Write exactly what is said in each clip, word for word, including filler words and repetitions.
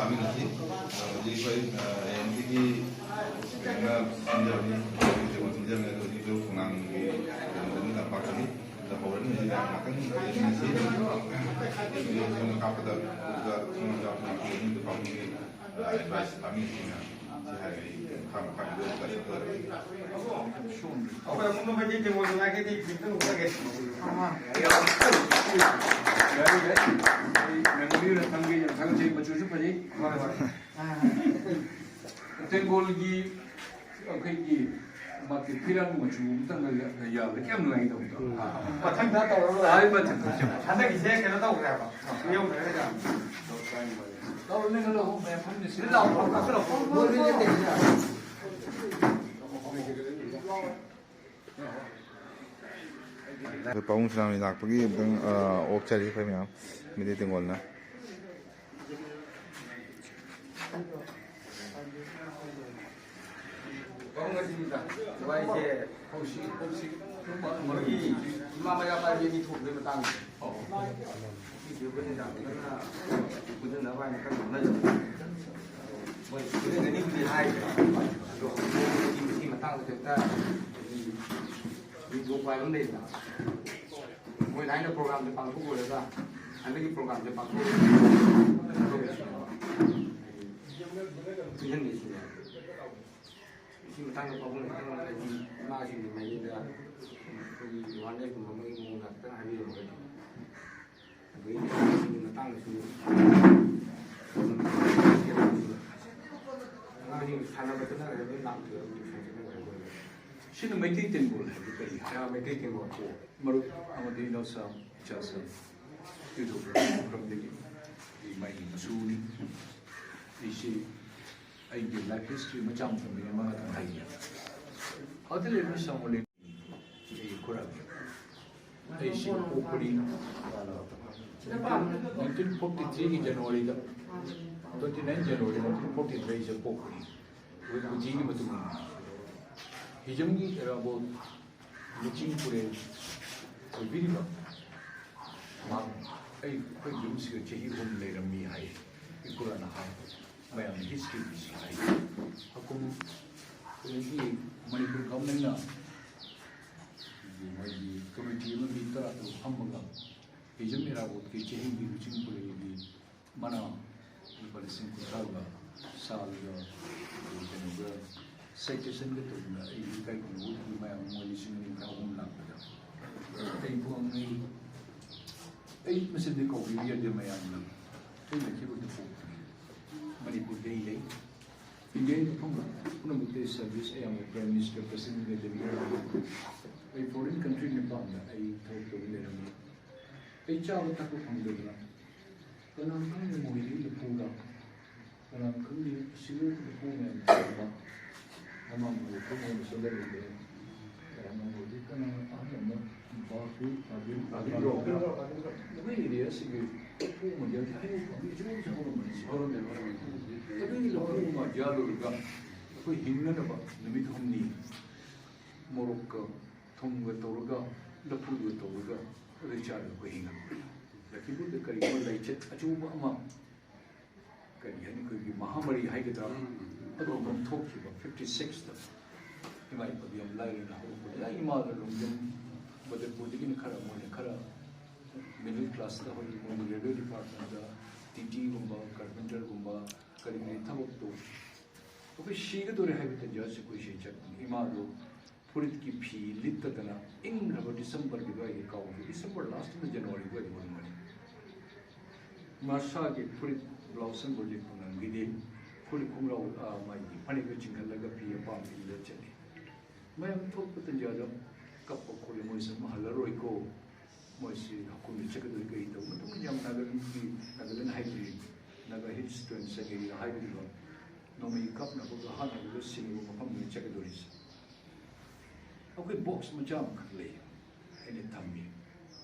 ꯐꯥꯃꯤꯟꯅꯁꯤ꯫ ꯍꯧꯖꯤꯛ ꯑꯩꯈꯣꯏ, ꯑ, ꯑꯦꯝ ꯁꯤꯒꯤ ꯀꯩꯅꯣꯅ ꯁꯤꯟꯖꯕꯅꯤ, ꯇꯦꯕꯜ ꯁꯤꯟꯖꯕꯅꯤ, ꯑꯗꯣ ꯍꯧꯖꯤꯛꯁꯨ ꯈꯣꯡꯅꯥꯡꯒꯤ ꯀꯩꯅꯣꯗꯅꯤ, ꯂꯝꯄꯥꯛꯇꯅꯤ꯫ ꯑꯗꯣ ꯍꯧꯔꯅꯤ ꯍꯧꯖꯤꯛ ꯉꯥꯛꯇꯪ ꯌꯦꯡꯃꯤꯟꯅꯁꯤ꯫ ꯑꯗꯨꯒ ꯀꯥꯞꯄꯗ ꯑꯗꯨꯗ ꯁꯣꯝꯗ ꯌꯥꯎꯔꯛꯄ ꯃꯤꯗꯨ ꯄꯥꯕꯨꯡꯒꯤ, ꯑ, ꯑꯦꯗꯚꯥꯏꯁ ꯐꯥꯃꯤꯟꯅꯁꯤꯅ ꯁꯤ ꯍꯥꯏꯔꯒ ꯑꯩ ꯃꯈꯥ ꯃꯈꯥ ꯚꯤꯗꯤꯑꯣ ꯀꯛꯊꯠꯂꯛꯑꯒꯦ꯫ ꯑꯩꯈꯣꯏ ꯑꯄꯨꯟꯕ ꯃꯩꯇꯩ ꯇꯦꯡꯒꯣꯜ ꯉꯥꯏꯒꯗꯤ ꯈꯤꯇꯪ ꯎꯠꯂꯒꯦ꯫ ꯌꯥꯏ, ꯌꯥꯏ꯫ ꯑꯩ ꯃꯦꯃꯣꯔꯤ ꯑꯣꯏꯅ ꯊꯝꯒꯦ, ꯌꯥꯝ ꯊꯥꯒꯠꯆꯔꯤ꯫ ꯃꯆꯨꯁꯨ ꯐꯖꯩ꯫ ꯍꯣꯏ, ꯍꯣꯏ꯫ ꯇꯦꯡꯒꯣꯜꯒꯤ ꯑꯩꯈꯣꯏꯒꯤ ꯃꯥꯒꯤ ꯐꯤꯔꯥꯟ ꯃꯆꯨ ꯑꯃꯇꯪꯒ ꯌꯥꯕꯗ ꯀꯌꯥꯝ ꯅꯨꯡꯉꯥꯏꯒꯗꯧꯕꯗꯣ꯫ ꯎꯝ꯫ ꯃꯊꯪꯗ ꯇꯧꯔꯔꯣꯏ꯫ ꯑꯩ ꯃꯊꯪꯗ꯫ ꯍꯟꯗꯛꯀꯤꯁꯦ ꯀꯩꯅꯣ ꯇꯧꯈ꯭ꯔꯦꯕ꯫ ꯌꯧꯈ꯭ꯔꯦ꯫ ꯇꯧꯔꯨꯅꯦ, ꯂꯥꯛꯑꯣ, ꯃꯌꯥꯝ ꯐꯝꯃꯤꯟꯅꯁꯤ꯫ ꯂꯥꯛꯑꯣ, ꯂꯥꯛꯑꯣ, ꯂꯥꯛꯑꯣ꯫ ꯑꯩꯈꯣꯏ ꯄꯥꯕꯨꯡ ꯁꯅꯥꯃꯍꯤ ꯂꯥꯛꯄꯒꯤ ꯑꯃꯨꯛꯇꯪ, ꯑ, ꯑꯣꯛꯆꯔꯤ ꯑꯩꯈꯣꯏ ꯃꯌꯥꯝ ꯃꯩꯇꯩ ꯇꯦꯡꯒꯣꯜꯅ꯫ ꯄꯥꯕꯨꯡ ꯑꯁꯤꯅꯤꯗ, ꯋꯥꯔꯤꯁꯦ ꯍꯧꯁꯤ, ꯍꯧꯁꯤ꯫ ꯃꯣꯏꯒꯤ ꯏꯃꯥ ꯃꯌꯥ ꯄꯥꯏꯕꯤ ꯑꯅꯤ ꯊꯣꯛꯄꯒꯤ ꯃꯇꯥꯡꯗ꯫ ꯁꯤꯁꯦ ꯑꯩꯈꯣꯏꯅ ꯌꯥꯝ ꯀꯟꯅ ꯄꯨꯟꯁꯤꯟꯅꯕ ꯍꯥꯏꯅ ꯀꯟꯅ ꯍꯣꯠꯅꯖꯕꯅꯤ꯫ ꯃꯣꯏ ꯄꯨꯟꯁꯤꯟꯒꯅꯤꯕꯨꯗꯤ ꯍꯥꯏꯈ꯭ꯔꯦ꯫ ꯑꯗꯣ ꯍꯧꯖꯤꯛ ꯃꯁꯤꯒꯤ ꯃꯇꯥꯡꯗ ꯀꯩꯝꯇ ꯍꯥꯏꯗꯤ ꯃꯤ ꯊꯣꯛꯄ ꯍꯥꯏꯕ ꯑꯃ ꯂꯩꯗꯅ꯫ ꯃꯣꯏꯅ ꯍꯥꯏꯅ ꯄ꯭ꯔꯣꯒ꯭ꯔꯥꯝꯁꯦ ꯄꯥꯡꯊꯣꯛꯂꯨꯔꯒ ꯍꯟꯗꯛꯀꯤ ꯄ꯭ꯔꯣꯒ꯭ꯔꯥꯝꯁꯦ ꯄꯥꯡꯊꯣꯛꯂꯨꯔꯒ ꯄꯨꯟꯁꯤꯟꯒꯦ ꯁꯤꯅꯦ꯫ ꯁꯤ ꯃꯇꯥꯡꯗ ꯄꯥꯕꯨꯡꯅ ꯈꯤꯇꯪ ꯍꯥꯏꯗꯤ ꯏꯃꯥꯁꯤꯡꯒꯤ ꯃꯥꯏꯀꯩꯗ ꯑꯩꯈꯣꯏꯒꯤ ꯑꯦꯋꯥꯔꯅꯦꯁꯀꯨꯝꯕ ꯑꯃꯒꯤ ꯃꯑꯣꯡꯗ ꯈꯤꯇꯪ ꯍꯥꯏꯕꯤꯔꯝꯃꯒꯗꯤ꯫ ꯑꯗꯒꯤ ꯃꯇꯥꯡꯗꯁꯨ ꯑꯉꯥꯡꯁꯤꯡ ꯁꯥꯟꯅꯕ ꯆꯠꯅꯈ꯭ꯔꯦ, ꯂꯣꯏ ꯂꯥꯛꯇ꯭ꯔꯦ, ꯇ꯭ꯌꯨꯁꯟ ꯆꯠꯅꯈ꯭ꯔꯦ꯫ ꯁꯤꯅ ꯃꯩꯇꯩ ꯇꯦꯡꯒꯣꯜ ꯍꯥꯏꯕꯗꯤ ꯀꯔꯤ ꯍꯥꯏ? ꯑ, ꯃꯩꯇꯩ ꯇꯦꯡꯒꯣꯜ꯫ ꯃꯔꯨꯞ ꯑꯃꯗꯤ ꯏꯅꯥꯎꯆꯥ, ꯏꯆꯥꯁꯤꯡ ꯌꯨꯇꯨꯕꯔ ꯄ꯭ꯔꯣꯒ꯭ꯔꯥꯝꯗꯒꯤ ꯑꯩ ꯃꯥꯒꯤ ꯃꯆꯨꯅꯤ꯫ ꯑꯩꯁꯤ ꯑꯩꯒꯤ ꯂꯥꯏꯐ ꯍꯤꯁꯇ꯭ꯔꯤ ꯃꯆꯥ ꯑꯃ ꯊꯝꯕꯤꯔꯦ, ꯃꯉꯥ ꯇꯪ ꯍꯥꯏꯒꯦ꯫ ꯑꯗꯨ ꯂꯩꯕ ꯁꯥꯃꯨ ꯂꯩ-, ꯑꯩ ꯈꯨꯔꯥꯛ꯫ ꯑꯩꯁꯤ ꯄꯣꯛꯄꯗꯤ nineteen forty three ꯒꯤ ꯖꯅꯋꯥꯔꯤꯗ, twenty nine January nineteen forty three ꯁꯤꯗ ꯄꯣꯛꯄꯅꯤ꯫ ꯑꯩꯈꯣꯏ ꯀꯨꯀꯤꯒꯤ ꯃꯇꯨꯡ ꯏꯟꯅ ꯍꯤꯖꯝꯒꯤ ꯑꯦꯔꯥꯕꯣꯠ ꯂꯨꯆꯤꯡ ꯄꯨꯔꯦꯜ ꯑꯣꯏꯕꯤꯔꯤꯕ ꯃꯍꯥꯛ ꯑꯩ, ꯑꯩꯈꯣꯏ ꯌꯨꯝꯁꯤꯗ ꯆꯍꯤ ꯑꯍꯨꯝ ꯂꯩꯔꯝꯃꯤ ꯍꯥꯏ꯫ ꯀꯣꯔꯥꯅ ꯍꯥꯏ, ꯃꯌꯥꯝꯅ ꯍꯤꯁꯇ꯭ꯔꯤꯒꯤꯁꯨ ꯍꯥꯏ꯫ ꯍꯀꯨꯝ, ꯑꯗꯒꯤ ꯃꯅꯤꯄꯨꯔ ꯒꯚꯔꯟꯃꯦꯟꯠꯅ ꯃꯣꯏꯒꯤ ꯀꯃꯤꯇꯤ ꯑꯃ ꯃꯤ ꯇꯔꯥ ꯇꯔꯨꯛ ꯐꯝꯃꯒ ꯍꯤꯖꯝ ꯏꯔꯥꯕꯣꯠꯀꯤ ꯆꯍꯤꯒꯤ ꯂꯨꯆꯤꯡ ꯄꯨꯔꯦꯜꯒꯤ ꯃꯅꯥ ꯂꯨꯄꯥ ꯂꯤꯁꯤꯡ ꯀꯨꯟꯊ꯭ꯔꯥꯒ ꯁꯥꯜꯒ ꯀꯩꯅꯣꯒ ꯁꯦꯀ꯭ꯔꯦꯁꯟꯒ ꯇꯧꯗꯅ ꯑꯩ ꯏꯀꯥꯏ ꯈꯨꯝꯅꯕꯒꯤ ꯃꯌꯥꯝ ꯃꯣꯏ ꯂꯤꯁꯤꯡ ꯑꯅꯤ ꯈꯔ ꯑꯍꯨꯝ ꯂꯥꯛꯄꯗ ꯑꯩ ꯄꯨꯡ ꯑꯩ ꯑꯩ ꯃꯁꯤꯗꯤ ꯀꯧꯕꯤꯕ ꯌꯥꯗꯦ ꯃꯌꯥꯝꯅ꯫ ꯑꯩ ꯂꯩꯈꯤꯕꯗꯨ ꯄꯣꯛꯄꯅꯤ꯫ ꯃꯅꯤꯄꯨꯔꯗ ꯑꯩ ꯂꯩ꯫ ꯏꯟꯗꯤꯌꯥꯒꯤ ꯃꯐꯝ ꯄꯨꯝꯅꯃꯛꯇ ꯁꯔꯚꯤꯁ ꯑꯌꯥꯝꯕ ꯄ꯭ꯔꯥꯏꯝ ꯃꯤꯅꯤꯁꯇꯔ, ꯄ꯭ꯔꯁꯤꯗꯦꯟꯠ ꯀꯩꯗꯧꯕ ꯑꯩ ꯐꯣꯔꯦꯟ ꯀꯟꯇ꯭ꯔꯤ ꯅꯤꯄꯥꯟꯗ ꯑꯩ ꯊꯕꯛ ꯇꯧꯕ ꯂꯩꯔꯝꯃꯤ꯫ ꯑꯩ ꯆꯥꯕ ꯊꯛꯄ ꯐꯪꯗꯗꯅ ꯀꯅꯥ ꯈꯪꯗꯦ ꯃꯣꯏꯗꯤ ꯂꯐꯨꯗ ꯀꯅꯥ ꯈꯪꯗꯦ ꯁꯤꯒꯔꯦꯠ ꯂꯐꯨ ꯃꯌꯥꯝ ꯆꯥꯕ ꯑꯃꯥꯡꯕ ꯂꯐꯨ ꯃꯌꯥꯝ ꯆꯥꯗꯔꯤꯕ ꯀꯅꯥ ꯍꯧꯖꯤꯛ ꯀꯅꯥ ꯑꯍꯜ ꯑꯃ ꯕꯥꯁꯨ ꯑꯗꯨ ꯑꯗꯨ ꯑꯩꯈꯣꯏ ꯑꯦꯔꯤꯌꯥꯁꯤꯒꯤ ꯂꯐꯨ ꯃꯌꯥꯝ ꯍꯩꯅꯧ ꯄꯥꯝꯕꯤ ꯑꯆꯧꯕꯁꯨ ꯍꯧꯔꯝꯕꯅꯤ ꯁꯤ꯫ ꯍꯧꯔꯝꯃꯦ, ꯍꯧꯔꯝꯃꯦ꯫ ꯑꯗꯨꯒꯤ ꯂꯐꯨ ꯑꯃ ꯌꯥꯜꯂꯨꯔꯒ ꯑꯩꯈꯣꯏ ꯍꯤꯡꯅꯅꯕ ꯅꯨꯃꯤꯠ ꯍꯨꯝꯅꯤ ꯃꯣꯔꯣꯛꯀ ꯊꯨꯝꯒ ꯇꯧꯔꯒ ꯂꯐꯨꯒ ꯇꯧꯔꯒ ꯑꯗꯨ ꯆꯥꯔꯒ ꯑꯩꯈꯣꯏ ꯍꯤꯡꯉꯛꯄꯅꯤ꯫ ꯂꯛꯈꯤꯄꯨꯔꯗ ꯀꯔꯤꯒꯨꯝꯕ ꯂꯩꯆꯠ ꯑꯆꯧꯕ ꯑꯃ ꯀꯔꯤ ꯍꯥꯏꯅꯤ ꯑꯩꯈꯣꯏꯒꯤ ꯃꯍꯥꯃꯔꯤ ꯍꯥꯏꯒꯗ꯭ꯔꯥ ꯑꯗꯨꯒꯨꯝꯕ ꯑꯃ ꯊꯣꯛꯈꯤꯕ ꯐꯤꯐꯇꯤ ꯁꯤꯛꯁꯇ ꯏꯃꯥ ꯏꯄꯥꯗꯤ ꯌꯥꯝ ꯂꯥꯏꯔꯅ ꯍꯧꯔꯛꯄꯗ ꯏꯃꯥꯗ ꯂꯣꯡꯖꯝ ꯕꯗꯔꯄꯨꯔꯗꯒꯤꯅ ꯈꯔ ꯃꯣꯏꯅ ꯈꯔ ꯃꯤꯗꯜ ꯀ꯭ꯂꯥꯁꯇ ꯍꯧꯖꯤꯛ ꯃꯣꯏꯒꯤ ꯔꯦꯜꯋꯦ ꯗꯤꯄꯥꯔꯠꯃꯦꯟꯗ ꯇꯤ ꯇꯤꯒꯨꯝꯕ ꯀꯥꯔꯄꯦꯟꯇꯔꯒꯨꯝꯕ ꯀꯔꯤ ꯀꯔꯤ ꯊꯕꯛꯇꯣ ꯑꯩꯈꯣꯏ ꯁꯤꯒꯗꯧꯔꯦ ꯍꯥꯏꯕ ꯇꯟꯖꯥꯁꯤ ꯑꯩꯈꯣꯏ ꯁꯤ ꯆꯠꯄꯅꯤ꯫ ꯏꯃꯥꯗꯣ ꯐꯨꯔꯤꯠꯀꯤ ꯐꯤ ꯂꯤꯠꯇꯗꯅ ꯏꯪꯈ꯭ꯔꯕ ꯗꯤꯁꯦꯝꯕꯔꯒꯤ ꯑꯗꯨꯋꯥꯏꯒꯤ ꯀꯥꯎꯕ ꯗꯤꯁꯦꯝꯕꯔ ꯂꯥꯁꯇꯅ ꯖꯅꯋꯥꯔꯤ ꯑꯗꯨꯋꯥꯏꯗ ꯑꯣꯏꯔꯝꯒꯅꯤ꯫ ꯃꯁꯥꯒꯤ ꯐꯨꯔꯤꯠ ꯕ꯭ꯂꯥꯎꯁ ꯑꯃꯐꯥꯎ ꯂꯤꯠꯄ ꯉꯝꯈꯤꯗꯦ꯫ ꯐꯨꯔꯤꯠ ꯈꯣꯡꯒ꯭ꯔꯥꯎ ꯃꯥꯒꯤ ꯐꯅꯦꯛꯇ ꯆꯤꯡꯈꯠꯂꯒ ꯐꯤ ꯑꯄꯥꯝꯕ ꯏꯜꯂ ꯆꯠꯂꯤ꯫ ꯃꯌꯥꯝ ꯊꯣꯛꯄ ꯇꯟꯖꯥꯗ ꯀꯞꯄ ꯈꯣꯠꯂꯤ ꯃꯣꯏꯁꯨ ꯑꯃꯨꯛ ꯍꯜꯂꯔꯣꯏꯀꯣ꯫ ꯃꯣꯏꯁꯤ ꯍꯀꯨꯝꯗ ꯆꯠꯀꯗꯣꯏ ꯀꯔꯤ ꯇꯧꯕ ꯃꯇꯨꯡꯗ ꯌꯥꯝ ꯅꯥꯒꯥꯂꯦꯟꯒꯤ ꯅꯥꯒꯥꯂꯦꯟ ꯍꯥꯏꯗ꯭ꯔꯤ ꯅꯥꯒꯥ ꯍꯤꯜꯁ ꯇ꯭ꯔꯦꯟ ꯆꯠꯀꯦꯅ ꯍꯥꯏꯕꯗꯨꯗ ꯅꯣꯡꯃꯩ ꯀꯥꯞꯅꯕꯒ ꯍꯥꯠꯅꯕꯒ ꯁꯤꯅꯕ ꯃꯐꯝꯗꯨꯅ ꯆꯠꯀꯗꯧꯔꯤꯁꯦ꯫ ꯑꯩꯈꯣꯏ ꯕꯣꯛꯁ ꯃꯆꯥ ꯑꯃꯈꯛ ꯂꯩ ꯑꯩꯅ ꯊꯝꯃꯤ꯫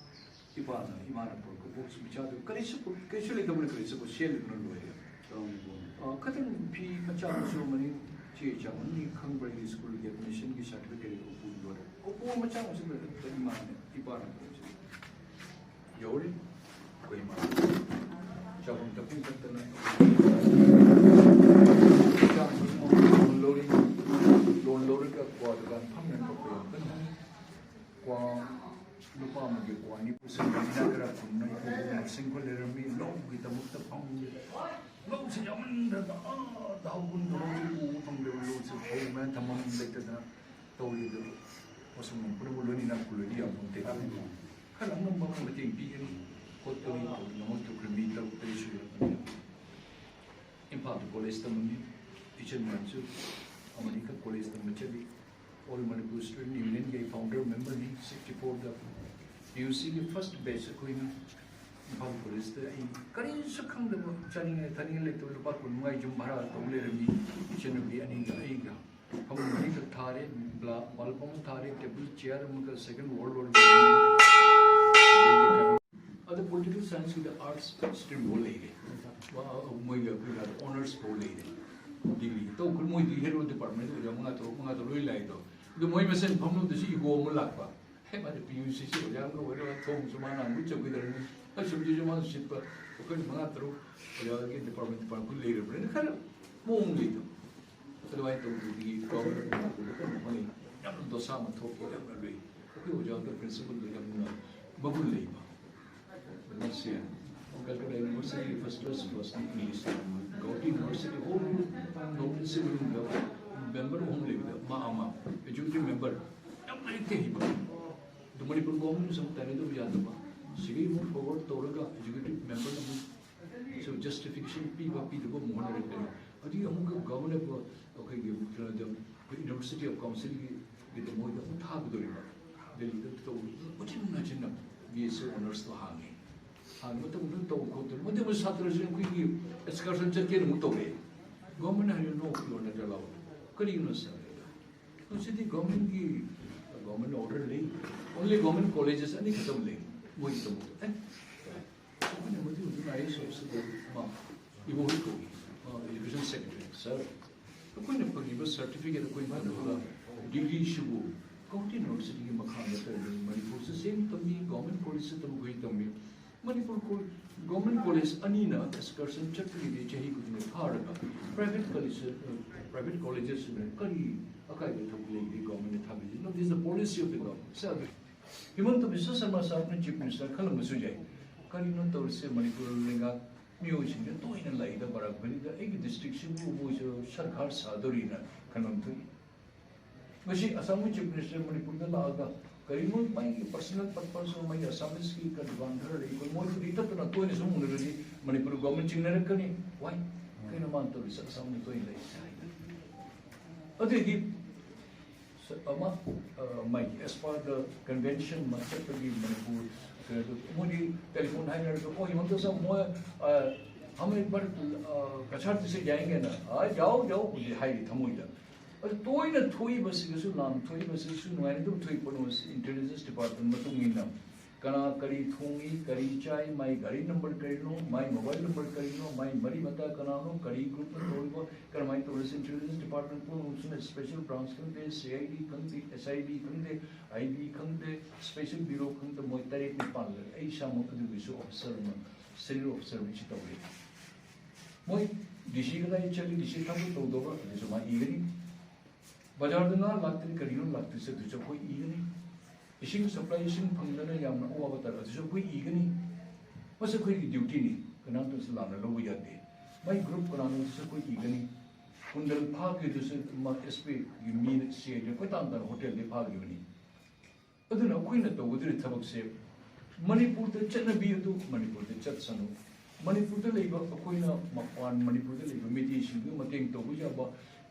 ꯏꯄꯥꯅ ꯏꯃꯥꯅ ꯄꯨꯔꯛꯄ ꯕꯣꯛꯁ ꯃꯆꯥꯗꯨ ꯀꯔꯤꯁꯨ ꯀꯔꯤꯁꯨ ꯂꯩꯇꯕꯅ ꯀꯔꯤꯁꯨ ꯁꯦꯜꯂꯗꯨꯅ ꯂꯣꯏꯔꯦ꯫ ꯈꯤꯇꯪ ꯐꯤ ꯃꯆꯥ ꯃꯁꯨ ꯃꯅꯤꯡ ꯆꯦ ꯆꯥꯃꯅꯤ ꯈꯪꯕ꯭ꯔꯥ ꯁ꯭ꯀꯨꯜꯒꯤ ꯑꯦꯗꯃꯤꯁꯟꯒꯤ ꯁꯥꯔꯇꯤꯐꯤꯀꯦꯠ ꯎꯄꯨ ꯂꯣꯏꯔꯦ꯫ ꯎꯄꯨ ꯃꯆꯥ ꯃꯁꯨ ꯏꯃꯥꯅ ꯏꯄꯥꯅ ꯄꯨꯔꯛꯄꯁꯦ ꯌꯧꯔꯤ꯫ ꯑꯩꯈꯣꯏ ꯏꯃꯥ ꯆꯥꯐꯝ ꯊꯛꯐꯝ ꯈꯛꯇꯅ ꯑꯃꯒꯤ ꯀꯣ ꯑꯅꯤ ꯄꯨꯁꯤꯟꯕꯅꯤꯅ ꯈꯔ ꯊꯨꯅ ꯏꯀꯣ ꯃꯁꯤꯡ ꯈꯔ ꯂꯩꯔꯝꯃꯤ꯫ ꯂꯧꯒꯤꯗꯃꯛꯇ ꯐꯝꯃꯤ꯫ ꯂꯧꯁꯤ ꯌꯥꯝꯃꯟꯗꯅ ꯑꯥꯗ ꯍꯧꯒꯨꯝꯗ ꯂꯧꯁꯤ ꯎꯕ ꯐꯪꯗꯦꯕ꯫ ꯂꯧꯁꯤ ꯐꯧ ꯃꯌꯥꯝ ꯊꯝꯐꯝ ꯂꯩꯇꯗꯅ ꯇꯧꯔꯤꯗꯨ꯫ ꯃꯁꯨꯝ ꯄꯨꯝꯅꯃꯛ ꯂꯣꯏꯅ ꯏꯅꯥꯛ ꯈꯨꯜꯂꯣꯏꯗꯤ ꯌꯥꯝ ꯐꯪꯗꯦ꯫ ꯈꯔ ꯑꯉꯝꯕ ꯑꯃ ꯃꯇꯦꯡ ꯄꯤꯒꯅꯤ ꯈꯣꯠꯀꯅꯤ ꯇꯧꯗꯅ ꯃꯣꯏ ꯈꯔ ꯃꯤ ꯇꯔꯨꯛ ꯇꯔꯦꯠ ꯁꯨꯔꯛꯄꯅꯤꯅ꯫ ꯏꯝꯐꯥꯜꯗ ꯀꯣꯂꯦꯖ ꯇꯝꯃꯝꯃꯤ꯫ ꯏꯆꯟ ꯃꯌꯥꯝꯁꯨ ꯑꯃꯅꯤꯈꯛ ꯀꯣꯂꯦꯖ ꯇꯝꯕ ꯆꯠꯂꯤ꯫ All Manipur Student Union ꯒꯤ ꯐꯥꯎꯟꯗꯔ ꯃꯦꯝꯕꯔꯅꯤ꯫ ꯁꯤꯛꯁꯇꯤ ꯐꯣꯔꯗ ꯄꯤ ꯌꯨ ꯁꯤꯒꯤ ꯐꯥꯔꯁ ꯕꯦꯆ ꯑꯩꯈꯣꯏꯅ ꯏꯝꯐꯥꯜ ꯀꯣꯂꯦꯖꯇ ꯑꯩ ꯀꯔꯤꯁꯨ ꯈꯪꯗꯕ, ꯆꯥꯅꯤꯡꯉꯥꯏ ꯊꯛꯅꯤꯡꯉꯥꯏ ꯂꯩꯇꯕ, ꯂꯨꯄꯥ ꯀꯨꯟ ꯃꯉꯥ ꯌꯨꯝ ꯚꯔꯥ ꯇꯧ ꯂꯩꯔꯝꯃꯤ꯫ ꯏꯆꯟꯅꯨꯄꯤ ꯑꯅꯤꯒ ꯑꯩꯒ ꯐꯃꯨꯡ ꯑꯅꯤꯈꯛ ꯊꯥꯔꯦ, ꯕ꯭ꯂ-, ꯕꯜꯕ ꯑꯃ ꯊꯥꯔꯦ, ꯇꯦꯕꯜ ꯆꯤꯌꯔ ꯑꯃꯒ Second World War ꯑꯗ ꯄꯣꯂꯤꯇꯤꯀꯦꯜ ꯁꯥꯏꯟꯁꯀꯤꯗ ꯑꯥꯔꯠꯁ ꯁ꯭ꯇ꯭ꯔꯤꯝ ꯐꯥꯎ ꯂꯩꯔꯦ꯫ ꯃꯣꯏꯒ ꯑꯩꯈꯣꯏꯒ ꯑꯣꯅꯔꯁ ꯐꯥꯎ ꯂꯩꯔꯦ꯫ ꯗꯤꯒ꯭ꯔꯤ ꯇꯧꯈ꯭ꯔꯦ꯫ ꯃꯣꯏꯗꯤ ꯍꯦꯔꯣ ꯗꯤꯄꯥꯔꯠꯃꯦꯟ ꯑꯣꯖꯥ ꯃꯉꯥ ꯇꯔꯨꯛ, ꯃꯉꯥ ꯇꯔꯨꯛ ꯂꯣꯏ ꯂꯥꯛꯏꯗꯣ꯫ ꯑꯗꯨ ꯃꯣꯏ ꯃꯁꯦꯟ ꯐꯝꯂꯨꯕꯗꯁꯨ ꯏꯒꯣ ꯑꯃ ꯂꯥꯛꯄ꯫ "ꯍꯦ, ꯃꯥꯗꯤ ꯄꯤ ꯌꯨ ꯁꯤ ꯁꯤ ꯑꯣꯖꯥ ꯑꯃꯒ ꯑꯣꯏꯔꯒ ꯊꯣꯡꯁꯨ ꯃꯥꯅ ꯑꯃꯨꯛ ꯆꯧꯀꯤꯗꯥꯔꯅꯤ, ꯑꯁꯨꯝꯁꯤꯁꯨ ꯃꯥꯅ ꯁꯤꯠꯄ, ꯑꯩꯈꯣꯏꯅ ꯃꯉꯥ ꯇꯔꯨꯛ ꯑꯣꯖꯥꯒꯤ ꯗꯤꯄꯥꯔꯠꯃꯦꯟ ꯗꯤꯄꯥꯔꯠꯃꯦꯟ ꯂꯩꯔꯕꯅꯤꯅ ꯈꯔ ꯃꯑꯣꯡ ꯂꯩꯗꯣ꯫ ꯑꯗꯨꯃꯥꯏꯅ ꯇꯧꯕꯗꯒꯤ ꯒꯚꯔꯅꯔ ꯍꯣꯏ ꯌꯥꯝꯅ ꯗꯣꯁꯥ ꯑꯃ ꯊꯣꯛꯄ, ꯌꯥꯝꯅ ꯂꯨꯏ꯫ ꯑꯩꯈꯣꯏ ꯑꯣꯖꯥꯗ ꯄ꯭ꯔꯤꯟꯁꯤꯄꯜꯗꯣ ꯌꯥꯝꯅ ꯃꯒꯨꯟ ꯂꯩꯕ꯫ ꯃꯁꯤ ꯀꯜꯀꯇꯥ ꯌꯨꯅꯤꯚꯔꯁꯤꯇꯤꯒꯤ first class first English, Gauhati university whole north ꯏꯁꯀꯤ ꯃꯅꯨꯡꯗ ꯃꯦꯝꯕꯔ ꯑꯍꯨꯝ ꯂꯩꯕꯗ ꯃꯥ ꯑꯃ, ꯑꯦꯛꯖꯤꯀ꯭ꯌꯨꯇꯤꯚ ꯃꯦꯝꯕꯔ ꯌꯥꯝ ꯂꯥꯏꯔꯤꯛꯇ ꯍꯩꯕ꯫ ꯑꯗꯨ ꯃꯅꯤꯄꯨꯔ ꯒꯣꯚꯔꯟꯃꯦꯟꯠꯁꯨ ꯑꯃꯨꯛ ꯇꯥꯏꯅꯗꯕ ꯌꯥꯗꯕ꯫ ꯁꯤꯒꯤ ꯑꯃꯨꯛ ꯐꯣꯔꯋꯥꯔꯗ ꯇꯧꯔꯒ ꯑꯦꯛꯖꯤꯀ꯭ꯌꯨꯇꯤꯚ ꯃꯦꯝꯕꯔꯅ ꯑꯃꯨꯛ ꯁꯨ ꯖꯁꯇꯤꯐꯤꯀꯦꯁꯟ ꯄꯤꯕ ꯄꯤꯗꯕ ꯑꯃꯨꯛ ꯍꯣꯠꯅꯔꯛꯀꯅꯤ꯫ ꯑꯗꯨꯒꯤ ꯑꯃꯨꯛꯀ ꯒꯚꯔꯅꯔ ꯑꯩꯈꯣꯏꯒꯤ ꯀꯩꯅꯣꯗ ꯑꯩꯈꯣꯏ ꯌꯨꯅꯤꯚꯔꯁꯤꯇꯤ ꯑꯣꯐ ꯀꯥꯎꯟꯁꯤꯜꯒꯤꯗ ꯃꯣꯏꯗ ꯑꯃꯨꯛ ꯊꯥꯒꯗꯧꯔꯤꯕ꯫ ꯗꯦꯜꯂꯤꯗ ꯇꯧꯕ ꯎꯆꯤꯟ ꯅꯥꯆꯤꯟꯅ ꯕꯤ ꯑꯦꯁ ꯁꯤ ꯑꯣꯅꯔꯁꯇꯣ ꯍꯥꯡꯉꯤ꯫ ꯍꯥꯡꯕ ꯃꯇꯝꯗ ꯇꯧꯕ ꯈꯣꯠꯇꯅ ꯃꯗꯨ ꯁꯥꯇ꯭ꯔꯁꯤꯡ ꯑꯩꯈꯣꯏꯒꯤ ꯑꯦꯛꯁꯀꯔꯁꯟ ꯆꯠꯀꯦꯅ ꯑꯃꯨꯛ ꯇꯧꯔꯛꯑꯦ꯫ ꯒꯚꯔꯅꯔꯅ ꯍꯥꯏꯔꯤ, "No, you are not allowed." ꯀꯔꯤꯒꯤꯅꯣ ꯁꯥꯔ? ꯍꯧꯖꯤꯛꯇꯤ ꯒꯚꯔꯟꯃꯦꯟꯠꯀꯤ, ꯒꯚꯔꯟꯃꯦꯟꯠ ꯑꯣꯔꯗꯔ ꯂꯩ, only government colleges ꯑꯅꯤꯈꯛꯇꯪ ꯂꯩ ꯃꯣꯏꯒꯤꯗꯃꯛꯇ꯫ ꯑꯦ, ꯑꯩꯈꯣꯏꯅ ꯃꯗꯨ ꯍꯧꯖꯤꯛ ꯑꯥꯏ ꯑꯦꯁ ꯑꯣꯐꯤꯁꯔ ꯑꯃ ꯏꯕꯣ ꯍꯣꯏ ꯀꯧꯏ, education secretary, "Sir, ꯑꯩꯈꯣꯏꯅ ꯐꯪꯉꯤꯕ ꯁꯥꯔꯇꯤꯐꯤꯀꯦꯠ ꯑꯩꯈꯣꯏꯅ ꯐꯪꯕ ꯗꯤꯒ꯭ꯔꯤꯁꯤꯕꯨ ꯒꯧꯍꯥꯇꯤ ꯌꯨꯅꯤꯚꯔꯁꯤꯇꯤꯒꯤ ꯃꯈꯥꯗ ꯇꯧꯕ, ꯃꯅꯤꯄꯨꯔꯁꯨ ꯁꯦꯝ ꯇꯝꯃꯤ, ꯒꯚꯔꯟꯃꯦꯟꯠ ꯀꯣꯂꯦꯖꯇ ꯇꯝꯕ ꯑꯩꯈꯣꯏ ꯇꯝꯃꯤ, ꯃꯅꯤꯄꯨꯔ ꯀꯣ-, ꯒꯚꯔꯟꯃꯦꯟꯠ ꯀꯣꯂꯦꯖ ꯑꯅꯤꯅ ꯑꯦꯛꯁꯀꯔꯁꯟ ꯆꯠꯄꯒꯤꯗꯤ ꯆꯍꯤ ꯈꯨꯗꯤꯡꯒꯤ ꯊꯥꯔꯒ ꯄ꯭ꯔꯥꯏꯚꯦꯠ ꯀꯣꯂꯦꯖ, ꯄ꯭ꯔꯥꯏꯚꯦꯠ ꯀꯣꯂꯦꯖꯦꯁꯁꯤꯅ ꯀꯔꯤ ꯑꯀꯥꯏꯕ ꯊꯕꯛ ꯂꯩꯒꯦ ꯒꯚꯔꯟꯃꯦꯟꯠꯅ ꯊꯥꯕꯤꯔꯤꯁꯤ? No, this is the policy of the government." ꯁꯦ ꯑꯗꯨ ꯍꯤꯃꯟꯇ ꯕꯤꯁ꯭ꯋ ꯁꯔꯃ ꯁꯥꯍꯕꯅ ꯆꯤꯐ ꯃꯤꯅꯤꯁꯇꯔ ꯈꯜꯂꯝꯕꯁꯨ ꯌꯥꯏ꯫ ꯀꯔꯤꯅꯣ ꯇꯧꯔꯤꯁꯦ, ꯃꯅꯤꯄꯨꯔ ꯂꯩꯉꯥꯛ ꯃꯤꯑꯣꯏꯁꯤꯡꯁꯦ ꯇꯣꯏꯅ ꯂꯥꯛꯏꯗ ꯕꯔꯥꯛ ꯚꯦꯂꯤꯗ, ꯑꯩꯒꯤ ꯗꯤꯁꯇ꯭ꯔꯤꯛꯁꯤꯕꯨ ꯃꯣꯏꯁꯨ ꯁꯔꯀꯥꯔ ꯁꯥꯗꯣꯔꯤꯅ ꯈꯟꯐꯝ ꯊꯣꯛꯏ꯫ ꯉꯁꯤ ꯑꯁꯥꯝꯒꯤ ꯆꯤꯐ ꯃꯤꯅꯤꯁꯇꯔ ꯃꯅꯤꯄꯨꯔꯗ ꯂꯥꯛꯑꯒ ꯀꯔꯤꯒꯨꯝꯕ ꯃꯥꯒꯤ ꯄꯔꯁꯅꯦꯜ ꯄꯔꯄꯁ ꯑꯃ, ꯃꯥꯒꯤ ꯑꯁꯥꯃꯤꯁꯀꯤ ꯀꯔꯤ ꯗꯨꯀꯥꯟ ꯈꯔ ꯂꯩ, ꯑꯩꯈꯣꯏ ꯃꯣꯏꯕꯨꯗꯤ ꯇꯠꯇꯅ ꯇꯣꯏꯅ ꯁꯨꯝ ꯎꯅꯔꯗꯤ ꯃꯅꯤꯄꯨꯔ ꯒꯣꯔꯃꯦꯟ ꯆꯤꯡꯅꯔꯛꯀꯅꯤ꯫ ꯋꯥꯏ? ꯀꯩꯅꯣ ꯃꯥꯅ ꯇꯧꯔꯤꯁꯦ? ꯑꯁꯥꯝꯗ ꯇꯣꯏꯅ ꯂꯩ ꯍꯥꯏꯅ꯫ ꯑꯗꯨꯗꯤ ꯑꯃ, ꯑ, ꯃꯥꯒꯤ as per the convention ꯑꯃ ꯆꯠꯄꯒꯤ ꯃꯅꯤꯄꯨꯔ ꯀꯩꯅꯣꯗꯨ ꯃꯣꯏꯗꯤ ꯇꯦꯂꯤꯐꯣꯟ ꯍꯥꯏꯅꯔꯁꯨ, "ꯑꯣ, ꯍꯤꯃꯟꯇ ꯁꯥꯍꯕ, ꯃꯣꯏ, ꯑ, ꯍꯃꯦ ꯄꯔ, ꯑ, ꯀꯁꯥꯔ ꯇꯤꯁꯦ ꯖꯥꯌꯦꯡꯒꯦꯅ, ꯑ, ꯖꯥꯎ, ꯖꯥꯎ," ꯕꯨꯗꯤ ꯍꯥꯏꯔꯤ ꯊꯃꯣꯏꯗ꯫ ꯑꯗꯨ ꯇꯣꯏꯅ ꯊꯣꯛꯏꯕꯁꯤꯒꯁꯨ, ꯂꯥꯟ ꯊꯣꯛꯏꯕꯁꯤꯒꯁꯨ ꯅꯨꯡꯉꯥꯏꯅꯗꯕ ꯊꯣꯛꯏ ꯄꯣꯠꯅꯣ ꯁꯤ ꯏꯟꯇꯦꯂꯤꯖꯦꯟꯁ ꯗꯤꯄꯥꯔꯠꯃꯦꯟ ꯃꯇꯨꯡ ꯏꯟꯅ꯫ ꯀꯅꯥ ꯀꯔꯤ ꯊꯣꯡꯉꯤ, ꯀꯔꯤ ꯆꯥꯏ, ꯃꯥꯏ ꯒꯥꯔꯤ ꯅꯝꯕꯔ ꯀꯔꯤꯅꯣ, ꯃꯥꯏ ꯃꯣꯕꯥꯏꯜ ꯅꯝꯕꯔ ꯀꯔꯤꯅꯣ, ꯃꯥꯏ ꯃꯔꯤ ꯃꯇꯥ ꯀꯅꯥꯅꯣ, ꯀꯔꯤ ꯒ꯭ꯔꯨꯞꯅ ꯇꯧꯔꯤꯕ, ꯀꯔꯝꯍꯥꯏꯅ ꯇꯧꯔꯤꯁꯤ, ꯏꯟꯇꯦꯂꯤꯖꯦꯟꯁ ꯗꯤꯄꯥꯔꯠꯃꯦꯟ ꯄꯨꯝꯅꯃꯛꯁꯤꯅ ꯁ꯭ꯄꯦꯁꯦꯜ ꯕ꯭ꯔꯥꯟꯁ ꯈꯪꯗꯦ, ꯁꯤ ꯑꯥꯏ ꯗꯤ ꯈꯪꯗꯦ, ꯑꯦꯁ ꯑꯥꯏ ꯕꯤ ꯈꯪꯗꯦ, ꯑꯥꯏ ꯕꯤ ꯈꯪꯗꯦ, ꯁ꯭ꯄꯦꯁꯦꯜ ꯕ꯭ꯌꯨꯔꯣ ꯈꯪꯗꯦ, ꯃꯣꯏ ꯇꯔꯦꯠ ꯅꯤꯄꯥꯜ ꯂꯩ꯫ ꯑꯩ ꯏꯁꯥꯃꯛ ꯑꯗꯨꯒꯤꯁꯨ ꯑꯣꯐꯤꯁꯔ ꯑꯃ, ꯁꯦꯅꯤꯌꯔ ꯑꯣꯐꯤꯁꯔ ꯑꯃ ꯁꯤ ꯇꯧꯔꯤ꯫ ꯃꯣꯏ ꯗꯤ ꯁꯤ ꯀꯗꯥꯏ ꯆꯠꯂꯤ, ꯗꯤ ꯁꯤ ꯊꯕꯛ ꯇꯧꯗꯧꯕ ꯑꯗꯨꯁꯨ ꯃꯥ ꯏꯒꯅꯤ꯫ ꯕꯖꯥꯔꯗ ꯉꯥ ꯂꯥꯛꯇ꯭ꯔꯤ, ꯀꯔꯤꯒꯤꯅꯣ ꯂꯥꯛꯇ꯭ꯔꯤꯁꯦ ꯑꯗꯨꯁꯨ ꯑꯩꯈꯣꯏ ꯏꯒꯅꯤ꯫ ꯏꯁꯤꯡ ꯁꯄ꯭ꯂꯥꯏ, ꯏꯁꯤꯡ ꯐꯪꯗꯅ ꯌꯥꯝꯅ ꯑꯋꯥꯕ ꯇꯥꯔꯦ, ꯑꯗꯨꯁꯨ ꯑꯩꯈꯣꯏ ꯏꯒꯅꯤ꯫ ꯃꯁꯤ ꯑꯩꯈꯣꯏꯒꯤ ꯗ꯭ꯌꯨꯇꯤꯅꯤ, ꯀꯅꯥꯝꯇꯅꯁꯨ ꯂꯥꯟꯅ ꯂꯧꯕ ꯌꯥꯗꯦ꯫ ꯃꯥꯏ ꯒ꯭ꯔꯨꯞ ꯀꯅꯥꯅꯣꯗꯨꯁꯨ ꯑꯩꯈꯣꯏ ꯏꯒꯅꯤ꯫ ꯀꯨꯟꯗꯜ ꯐꯥꯈꯤꯕꯗꯨꯁꯨ ꯃꯥ ꯑꯦꯁ ꯄꯤ ꯒꯤ ꯃꯤꯅ ꯁꯤ ꯑꯥꯏ ꯗꯤ ꯑꯩꯈꯣꯏ ꯇꯥꯟ ꯇꯥꯟ ꯍꯣꯇꯦꯜꯗꯒꯤ ꯐꯥꯈꯤꯕꯅꯤ꯫ ꯑꯗꯨꯅ ꯑꯩꯈꯣꯏꯅ ꯇꯧꯒꯗꯧꯔꯤꯕ ꯊꯕꯛꯁꯦ ꯃꯅꯤꯄꯨꯔꯗ ꯆꯠꯅꯕꯤ ꯑꯗꯨ ꯃꯅꯤꯄꯨꯔꯗ ꯆꯠꯁꯅꯨ꯫ ꯃꯅꯤꯄꯨꯔꯗ ꯂꯩꯕ ꯑꯩꯈꯣꯏꯅ ꯃꯄꯥꯟ ꯃꯅꯤꯄꯨꯔꯗ ꯂꯩꯕ ꯃꯩꯇꯩꯁꯤꯡꯗꯨ ꯃꯇꯦꯡ ꯇꯧꯕ ꯌꯥꯕ,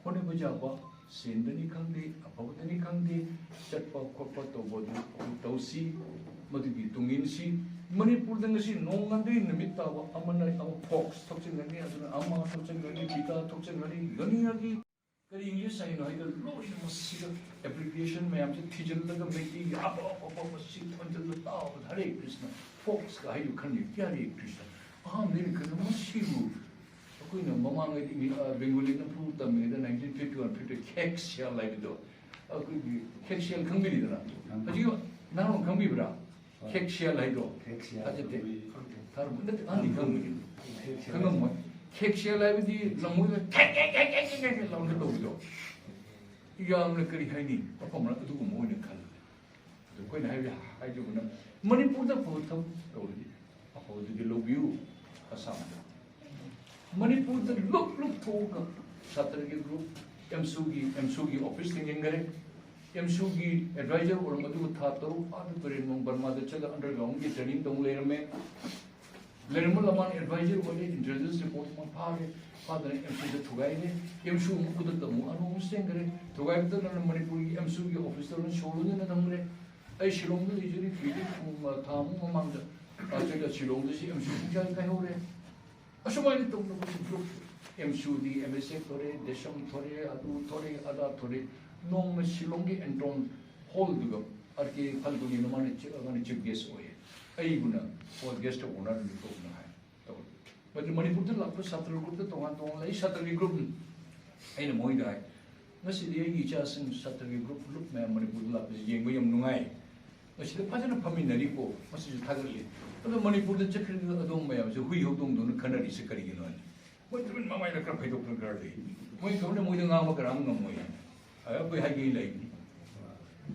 ꯍꯣꯠꯅꯕ ꯌꯥꯕ, ꯁꯦꯟꯗꯅꯤ ꯈꯪꯗꯦ, ꯑꯐꯕꯗꯅꯤ ꯈꯪꯗꯦ, ꯆꯠꯄ ꯈꯣꯠꯄ ꯇꯧꯕ ꯑꯗꯨ ꯑꯩꯈꯣꯏ ꯇꯧꯁꯤ, ꯃꯗꯨꯒꯤ ꯇꯨꯡ ꯏꯟꯁꯤ꯫ ꯃꯅꯤꯄꯨꯔꯗ ꯉꯁꯤ ꯅꯣꯡꯉꯥꯟꯗꯒꯤ ꯅꯨꯃꯤꯠ ꯇꯥꯕ ꯑꯃꯅ ꯑꯃ ꯐꯣꯛꯁ ꯊꯣꯛꯆꯤꯟꯒꯅꯤ, ꯑꯗꯨꯅ ꯑꯃ ꯊꯣꯛꯆꯤꯟꯒꯅꯤ, ꯄꯤꯇꯥ ꯊꯣꯛꯆꯤꯟꯒꯅꯤ, ꯒꯅꯤ ꯒꯅꯤ꯫ ꯀꯔꯤ ꯏꯪꯂꯤꯁ ꯍꯥꯏꯅꯣ ꯍꯥꯏꯗ ꯂꯣꯏꯅ ꯃꯁꯤꯗ ꯑꯦꯕ꯭ꯔꯤꯕ꯭ꯔꯤꯌꯦꯁꯟ ꯃꯌꯥꯝꯁꯦ ꯊꯤꯖꯤꯜꯂꯒ ꯃꯩꯇꯩꯒꯤ ꯑꯐ ꯑꯐꯕ ꯃꯁꯤ ꯊꯣꯟꯖꯤꯜꯂ ꯇꯥꯕꯗ ꯍꯔꯦ ꯀ꯭ꯔꯤꯁꯅ, ꯐꯣꯛꯁꯀ ꯍꯥꯏꯗꯨ ꯈꯪꯗꯦ, ꯍꯔꯦ ꯀ꯭ꯔꯤꯁꯅ꯫ ꯑꯍꯥꯟꯕꯗ ꯑꯩꯅ ꯈꯜꯂꯦ ꯃꯁꯤꯕꯨ ꯑꯩꯈꯣꯏꯅ ꯃꯃꯥꯡꯉꯩꯗ ꯏꯪꯂꯤ-, ꯑ, ꯕꯦꯡꯒꯣꯂꯤ ꯅꯝꯐꯨ ꯇꯝꯃꯤꯉꯩꯗ ꯅꯥꯏꯟꯇꯤꯟ ꯐꯤꯐꯇꯤ ꯋꯥꯟ ꯐꯤꯐꯇꯤ ꯈꯦꯛ ꯁꯦꯜ ꯍꯥꯏꯕꯗꯣ, ꯑꯩꯈꯣꯏꯒꯤ ꯈꯦꯛ ꯁꯦꯜ ꯈꯪꯕꯤꯔꯤꯗꯅ? ꯈꯪꯉꯤ꯫ ꯍꯧꯖꯤꯛ ꯅꯍꯥꯟ ꯈꯪꯕꯤꯕ꯭ꯔꯥ? ꯈꯦꯛ ꯁꯦꯜ ꯍꯥꯏꯗꯣ? ꯈꯦꯛ ꯁꯦꯜ ꯊꯥꯖꯗꯦ꯫ ꯈꯪꯗꯦ꯫ ꯊꯥꯔꯝꯕ ꯅꯠꯇꯦ, ꯑꯍꯟꯗꯤ ꯈꯪꯕꯅꯤ꯫ ꯈꯦꯛ ꯁꯦꯜ ꯈꯪꯉꯝꯃꯣꯏ꯫ ꯈꯦꯛ ꯁꯦꯜ ꯍꯥꯏꯕꯗꯤ ꯂꯝꯃꯣꯏꯗ ꯈꯦꯛ ꯈꯦꯛ ꯈꯦꯛ ꯈꯦꯛ ꯈꯦꯛ ꯈꯦꯛ ꯂꯥꯎꯔꯒ ꯇꯧꯕꯗꯣ꯫ ꯌꯥꯝꯅ ꯀꯔꯤ ꯍꯥꯏꯅꯤ? ꯃꯐꯝ ꯑꯃ ꯑꯗꯨꯒꯨꯝꯕ ꯑꯣꯏꯅ ꯈꯜꯂꯦ꯫ ꯑꯩꯈꯣꯏꯅ ꯍꯥꯏꯕ ꯍꯥꯏꯖꯕꯅ, ꯃꯅꯤꯄꯨꯔꯗ ꯑꯐꯕ ꯊꯕꯛ ꯇꯧꯔꯗꯤ ꯑꯐꯕꯗꯨꯗꯤ ꯂꯧꯕꯤꯌꯨ꯫ ꯑꯁꯥꯝꯗ, ꯃꯅꯤꯄꯨꯔꯗ ꯂꯨꯞ ꯂꯨꯞ ꯊꯣꯛꯑꯒ ꯁꯥꯇ꯭ꯔꯒꯤ ꯒ꯭ꯔꯨꯞ, ꯑꯦꯝꯁꯨꯒꯤ ꯑꯦꯝꯁꯨꯒꯤ ꯑꯣꯐꯤꯁ ꯊꯤꯡꯖꯤꯟꯈꯔꯦ꯫ ꯑꯦꯝꯁꯨꯒꯤ ꯑꯦꯗꯚꯥꯏꯖꯔ ꯑꯣꯏꯔꯝꯕꯗꯨ ꯊꯥ ꯇꯔꯨꯛ ꯑꯥꯗ ꯇꯨꯔꯦꯟ ꯕꯔꯃꯥꯗ ꯆꯠꯂꯒ ꯑꯟꯗꯔꯒ꯭ꯔꯥꯎꯟꯒꯤ ꯇ꯭ꯔꯦꯅꯤꯡ ꯇꯧ ꯂꯩꯔꯝꯃꯦ꯫ ꯂꯩꯔꯝꯕ ꯂꯃꯥꯟ ꯑꯦꯗꯚꯥꯏꯖꯔ ꯑꯣꯏꯔꯦ, ꯏꯟꯇꯦꯂꯤꯖꯦꯟꯁ ꯔꯤꯄꯣꯔꯠ ꯑꯃ ꯐꯥꯔꯦ, ꯐꯥꯗꯅ ꯑꯦꯝꯁꯨꯗ ꯊꯨꯒꯥꯏꯔꯦ꯫ ꯑꯦꯝꯁꯨ ꯑꯃꯨꯛ ꯈꯨꯗꯛꯇ ꯑꯃꯨꯛ ꯑꯅꯧꯕ ꯑꯃ ꯁꯦꯝꯈꯔꯦ꯫ ꯊꯨꯒꯥꯏꯕꯗ ꯅꯪꯅ ꯃꯅꯤꯄꯨꯔꯒꯤ ꯑꯦꯝꯁꯨꯒꯤ ꯑꯣꯐꯤꯁꯇ ꯂꯣꯏ ꯁꯣꯜꯂꯨꯗꯅ ꯊꯝꯈ꯭ꯔꯦ꯫ ꯑꯩ ꯁꯤꯂꯣꯡꯗ ꯂꯩꯖꯔꯤ, ꯀꯨꯏꯗꯦ, ꯄꯨꯡ, ꯑ, ꯊꯥ ꯑꯃꯨꯛ ꯃꯃꯥꯡꯗ, ꯑ, ꯆꯠꯂ ꯁꯤꯂꯣꯡꯗꯁꯤ ꯑꯦꯝꯁꯨ ꯄꯨꯡꯁꯥꯏ ꯀꯥꯏꯍꯧꯔꯦ꯫ ꯑꯁꯨꯃꯥꯏꯅ ꯇꯧꯅꯕꯁꯤ ꯒ꯭ꯔꯨꯞ, ꯑꯦꯝꯁꯨꯗꯤ ꯑꯦꯝ ꯑꯦꯁ ꯑꯦꯐ ꯊꯣꯔꯦ, ꯗꯦꯁꯝ ꯊꯣꯔꯦ, ꯑꯗꯨ ꯊꯣꯔꯦ, ꯑꯗꯥ ꯊꯣꯔꯦ꯫ ꯅꯣꯡꯃ ꯁꯤꯂꯣꯡꯒꯤ ꯑꯦꯟꯇꯣꯟ ꯍꯣꯜꯗꯨꯒ ꯑꯥꯔ ꯀꯦ ꯐꯜꯒꯨꯅꯤꯅ ꯃꯥꯅ ꯆꯠꯂꯒꯅ ꯆꯤꯐ ꯒꯦꯁ ꯑꯣꯏꯌꯦ꯫ ꯑꯩꯕꯨꯅ ꯍꯣꯜ ꯒꯦꯁ ꯑꯣꯐ ꯑꯣꯅꯔꯅꯤ ꯇꯧꯗꯅ ꯍꯥꯏ꯫ ꯇꯧꯔꯦ꯫ ꯃꯗꯨ ꯃꯅꯤꯄꯨꯔꯗ ꯂꯥꯛꯄ ꯁꯥꯇ꯭ꯔ ꯒ꯭ꯔꯨꯞꯇ ꯇꯣꯉꯥꯟ ꯇꯣꯉꯥꯟ ꯂꯩ, ꯁꯥꯇ꯭ꯔꯒꯤ ꯒ꯭ꯔꯨꯞꯅꯤ꯫ ꯑꯩꯅ ꯃꯣꯏꯗ ꯍꯥꯏ, "ꯉꯁꯤꯗꯤ ꯑꯩꯒꯤ ꯏꯆꯥꯁꯤꯡ ꯁꯥꯇ꯭ꯔꯒꯤ ꯒ꯭ꯔꯨꯞ, ꯒ꯭ꯔꯨꯞ ꯃꯌꯥꯝ ꯃꯅꯤꯄꯨꯔꯗ ꯂꯥꯛꯄꯁꯤ ꯌꯦꯡꯕ ꯌꯥꯝ ꯅꯨꯡꯉꯥꯏ꯫ ꯃꯁꯤꯗ ꯐꯖꯅ ꯐꯝꯃꯤꯟꯅꯔꯤꯀꯣ, ꯃꯁꯤꯁꯨ ꯊꯥꯒꯠꯂꯤ꯫ ꯑꯗꯣ ꯃꯅꯤꯄꯨꯔꯗ ꯆꯠꯈ꯭ꯔꯤꯕ ꯑꯗꯣꯝ ꯃꯌꯥꯝꯁꯦ ꯍꯨꯏ ꯍꯧꯗꯣꯡꯗꯧꯅ ꯈꯟꯅꯔꯤꯁꯦ ꯀꯔꯤꯒꯤꯅꯣ?" ꯍꯥꯏꯅ꯫ ꯃꯣꯏ ꯇꯨꯃꯤꯟ ꯃꯃꯥꯏꯅ ꯈꯔ ꯐꯩꯗꯣꯛꯇꯅ ꯈꯔ ꯂꯩ꯫ ꯃꯣꯏ ꯊꯕꯛꯅ ꯃꯣꯏꯗ ꯉꯥꯡꯕ ꯀꯅꯥꯝ ꯉꯝꯃꯣꯏ꯫ ꯑꯗ ꯑꯩꯈꯣꯏ ꯍꯥꯏꯒꯦ ꯂꯩ꯫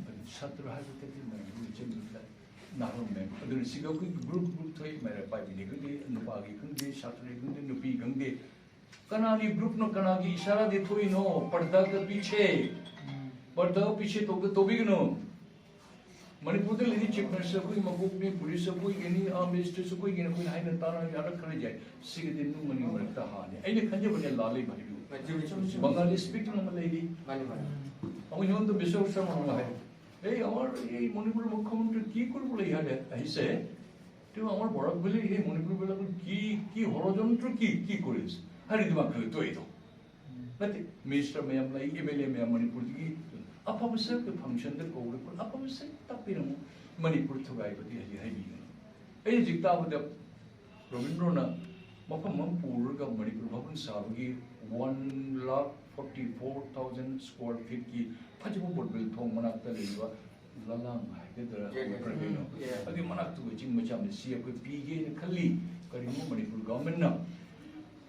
ꯑꯗꯨ ꯁꯥꯇ꯭ꯔ ꯍꯥꯏꯕꯗꯗꯤ ꯃꯌꯥꯝ ꯏꯆꯟ ꯅꯨꯄꯤꯗ ꯅꯥꯔꯝꯃꯦ꯫ ꯑꯗꯨꯅ ꯁꯤꯗ ꯑꯩꯈꯣꯏꯒꯤ ꯒ꯭ꯔꯨꯞ, ꯒ꯭ꯔꯨꯞ ꯊꯣꯛꯏ, ꯃꯩꯔꯥ ꯄꯥꯏꯕꯤꯅꯤ ꯈꯪꯗꯦ, ꯅꯨꯄꯥꯒꯤ ꯈꯪꯗꯦ, ꯁꯥꯇ꯭ꯔꯒꯤ ꯈꯪꯗꯦ, ꯅꯨꯄꯤ ꯈꯪꯗꯦ꯫ ꯀꯅꯥꯒꯤ ꯒ꯭ꯔꯨꯞꯅꯣ, ꯀꯅꯥꯒꯤ ꯏꯁꯥꯔꯥꯗꯤ ꯊꯣꯛꯏꯅꯣ? ꯄꯔꯗꯥꯒ ꯄꯤꯁꯦ, ꯄꯔꯗꯥꯒ ꯄꯤꯁꯦ ꯇꯧꯗ ꯇꯧꯕꯤꯒꯅꯨ꯫ ꯃꯅꯤꯄꯨꯔꯗ ꯂꯩꯔꯤ ꯆꯤꯐ ꯃꯤꯅꯤꯁꯇꯔ ꯑꯩꯈꯣꯏꯒꯤ ꯃꯀꯣꯛꯅꯤ, ꯄꯨꯂꯤꯁ ꯑꯩꯈꯣꯏꯒꯤꯅꯤ, ꯑꯥꯔꯝ ꯃꯤꯅꯤꯁꯇꯔꯁꯨ ꯑꯩꯈꯣꯏꯒꯤꯅꯤ, ꯑꯩꯈꯣꯏꯅ ꯍꯥꯏꯅ ꯇꯥꯅ ꯌꯥꯔꯛꯈ꯭ꯔ ꯌꯥꯏ꯫ ꯁꯤꯒꯤꯗꯤ ꯅꯨꯡ ꯃꯅꯤꯡ ꯃꯔꯛꯇ ꯍꯥꯅꯤ꯫ ꯑꯩꯅ ꯈꯟꯖꯕꯅꯦ, ꯂꯥꯜꯂꯦ ꯃꯗꯨ꯫ ꯃꯥꯅꯤ, ꯆꯨꯝꯃꯤ, ꯆꯨꯝꯃꯤ, ꯆꯨꯝꯃꯤ꯫ ꯕꯪꯒꯥꯂꯤ ꯁ꯭ꯄꯤꯀꯤꯡ ꯑꯃ ꯂꯩꯔꯤ꯫ ꯃꯥꯅꯤ, ꯃꯥꯅꯤ꯫ ꯑꯃ ꯍꯤꯃꯟꯇ ꯕꯤꯁꯋ ꯁꯔꯃꯅ ꯍꯥꯏ, "এই আমাৰ এই মণিপুৰৰ মুখ্যমন্ত্ৰী কি কৰিব বুলি ইহঁতে আহিছে? তেওঁ আমাৰ বৰাক ভেলীৰ সেই মণিপুৰ বিলাকত কি, কি ষড়যন্ত্ৰ কি, কি কৰি আছে?" ꯍꯥꯏꯔꯤꯗꯤ ꯃꯥ ꯈꯔ ꯇꯣꯏꯗꯣ꯫ ꯅꯠꯇꯦ, ꯃꯤꯅꯤꯁꯇꯔ ꯃꯌꯥꯝ ꯂꯩ, ꯑꯦꯝ ꯑꯦꯜ ꯑꯦ ꯃꯌꯥꯝ ꯃꯅꯤꯄꯨꯔꯗꯒꯤ ꯑꯐꯕꯁꯦ ꯑꯩꯈꯣꯏ ꯐꯪꯁꯟꯗ ꯀꯧꯔꯒ ꯑꯐꯕꯁꯦ ꯇꯥꯛꯄꯤꯔꯝꯃꯨ꯫ ꯃꯅꯤꯄꯨꯔ ꯊꯨꯒꯥꯏꯕꯗꯤ ꯍꯧꯖꯤꯛ ꯍꯥꯏꯕꯤꯒꯅꯨ꯫ ꯑꯩ ꯍꯧꯖꯤꯛ ꯇꯥꯕꯗ ꯔꯕꯤꯟꯗ꯭ꯔꯣꯅ ꯃꯐꯝ ꯑꯃ ꯄꯨꯔꯒ ꯃꯅꯤꯄꯨꯔ ꯚꯕꯟ ꯁꯥꯕꯒꯤ one lakh forty four thousand square feetꯀꯤ ꯐꯖꯕ ꯕꯣꯠꯕꯦꯜ ꯊꯣꯡ ꯃꯅꯥꯛꯇ ꯂꯩꯕ ꯂꯂꯥꯡ ꯍꯥꯏꯒꯗ꯭ꯔꯥ, ꯌꯥꯏ, ꯌꯥꯏ꯫ ꯀꯔꯤꯅꯣ? ꯎꯝ, ꯌꯥꯏ꯫ ꯑꯗꯨꯒꯤ ꯃꯅꯥꯛꯇꯨꯒ ꯆꯤꯡ ꯃꯆꯥ ꯑꯃ ꯁꯤ ꯑꯩꯈꯣꯏ ꯄꯤꯒꯦꯅ ꯈꯜꯂꯤ꯫ ꯀꯔꯤꯒꯨꯝꯕ ꯃꯅꯤꯄꯨꯔ ꯒꯚꯔꯟꯃꯦꯟꯠꯅ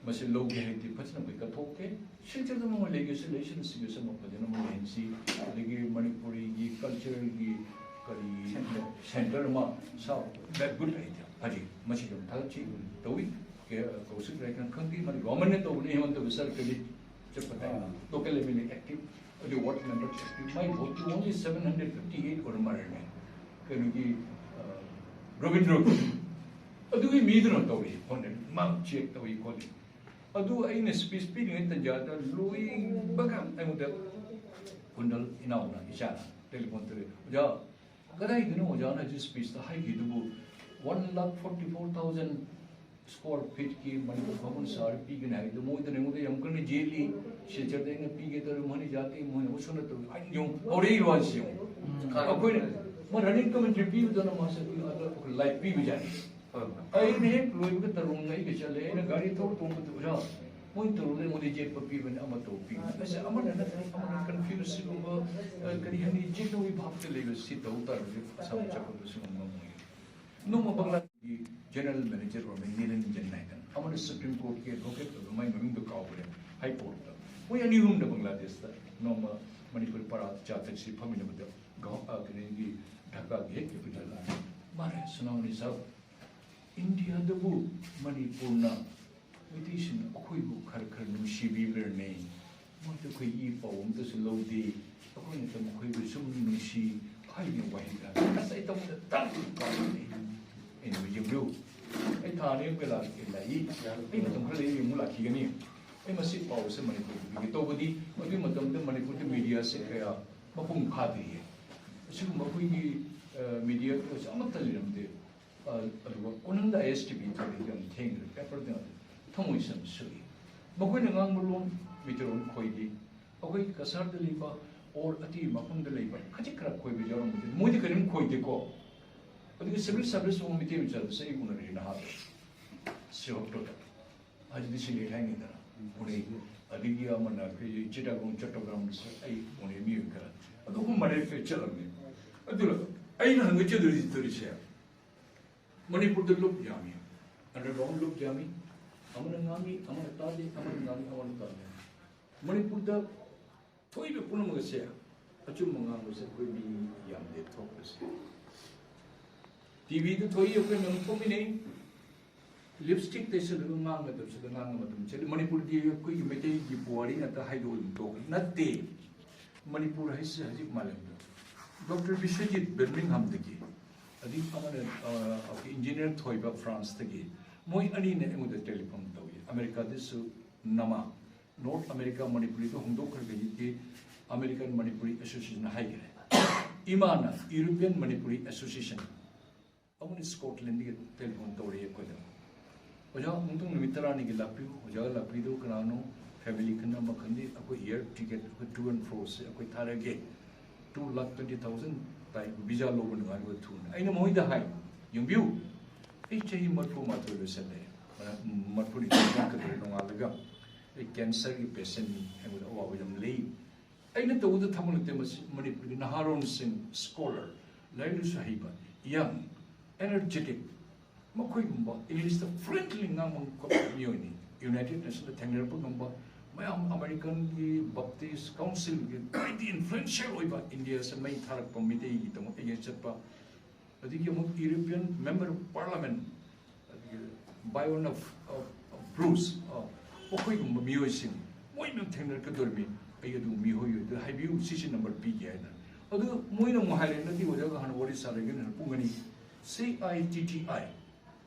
ꯃꯁꯤ ꯂꯧꯒꯦ ꯍꯥꯏꯔꯗꯤ ꯐꯖꯅ ꯑꯩꯈꯣꯏ ꯀꯠꯊꯣꯛꯀꯦ꯫ ꯁꯤꯜꯆꯔꯗ ꯑꯃ ꯂꯩꯒꯦꯁꯨ ꯂꯩꯁꯅꯨ, ꯁꯤꯒꯁꯨ ꯑꯃ ꯐꯖꯅ ꯑꯃ ꯂꯩꯍꯟꯁꯤ꯫ ꯑꯗꯒꯤ ꯃꯅꯤꯄꯨꯔꯤꯒꯤ ꯀꯜꯆꯔꯒꯤ ꯀꯔꯤ ꯁꯦꯟꯇꯔ ꯑꯃ ꯁꯥꯕ, that good idea꯫ ꯐꯖꯩ, ꯃꯁꯤꯁꯨ ꯌꯥꯝ ꯊꯥꯒꯠꯆꯩ꯫ ꯇꯧꯏ꯫ ꯀꯦ-, ꯀꯧꯁꯤꯛ ꯂꯩꯀꯥꯏꯅ ꯈꯪꯗꯦ, ꯃꯗꯨ ꯒꯣꯔꯃꯦꯟꯅ ꯇꯧꯕꯅꯤ, ꯍꯦꯃꯟꯇ ꯕꯤꯁꯋꯥꯜ ꯀꯔꯤ ꯆꯠꯄ ꯇꯥꯏ꯫ ꯑꯥ꯫ Local MLA active, ꯑꯗꯨ ward member active, my vote to only seven hundred fifty eight ꯑꯣꯏꯔ ꯃꯥꯜꯂꯦꯅꯦ꯫ ꯀꯩꯅꯣꯒꯤ, ꯑ, ꯔꯕꯤꯟꯗ꯭ꯔ ꯑꯗꯨꯒꯤ ꯃꯤꯗꯨꯅ ꯇꯧꯔꯤ, ꯐꯣꯟꯗ ꯃꯥ ꯆꯦꯛ ꯇꯧꯏ ꯈꯣꯠꯂꯤ꯫ ꯑꯗꯨ ꯑꯩꯅ ꯁ꯭ꯄꯤꯆ ꯄꯤꯔꯤꯉꯩ ꯇꯟꯖꯥꯗ ꯂꯣꯏꯕꯒ ꯑꯩꯉꯣꯟꯗ ꯀꯨꯟꯗꯜ ꯏꯅꯥꯎꯅ, ꯏꯆꯥꯅ ꯇꯦꯂꯤꯐꯣꯟ ꯇꯧꯔꯛꯑꯦ, "ꯑꯣꯖꯥ, ꯀꯗꯥꯏꯗꯅꯣ ꯑꯣꯖꯥꯅ ꯍꯧꯖꯤꯛ ꯁ꯭ꯄꯤꯆꯇ ꯍꯥꯏꯈꯤꯗꯨꯕꯨ one lakh forty four thousand square ꯐꯤꯠꯀꯤ ꯃꯅꯤꯄꯨꯔ ꯚꯕꯟ ꯁꯥꯔ ꯄꯤꯒꯅꯤ ꯍꯥꯏꯗꯣ? ꯃꯣꯏꯗꯅ ꯑꯩꯉꯣꯟꯗ ꯌꯥꯝ ꯀꯟꯅ ꯌꯦꯠꯂꯤ, ꯁꯤꯜꯆꯔꯗ ꯑꯩꯅ ꯄꯤꯒꯦ ꯇꯧꯔꯦ, ꯃꯣꯏꯅ ꯌꯥꯗꯦ, ꯃꯣꯏꯅ ꯎꯁꯨ ꯅꯠꯇꯕ ꯍꯥꯏꯅ ꯌꯦꯡꯉꯨ, ꯍꯧꯔꯛꯏ ꯋꯥꯁꯤ ꯌꯦꯡꯉꯨ꯫ ꯑꯩꯈꯣꯏꯅ ꯃꯣꯏ ꯔꯟꯅꯤꯡ ꯀꯃꯦꯟꯇ꯭ꯔꯤ ꯄꯤꯕꯗꯅ ꯃꯥꯁꯦ ꯑꯩꯈꯣꯏ ꯑꯗ ꯑꯩꯈꯣꯏ ꯂꯥꯏꯐ ꯄꯤꯕ ꯌꯥꯅꯤ꯫ ꯑꯩꯅ ꯍꯦꯛ ꯂꯣꯏꯕꯒ ꯇꯔꯨꯡ ꯑꯩꯒ ꯆꯠꯂꯦ꯫ ꯑꯩꯅ ꯒꯥꯔꯤ ꯊꯧꯔ ꯇꯣꯡꯕꯗ, "ꯑꯣꯖꯥ, ꯃꯣꯏ ꯇꯧꯔꯨꯗ ꯑꯩꯉꯣꯟꯗ ꯌꯦꯠꯄ ꯄꯤꯕꯅꯤ, ꯑꯃ ꯇꯧꯕ ꯄꯤꯕꯅꯤ"꯫ ꯑꯁ, ꯑꯃꯅ ꯅꯠꯇ꯭ꯔꯒ ꯑꯃꯅ ꯀꯟꯐ꯭ꯌꯨꯁ ꯁꯤꯒꯨꯝꯕ, ꯑ, ꯀꯔꯤ ꯍꯥꯏꯅꯤ, ꯌꯦꯠꯅꯕꯒꯤ ꯚꯥꯕꯇ ꯂꯩꯕ ꯁꯤ ꯇꯧ ꯇꯥꯔꯗꯤ ꯑꯁꯥꯝ ꯆꯠꯄꯗꯁꯨ ꯉꯝꯃꯣꯏ꯫ ꯅꯣꯡꯃ ꯕꯪꯒ꯭ꯂꯥꯗꯦꯁꯀꯤ ꯖꯦꯅꯔꯦꯜ ꯃꯦꯅꯦꯖꯔ ꯑꯣꯏꯔꯝꯃꯦ, ꯅꯤꯔꯟꯖꯟ ꯍꯥꯏꯗꯅ, ꯑꯃꯅ ꯁꯨꯄ꯭ꯔꯤꯝ ꯀꯣꯔꯠꯀꯤ ꯑꯦꯗꯚꯣꯀꯦꯠ ꯑꯣꯏꯕ, ꯃꯥꯏ ꯃꯃꯤꯡꯗꯣ ꯀꯥꯎꯈ꯭ꯔꯦ, ꯍꯥꯏ ꯀꯣꯔꯠꯇ꯫ ꯃꯣꯏ ꯑꯅꯤ ꯑꯍꯨꯝꯅ ꯕꯪꯒ꯭ꯂꯥꯗꯦꯁꯇ ꯅꯣꯡꯃ ꯃꯅꯤꯄꯨꯔ ꯄꯔꯥ ꯆꯥ ꯊꯛꯁꯤ ꯐꯝꯃꯤꯟꯅꯕꯗ ꯒꯧ-, ꯑ, ꯀꯩꯅꯣꯒꯤ ꯙꯥꯀꯥꯒꯤ ꯍꯦꯠ ꯀꯦꯄꯤꯇꯦꯜ ꯂꯥꯛꯑꯦ꯫ ꯃꯥꯅ, "ꯁꯨꯅꯥꯃꯅꯤ ꯁꯥꯍꯕ, ꯏꯟꯗꯤꯌꯥꯗꯕꯨ ꯃꯅꯤꯄꯨꯔꯅ ꯃꯩꯇꯩꯁꯤꯡꯅ ꯑꯩꯈꯣꯏꯕꯨ ꯈꯔ ꯈꯔ ꯅꯨꯡꯁꯤꯕꯤꯕ꯭ꯔꯅꯦ? ꯃꯣꯏꯗ ꯑꯩꯈꯣꯏ ꯏ ꯄꯥꯎ ꯑꯝꯇꯁꯨ ꯂꯧꯗꯦ꯫ ꯑꯩꯈꯣꯏꯅ ꯃꯈꯣꯏꯕꯨ ꯁꯨꯝ ꯅꯨꯡꯁꯤ" ꯍꯥꯏꯅ ꯋꯥꯍꯩꯗ꯫ ꯑꯁ, ꯑꯩ ꯇꯧꯕꯗ ꯇꯪ ꯄꯥꯝꯃꯤ꯫ ꯑꯩꯅ ꯌꯦꯡꯕꯤꯌꯨ꯫ ꯑꯩ ꯊꯥ ꯑꯅꯤ ꯑꯃꯨꯛꯀ ꯂꯥꯛ-, ꯂꯥꯛꯏ꯫ ꯑꯩ ꯃꯇꯝ ꯈꯔ ꯂꯩꯔ ꯑꯃꯨꯛ ꯂꯥꯛꯈꯤꯒꯅꯤ꯫ ꯑꯩ ꯃꯁꯤ ꯄꯥꯎꯁꯦ ꯃꯅꯤꯄꯨꯔꯗ ꯄꯤꯒꯦ꯫ ꯇꯧꯕꯗꯤ ꯃꯗꯨꯒꯤ ꯃꯇꯝꯗ ꯃꯅꯤꯄꯨꯔꯗ ꯃꯦꯗꯤꯌꯥꯁꯦ ꯀꯌꯥ ꯃꯄꯨꯡ ꯐꯥꯗ꯭ꯔꯤꯌꯦ꯫ ꯑꯁꯤꯒꯨꯝꯕ ꯑꯩꯈꯣꯏꯒꯤ, ꯑ, ꯃꯦꯗꯤꯌꯥ ꯑꯃꯠꯇ ꯂꯩꯔꯝꯗꯦ꯫ ꯑ, ꯑꯗꯨꯒ ꯀꯣꯅꯨꯡꯗ ISTV ꯊꯣꯛꯂꯛꯏ, ꯌꯥꯝ ꯊꯦꯡꯅ ꯄꯦꯄꯔꯗ ꯊꯃꯣꯏ ꯁꯦꯡꯅ ꯁꯣꯛꯏ꯫ ꯃꯈꯣꯏꯅ ꯉꯥꯡꯕ ꯂꯣꯟ ꯃꯩꯇꯩꯂꯣꯟ ꯈꯣꯏꯗꯦ꯫ ꯑꯩꯈꯣꯏ ꯀꯁꯥꯔꯗ ꯂꯩꯕ ꯑꯣꯔ ꯑꯇꯩ ꯃꯐꯝꯗ ꯂꯩꯕ ꯈꯖꯤꯛ ꯈꯔ ꯈꯣꯏꯕ ꯌꯥꯎꯔꯝꯕꯗꯤ ꯃꯣꯏꯗꯤ ꯀꯔꯤꯝ ꯈꯣꯏꯗꯦꯀꯣ꯫ ꯑꯗꯨꯒ ꯁꯤꯚꯤꯜ ꯁꯥꯔꯚꯤꯁ ꯑꯃ ꯃꯩꯇꯩ ꯃꯆꯥꯗꯨꯁꯨ ꯑꯩ ꯎꯅꯔꯦ ꯅꯍꯥꯟ ꯁꯤꯍꯣꯛꯇꯣꯗ꯫ ꯍꯧꯖꯤꯛꯇꯤ ꯁꯤꯂꯦ ꯍꯥꯏꯅꯤꯗꯅ ꯎꯅꯩ꯫ ꯑꯗꯒꯤ ꯑꯃꯅ ꯑꯩꯈꯣꯏꯒꯤ ꯆꯤꯇꯥꯒꯣꯡ ꯆꯠꯇꯣꯒ꯭ꯔꯥꯝꯗꯁꯨ ꯑꯩ ꯎꯅꯩ ꯃꯤꯑꯣꯏ ꯈꯔ꯫ ꯑꯗꯨꯒꯨꯝꯕ ꯃꯔꯦꯞꯇ ꯆꯠꯂꯝꯃꯤ꯫ ꯑꯗꯨꯅ ꯑꯩꯅ ꯍꯪꯒꯠꯆꯗꯣꯏꯁꯤ ꯇꯧꯔꯤꯁꯦ, ꯃꯅꯤꯄꯨꯔꯗ ꯂꯨꯞ ꯌꯥꯝꯃꯤ, ꯑꯟꯗꯔꯒ꯭ꯔꯥꯎꯟ ꯂꯨꯞ ꯌꯥꯝꯃꯤ, ꯑꯃꯅ ꯉꯥꯡꯉꯤ, ꯑꯃꯅ ꯇꯥꯗꯦ, ꯑꯃꯅ ꯉꯥꯡꯉꯤ, ꯑꯃꯅ ꯇꯥꯗꯦ꯫ ꯃꯅꯤꯄꯨꯔꯗ ꯊꯣꯛꯏꯕ ꯄꯨꯝꯅꯃꯛ ꯑꯁꯦ ꯑꯆꯨꯝꯕ ꯉꯥꯡꯕꯁꯦ ꯑꯩꯈꯣꯏ ꯃꯤ ꯌꯥꯝꯗꯦ ꯊꯣꯛꯄꯁꯦ꯫ ꯇꯤꯚꯤꯗ ꯊꯣꯛꯏ, ꯑꯩꯈꯣꯏ ꯃꯌꯥꯝ ꯊꯣꯛꯃꯤꯟꯅꯩ꯫ ꯂꯤꯞꯁꯇꯤꯛ ꯇꯩꯁꯜꯂꯒ ꯉꯥꯡꯒꯗꯕꯁꯤꯗ ꯉꯥꯡꯕ ꯃꯇꯝ ꯆꯠꯂꯤ꯫ ꯃꯅꯤꯄꯨꯔꯗꯤ ꯑꯩꯈꯣꯏꯒꯤ ꯃꯩꯇꯩꯒꯤ ꯄꯨꯋꯥꯔꯤ ꯉꯥꯛꯇ ꯍꯥꯏꯗꯣꯛꯑ ꯑꯗꯨꯝ ꯇꯣꯛꯈ꯭ꯔꯦ꯫ ꯅꯠꯇꯦ, ꯃꯅꯤꯄꯨꯔ ꯍꯥꯏꯁꯦ ꯍꯧꯖꯤꯛ ꯃꯥꯂꯦꯝꯗ ꯗꯣꯛꯇꯔ ꯕꯤꯁ꯭ꯋꯖꯤꯠ ꯕꯔꯃꯤꯡꯍꯥꯝꯗꯒꯤ, ꯑꯗꯒꯤ ꯑꯃꯅ ꯑ, ꯑꯩꯈꯣꯏ ꯏꯟꯖꯤꯅꯤꯌꯔ ꯊꯣꯏꯕ ꯐ꯭ꯔꯥꯟꯁꯇꯒꯤ, ꯃꯣꯏ ꯑꯅꯤꯅ ꯑꯩꯉꯣꯟꯗ ꯇꯦꯂꯤꯐꯣꯟ ꯇꯧꯏ꯫ ꯑꯃꯦꯔꯤꯀꯥꯗꯁꯨ ꯅꯃꯥ ꯅꯣꯔꯠ ꯑꯃꯦꯔꯤꯀꯥ ꯃꯅꯤꯄꯨꯔꯤꯗꯣ ꯍꯣꯡꯗꯣꯛꯈ꯭ꯔꯒ ꯍꯧꯖꯤꯛꯇꯤ ꯑꯃꯦꯔꯤꯀꯥꯟ ꯃꯅꯤꯄꯨꯔꯤ ꯑꯦꯁꯣꯁꯤꯌꯦꯁꯟ ꯍꯥꯏꯈ꯭ꯔꯦ꯫ ꯏꯃꯥꯅ ꯌꯨꯔꯣꯄꯤꯌꯟ ꯃꯅꯤꯄꯨꯔꯤ ꯑꯦꯁꯣꯁꯤꯌꯦꯁꯟ, ꯑꯃꯅ ꯁ꯭ꯀꯣꯠꯂꯦꯟꯗꯒꯤ ꯇꯦꯂꯤꯐꯣꯟ ꯇꯧꯔꯛꯑꯦ ꯑꯩꯈꯣꯏꯗ꯫ "ꯑꯣꯖꯥ, ꯑꯃꯨꯛꯇꯪ ꯅꯨꯃꯤꯠ ꯇꯔꯥꯅꯤꯒꯤ ꯂꯥꯛꯄꯤꯌꯨ, ꯑꯣꯖꯥꯒ ꯂꯥꯛꯄꯤꯗꯨ ꯀꯅꯥꯅꯣ, ꯐꯦꯃꯤꯂꯤ ꯈꯟ ꯑꯃ ꯈꯟꯗꯦ, ꯑꯩꯈꯣꯏ ꯑꯦꯌꯔ ꯇꯤꯀꯦꯠ, ꯑꯩꯈꯣꯏ ꯇꯨ ꯑꯦꯟ ꯐ꯭ꯔꯣꯁꯦ ꯑꯩꯈꯣꯏ ꯊꯥꯔꯛꯑꯒꯦ, ꯇꯨ ꯂꯥꯛ ꯇ꯭ꯋꯦꯟꯇꯤ ꯊꯥꯎꯖꯟ ꯇꯥꯏ, ꯚꯤꯖꯥ ꯂꯧꯕ ꯅꯨꯡꯉꯥꯏꯕ ꯊꯨꯅ"꯫ ꯑꯩꯅ ꯃꯣꯏꯗ ꯍꯥꯏ, "ꯌꯦꯡꯕꯤꯌꯨ, ꯑꯩ ꯆꯍꯤ ꯃꯔꯤꯐꯨ ꯃꯥꯊꯣꯏ ꯂꯣꯏꯁꯜꯂꯦ, ꯃꯔꯤꯐꯨ ꯅꯤꯊꯣꯏ ꯆꯪꯉꯛꯀꯗꯧꯔꯦ ꯅꯣꯡꯉꯥꯜꯂꯒ, ꯑꯩ ꯀꯦꯟꯁꯔꯒꯤ ꯄꯦꯁꯦꯟꯅꯤ, ꯑꯩꯉꯣꯟꯗ ꯑꯋꯥꯕ ꯌꯥꯝ ꯂꯩ"꯫ ꯑꯩꯅ ꯇꯧꯕꯗ ꯊꯕꯛ ꯅꯠꯇꯦ, ꯃꯁꯤ ꯃꯅꯤꯄꯨꯔꯒꯤ ꯅꯍꯥꯔꯣꯟꯁꯤꯡ, ꯁ꯭ꯀꯣꯂꯔ, ꯂꯥꯏꯔꯤꯛ ꯂꯥꯏꯁꯨ ꯍꯩꯕ, ꯌꯪ, ꯑꯦꯅꯔꯖꯦꯇꯤꯛ, ꯃꯈꯣꯏꯒꯨꯝꯕ ꯏꯪꯂꯤꯁꯇ ꯐ꯭ꯂꯨꯌꯦꯟꯠꯂꯤ ꯉꯥꯡꯕ ꯈꯣꯠꯄ ꯃꯤꯑꯣꯏꯅꯤ꯫ ꯌꯨꯅꯥꯏꯇꯦꯗ ꯅꯦꯁꯟꯗ ꯊꯦꯡꯅꯔꯛꯄ ꯉꯝꯕ, ꯃꯌꯥꯝ ꯑꯃꯦꯔꯤꯀꯟꯒꯤ ꯕꯞꯇꯤꯁ ꯀꯥꯎꯟꯁꯤꯜꯒꯤ ꯈ꯭ꯋꯥꯏꯗꯒꯤ ꯏꯟꯐ꯭ꯂꯨꯌꯦꯟꯁꯤꯌꯦꯜ ꯑꯣꯏꯕ, ꯏꯟꯗꯤꯌꯥꯁꯦ ꯃꯩ ꯊꯥꯔꯛꯄ, ꯃꯤꯇꯩꯒꯤꯗꯃꯛ ꯑꯦꯒꯦꯟꯁ ꯆꯠꯄ, ꯑꯗꯒꯤ ꯑꯃꯨꯛ ꯌꯨꯔꯣꯄꯤꯌꯟ ꯃꯦꯝꯕꯔ ꯑꯣꯐ ꯄꯥꯔꯂꯥꯃꯦꯟ, ꯑꯗꯒꯤ ꯕꯥꯏꯔꯟ ꯑꯣꯐ, ꯑꯣꯐ, ꯑꯣꯐ ꯕ꯭ꯔꯨꯁ, ꯑ, ꯃꯈꯣꯏꯒꯨꯝꯕ ꯃꯤꯑꯣꯏꯁꯤꯡ ꯃꯣꯏꯅ ꯊꯦꯡꯅꯔꯛꯀꯗꯧꯔꯤꯕꯅꯤ꯫ ꯑꯩ ꯑꯗꯨ ꯃꯤꯑꯣꯏ ꯑꯣꯏꯗ ꯍꯥꯏꯕꯤꯌꯨ, ꯁꯤꯁꯤ ꯅꯝꯕꯔ ꯄꯤꯒꯦ ꯍꯥꯏꯅ꯫ ꯑꯗꯨ ꯃꯣꯏꯅ ꯑꯃꯨꯛ ꯍꯥꯏꯔꯦ, "ꯅꯠꯇꯦ, ꯑꯣꯖꯥꯒ ꯍꯥꯟꯅ ꯋꯥꯔꯤ ꯁꯥꯔꯒꯦ" ꯍꯥꯏꯅ ꯄꯨꯡ ꯑꯅꯤ꯫ C I T T I,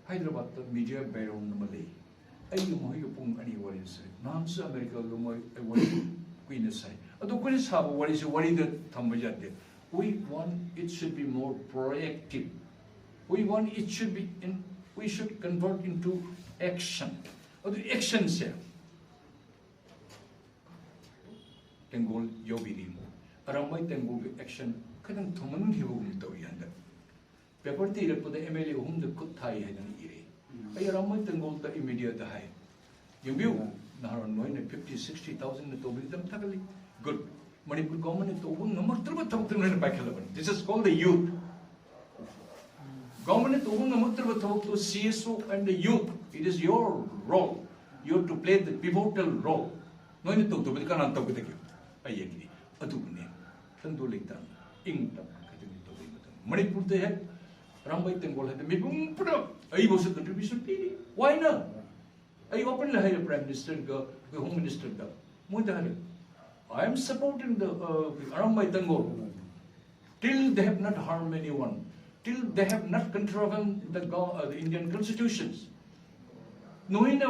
ꯍꯥꯏꯗ꯭ꯔꯕꯥꯗꯇ ꯃꯤꯗꯤꯌꯥ ꯕꯦꯛꯒ꯭ꯔꯥꯎꯟ ꯑꯃ ꯂꯩ꯫ ꯑꯩꯒ ꯃꯈꯣꯏꯒ ꯄꯨꯡ ꯑꯅꯤ ꯋꯥꯔꯤ ꯁꯥꯏ꯫ ꯅꯍꯥꯟꯁꯨ ꯑꯃꯦꯔꯤꯀꯥꯒ ꯃꯣꯏ ꯑꯩ ꯋꯥꯔꯤ ꯀꯨꯏꯅ ꯁꯥꯏ꯫ ꯑꯗꯣ ꯑꯩꯈꯣꯏꯅ ꯁꯥꯕ ꯋꯥꯔꯤꯁꯦ ꯋꯥꯔꯤꯗ ꯊꯝꯕ ꯌꯥꯗꯦ꯫ We want it should be more proactive. We want it should be in, we should convert into action. ꯑꯗꯨ ꯑꯦꯛꯁꯟꯁꯦ ꯇꯦꯡꯒꯣꯜ ꯌꯥꯎꯕꯤꯔꯤ꯫ ꯑꯔꯥꯝꯕꯥꯏ ꯇꯦꯡꯒꯣꯜꯒꯤ ꯑꯦꯛꯁꯟ ꯈꯤꯇꯪ ꯊꯨꯃꯟꯈꯤꯕꯒꯨꯝ ꯇꯧꯏ ꯍꯟꯗꯛ꯫ ꯄꯦꯄꯔ ꯊꯤꯔꯛꯄꯗ ꯑꯦꯝ ꯑꯦꯜ ꯑꯦ ꯑꯍꯨꯝꯗ ꯈꯨꯠ ꯊꯥꯏ ꯍꯥꯏꯗꯅ ꯏꯔꯦ꯫ ꯑꯩ ꯑꯔꯥꯝꯕꯥꯏ ꯇꯦꯡꯒꯣꯜꯗ ꯏꯃꯤꯗꯤꯌꯥꯗ ꯍꯥꯏ, "ꯌꯦꯡꯕꯤꯌꯨ, ꯅꯍꯥꯔꯣꯟ ꯅꯣꯏꯅ ꯐꯤꯐꯇꯤ, ꯁꯤꯛꯁꯇꯤ ꯊꯥꯎꯖꯟꯅ ꯇꯧꯕꯤꯔꯤꯗꯝ ꯊꯥꯒꯠꯂꯤ꯫ ꯒꯨꯗ꯫ ꯃꯅꯤꯄꯨꯔ ꯒꯣꯔꯃꯦꯟꯅ ꯇꯧꯕ ꯉꯝꯃꯛꯇ꯭ꯔꯕ ꯊꯕꯛꯇ ꯅꯣꯏꯅ ꯄꯥꯏꯈꯠꯂꯕꯅꯤ꯫ This is called the youth꯫ ꯒꯣꯔꯃꯦꯟꯅ ꯇꯧꯕ ꯉꯝꯃꯛꯇ꯭ꯔꯕ ꯊꯕꯛꯇꯨ C S O and the youth, it is your role. You have to play the pivotal role꯫ ꯅꯣꯏꯅ ꯇꯧꯗꯕꯗꯤ ꯀꯅꯥꯅ ꯇꯧꯒꯗꯒꯦ?" ꯑꯩ ꯌꯦꯡꯈꯤꯅꯤ꯫ ꯑꯗꯨꯕꯨꯅꯦ ꯇꯟꯗꯨ ꯂꯩꯇꯅ ꯏꯪ ꯇꯞꯅ ꯈꯛꯇꯪꯗꯤ ꯇꯧꯕꯒꯤ ꯃꯇꯝ꯫ ꯃꯅꯤꯄꯨꯔꯗ ꯍꯦꯛ ꯑꯔꯥꯝꯕꯥꯏ ꯇꯦꯡꯒꯣꯜ ꯍꯥꯏꯗꯅ ꯃꯤꯄꯨꯝ ꯄꯨꯝꯅꯃꯛ ꯑꯩꯕꯨꯁꯨ contribution ꯄꯤꯔꯤ꯫ Why not? ꯑꯩ open ꯂꯩ ꯍꯥꯏꯔꯦ Prime Ministerꯒ ꯑꯩꯈꯣꯏ Home Ministerꯗ꯫ ꯃꯣꯏꯗ ꯍꯥꯏꯔꯦ, "I am supporting the, uh, Arambai ꯇꯦꯡꯒꯣꯜ till they have not harmed anyone, till they have not contravened the, go- uh, the Indian constitutions." ꯅꯣꯏꯅ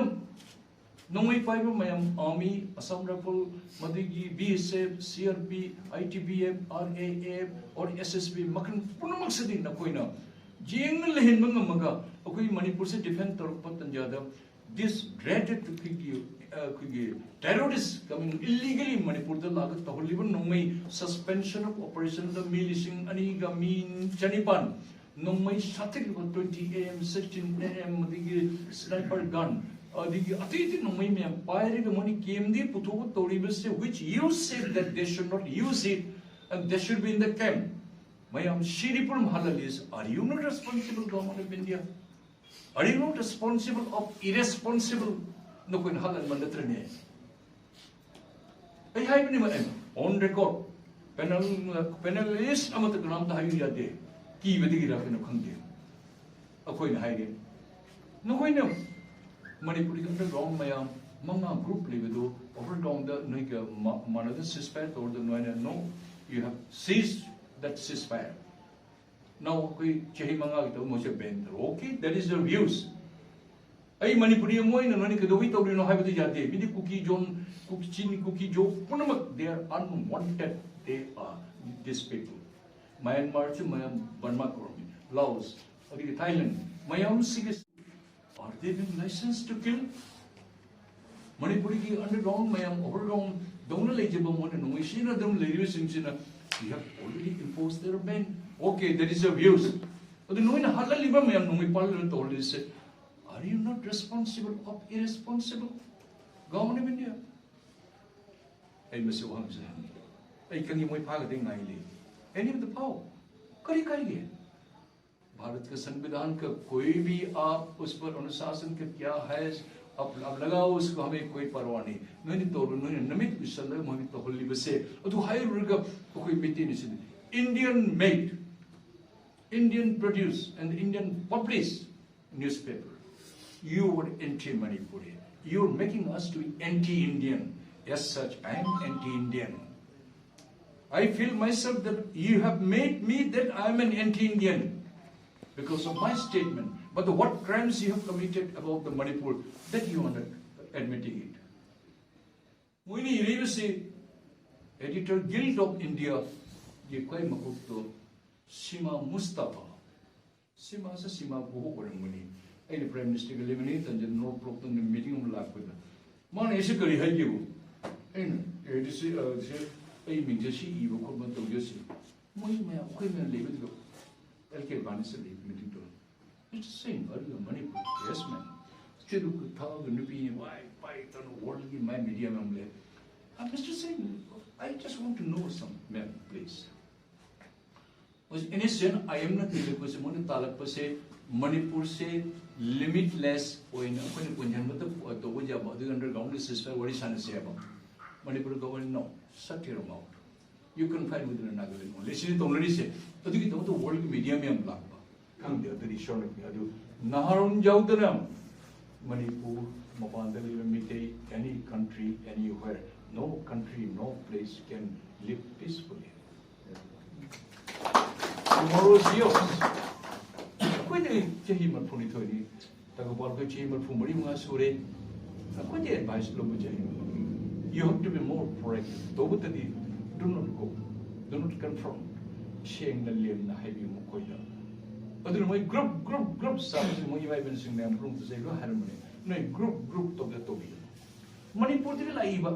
ꯅꯣꯡꯃꯩ ꯄꯥꯏꯕ ꯃꯌꯥꯝ, Army, Assam Rifle, ꯃꯗꯨꯒꯤ B S F, C R P, I T B P, R A F, or S S P ꯃꯈꯜ ꯄꯨꯝꯅꯃꯛꯁꯤꯗꯤ ꯅꯈꯣꯏꯅ ꯌꯦꯡꯅ ꯂꯩꯍꯟꯕ ꯉꯝꯃꯒ ꯑꯩꯈꯣꯏ ꯃꯅꯤꯄꯨꯔꯁꯦ defend ꯇꯧꯔꯛꯄ ꯇꯥꯟꯖꯥꯗ this dreaded ꯑꯩꯈꯣꯏꯒꯤ, ꯑꯩꯈꯣꯏꯒꯤ terrorist coming illegally ꯃꯅꯤꯄꯨꯔꯗ ꯂꯥꯛꯑꯒ ꯇꯧꯍꯜꯂꯤꯕ ꯅꯣꯡꯃꯩ suspension of operationꯗ ꯃꯤ ꯂꯤꯁꯤꯡ ꯑꯅꯤꯒ ꯃꯤ ꯆꯅꯤꯄꯥꯟ ꯅꯣꯡꯃꯩ ꯁꯥꯊꯤꯔꯤꯕ twenty A M, sixteen A M ꯑꯗꯒꯤ sniper gun ꯑꯗꯒꯤ ꯑꯇꯩ ꯑꯇꯩ ꯅꯣꯡꯃꯩ ꯃꯌꯥꯝ ꯄꯥꯏꯔꯒ ꯃꯣꯏꯅ ꯀꯦꯝꯗꯤ ꯄꯨꯊꯣꯛꯑ ꯇꯧꯔꯤꯕꯁꯦ, which you said that they should not use it and they should be in the camp. ꯃꯌꯥꯝ ꯁꯤꯔꯤ ꯄꯨꯝꯅꯃꯛ ꯍꯜꯍꯜꯂꯤꯁꯦ, are you not responsible, Government of India? Are you not responsible of irresponsible? ꯅꯈꯣꯏꯅ ꯍꯜꯍꯟꯕ ꯅꯠꯇ꯭ꯔꯅꯦ? ꯑꯩ ꯍꯥꯏꯕꯅꯤ, on record, panel, panelist ꯑꯃꯠꯇ ꯀꯅꯥꯝꯇ ꯍꯥꯏꯕ ꯌꯥꯗꯦ, ꯀꯤꯕꯗꯒꯤꯔ ꯀꯩꯅꯣ ꯈꯪꯗꯦ꯫ ꯑꯩꯈꯣꯏꯅ ꯍꯥꯏꯔꯦ, ꯅꯈꯣꯏꯅ ꯃꯅꯤꯄꯨꯔꯒꯤ underground ꯃꯌꯥꯝ ꯃꯉꯥ group ꯂꯩꯕꯗꯨ overgroundꯗ ꯅꯣꯏꯒ ꯃꯥ- ꯃꯥꯟꯅꯗ ceasefire ꯇꯧꯔꯗ ꯅꯣꯏꯅ, "No, you have ceased that ceasefire." Now ꯑꯩꯈꯣꯏ ꯆꯍꯤ ꯃꯉꯥꯒꯤ ꯇꯧꯕ ꯃꯣꯏꯁꯦ ban ꯇꯧꯔꯣ꯫ Okay, that is your views. ꯑꯩ ꯃꯅꯤꯄꯨꯔꯤ ꯑꯃ ꯑꯣꯏꯅ ꯅꯣꯏꯅ ꯀꯩꯗꯧꯕꯩ ꯇꯧꯔꯤꯅꯣ ꯍꯥꯏꯕꯗꯤ ꯌꯥꯗꯦ꯫ ꯃꯤꯗꯤ ꯀꯨꯀꯤ ꯖꯣꯟ, ꯀꯨꯀꯤ ꯆꯤꯟ, ꯀꯨꯀꯤ ꯖꯣ ꯄꯨꯝꯅꯃꯛ, they are unwanted, they are, these people. ꯃꯌꯥꯟꯃꯥꯔꯁꯨ ꯃꯌꯥꯝ ꯕꯔꯃꯥ ꯀꯧꯔꯝꯃꯤ, ꯂꯥꯑꯣꯁ, ꯑꯗꯒꯤ Thailand, ꯃꯌꯥꯝꯁꯤꯒꯤ, are they being licensed to kill? ꯃꯅꯤꯄꯨꯔꯒꯤ underground ꯃꯌꯥꯝ overground ꯗꯧꯅ ꯂꯩꯖꯕ ꯃꯣꯏꯅ ꯅꯣꯡꯃꯩ ꯁꯤꯖꯤꯟꯅꯗꯨꯅ ꯂꯩꯔꯤꯕꯁꯤꯡꯁꯤꯅ, "We have already imposed their ban." Okay, that is your views. ꯑꯗꯨ ꯅꯣꯏꯅ ꯍꯥꯠꯍꯜꯂꯤꯕ ꯃꯌꯥꯝ ꯅꯣꯡꯃꯩ ꯄꯥꯜꯂꯒ ꯇꯧꯍꯜꯂꯤꯁꯦ, are you not responsible of irresponsible? Government of India. ꯑꯩ ꯃꯁꯤ ꯋꯥꯍꯪꯁꯦ ꯍꯪꯉꯤ꯫ ꯑꯩ ꯈꯪꯉꯤ ꯃꯣꯏ ꯐꯥꯒꯗꯤ ꯉꯥꯏ ꯂꯩ꯫ Any of the power. ꯀꯔꯤ ꯀꯥꯏꯒꯦ? भारत का संविधान का कोई भी आप उस पर अनुशासन का क्या है, अब अब लगाओ उसको, हमें कोई परवाह नहीं। ꯅꯣꯏꯅ ꯇꯧꯔꯣ, ꯅꯣꯏꯅ ꯅꯃꯤꯠ ꯎꯏꯁꯜꯂꯒ ꯃꯣꯏꯅ ꯇꯧꯍꯜꯂꯤꯕꯁꯦ ꯑꯗꯨ ꯍꯥꯏꯔꯨꯔꯒ ꯑꯩꯈꯣꯏ ꯃꯩꯇꯩꯅ ꯁꯤꯗꯤ Indian made, Indian produce and Indian publish newspaper. You are anti-Manipuri. You are making us to be anti-Indian. As such, I am anti-Indian. I feel myself that you have made me that I am an anti-Indian because of my statement. But what crimes you have committed about the Manipur that you are not admitting it? ꯃꯣꯏꯅ ꯏꯔꯤꯕꯁꯤ Editor Guild of India ꯒꯤ ꯈ꯭ꯋꯥꯏ ꯃꯀꯣꯛꯇꯣ ꯁꯤꯃꯥ ꯃꯨꯁꯇꯥꯐꯥ, ꯁꯤꯃꯥꯁꯦ ꯁꯤꯃꯥ ꯄꯨꯕ ꯑꯣꯏꯔꯝꯒꯅꯤ꯫ ꯑꯩꯅ Prime Ministerꯒ ꯂꯩꯃꯤꯟꯅꯩ ꯇꯟꯖꯥ North Blockꯇ meeting ꯑꯃ ꯂꯥꯛꯄꯗ ꯃꯥꯅ ꯑꯩꯁꯦ ꯀꯔꯤ ꯍꯥꯏꯒꯦꯕꯨ, ꯑꯩꯅ ꯑꯦ ꯗꯤ ꯁꯤ ꯁꯦ ꯑꯩ ꯃꯤꯡꯁꯦ ꯁꯤ ꯏꯕ ꯈꯣꯠꯄ ꯇꯧꯖꯁꯤ꯫ ꯃꯣꯏ ꯃꯌꯥꯝ ꯑꯩꯈꯣꯏ ꯃꯌꯥꯝ ꯂꯩꯕꯗꯨꯗ ꯑꯦꯜ ꯀꯦ ꯑꯗꯚꯥꯅꯤꯁꯇ ꯂꯩ meeting ꯇꯧꯔ꯫ Mister Singh, are you a Manipuri? Yes, man. ꯆꯦꯗꯨ ꯊꯥꯒ ꯅꯨꯄꯤ ꯋꯥꯏ ꯄꯥꯏ ꯇꯧꯅ worldꯒꯤ ꯃꯥꯏ media ꯃꯌꯥꯝ ꯂꯩ꯫ Uh, Mister Singh, I just want to know some, ma'am, please. ꯍꯧꯖꯤꯛ ꯑꯦꯅꯤ ꯁꯦꯟ ꯑꯥꯏ ꯑꯦꯝꯅ ꯊꯤꯜꯂꯛꯄꯁꯦ, ꯃꯣꯏꯅ ꯇꯥꯜꯂꯛꯄꯁꯦ ꯃꯅꯤꯄꯨꯔꯁꯦ limitless ꯑꯣꯏꯅ ꯑꯩꯈꯣꯏꯅ ꯄꯨꯟꯁꯤꯟꯕꯗ ꯇꯧꯕ ꯌꯥꯕ ꯑꯗꯨꯒꯤ underground ceasefire ꯋꯥꯔꯤ ꯁꯥꯟꯅꯁꯦ ꯍꯥꯏꯕ꯫ Manipur government, no, shut your mouth. You can fight with the Nagaland only. ꯁꯤꯅꯤ ꯇꯧꯅꯔꯤꯁꯦ꯫ ꯑꯗꯨꯒꯤꯗꯃꯛꯇ worldꯒꯤ media ꯃꯌꯥꯝ ꯂꯥꯛꯄ꯫ ꯈꯪꯗꯦ, ꯑꯗꯨꯗꯤ ꯏꯁꯣꯔꯅ ꯄꯤ꯫ ꯑꯗꯨ ꯅꯍꯥꯔꯣꯟ ꯌꯥꯎꯗꯅ ꯃꯅꯤꯄꯨꯔ ꯃꯄꯥꯟꯗ ꯂꯩꯕ Meitei, any country, anywhere, no country, no place can live peacefully. Tomorrow is yours. ꯑꯩꯈꯣꯏꯅ ꯆꯍꯤ ꯃꯔꯤꯐꯨꯅꯤꯊꯣꯏꯅꯤ, ꯇꯥꯡꯈꯨꯜ ꯑꯩꯈꯣꯏ ꯆꯍꯤ ꯃꯔꯤꯐꯨ ꯃꯔꯤ ꯃꯉꯥ ꯁꯨꯔꯦ꯫ ꯑꯩꯈꯣꯏꯗꯤ advice ꯂꯧꯕ ꯆꯍꯤ, you have to be more proactive. ꯇꯧꯕꯇꯗꯤ do not go, do not confront. ꯁꯦꯡꯅ ꯂꯦꯝꯅ ꯍꯥꯏꯕꯤꯌꯨ ꯃꯈꯣꯏꯗ꯫ ꯑꯗꯨꯅ ꯃꯣꯏ group group group ꯁꯥꯕꯁꯤ ꯃꯣꯏ ꯏꯃꯥ ꯏꯕꯦꯟꯁꯤꯡ ꯃꯌꯥꯝ ꯄꯨꯝꯅꯃꯛꯇꯁꯨ ꯑꯩ ꯂꯣꯏ ꯍꯥꯏꯔꯝꯕꯅꯦ꯫ ꯅꯣꯏ group group ꯇꯧꯒꯦ ꯇꯧꯕꯤꯌꯨ꯫ ꯃꯅꯤꯄꯨꯔꯗꯒꯤ ꯂꯥꯛꯏꯕ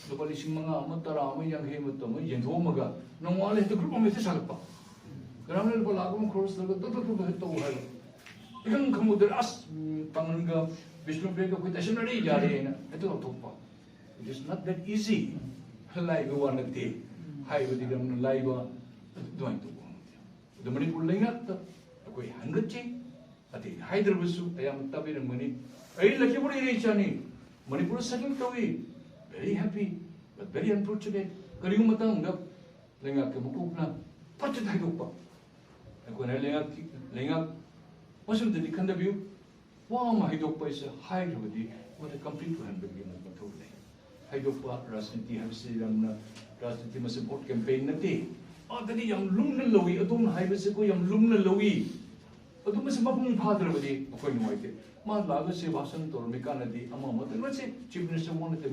ꯂꯨꯄꯥ ꯂꯤꯁꯤꯡ ꯃꯉꯥ ꯑꯃ, ꯇꯔꯥ ꯑꯃ, ꯌꯥꯡꯈꯩ ꯑꯃ ꯇꯧꯔꯒ ꯌꯦꯟꯊꯣꯛꯑꯝꯃꯒ ꯅꯣꯡꯉꯥꯜꯂ ꯍꯦꯛꯇ group ꯑꯃ ꯍꯦꯛꯇ ꯁꯥꯒꯠꯄ꯫ ꯀꯅꯥꯝꯅ ꯂꯨꯄꯥ ꯂꯥꯈ ꯑꯃ ꯈꯣꯔꯁ ꯇꯧꯔꯒ ꯇꯞ ꯇꯞ ꯇꯞ ꯍꯦꯛꯇ ꯇꯧ ꯍꯥꯏꯕ꯫ ꯏꯈꯪ ꯈꯪꯍꯧꯗ꯭ꯔꯦ, ꯑꯁ, ꯎꯝ, ꯄꯥꯡꯒꯜꯒ ꯕꯤꯁꯅꯨꯄ꯭ꯔꯤꯌꯥꯒ ꯑꯩꯈꯣꯏ ꯇꯥꯏꯁꯟꯅꯔꯦ, ꯌꯥꯔꯦꯅ ꯍꯦꯛꯇ ꯂꯧꯊꯣꯛꯄ꯫ It is not that easy. ꯂꯥꯏꯕ ꯋꯥ ꯅꯠꯇꯦ꯫ ꯍꯥꯏꯕꯗꯤ ꯌꯥꯝꯅ ꯂꯥꯏꯕ ꯑꯗꯨꯃꯥꯏꯅ ꯇꯧꯕ ꯉꯝꯗꯦ꯫ ꯑꯗꯨ ꯃꯅꯤꯄꯨꯔ ꯂꯩꯉꯥꯛꯇ ꯑꯩꯈꯣꯏ ꯍꯟꯒꯠꯆꯩ꯫ ꯑꯇꯩ ꯍꯥꯏꯗ꯭ꯔꯕꯁꯨ ꯑꯌꯥꯝꯕ ꯇꯥꯕꯤꯔꯝꯒꯅꯤ꯫ ꯑꯩ ꯂꯛꯈꯤꯄꯨꯔ ꯏꯔꯩꯆꯥꯅꯤ, ꯃꯅꯤꯄꯨꯔ ꯁꯛꯍꯦꯜ ꯇꯧꯏ, very happy, but very unfortunate꯫ ꯀꯔꯤꯒꯨꯝꯕ ꯃꯇꯥꯡꯗ ꯂꯩꯉꯥꯛꯀꯤ ꯃꯀꯣꯛꯅ ꯐꯠꯇ ꯍꯥꯏꯗꯣꯛꯄ, ꯑꯩꯈꯣꯏꯅ ꯂꯩꯉꯥꯛꯀꯤ, ꯂꯩꯉꯥꯛ ꯃꯁꯤꯃꯇꯗꯤ ꯈꯟꯊꯕꯤꯌꯨ꯫ ꯋꯥ ꯑꯃ ꯍꯥꯏꯗꯣꯛꯄ ꯍꯥꯏꯁꯦ ꯍꯥꯏꯈ꯭ꯔꯕꯗꯤ ꯃꯗꯨ complete ꯑꯣꯏꯍꯟꯕꯒꯤ ꯑꯃ ꯃꯊꯧ ꯂꯩ꯫ ꯍꯥꯏꯗꯣꯛꯄ ꯔꯥꯖꯅꯤꯇꯤ ꯍꯥꯏꯕꯁꯤ ꯌꯥꯝꯅ, ꯔꯥꯖꯅꯤꯇꯤ ꯃꯁꯤ vote campaign ꯅꯠꯇꯦ꯫ ꯑꯗꯨꯗꯤ ꯌꯥꯝ ꯂꯨꯝꯅ ꯂꯧꯏ, ꯑꯗꯣꯝꯅ ꯍꯥꯏꯕꯁꯦ ꯑꯩꯈꯣꯏ ꯌꯥꯝ ꯂꯨꯝꯅ ꯂꯧꯏ꯫ ꯑꯗꯨ ꯃꯁꯤ ꯃꯄꯨꯡ ꯐꯥꯗ꯭ꯔꯕꯗꯤ ꯑꯩꯈꯣꯏ ꯅꯨꯡꯉꯥꯏꯇꯦ꯫ ꯃꯥ ꯂꯥꯛꯑꯒ ꯁꯤ ꯚꯥꯁꯟ ꯇꯧꯔꯝꯃꯤ ꯀꯥꯟꯗꯗꯤ ꯑꯃ ꯑꯃ ꯇꯧꯔꯝꯃꯤ꯫ ꯃꯁꯤ Chief Minister ꯋꯥ ꯅꯠꯇꯦ,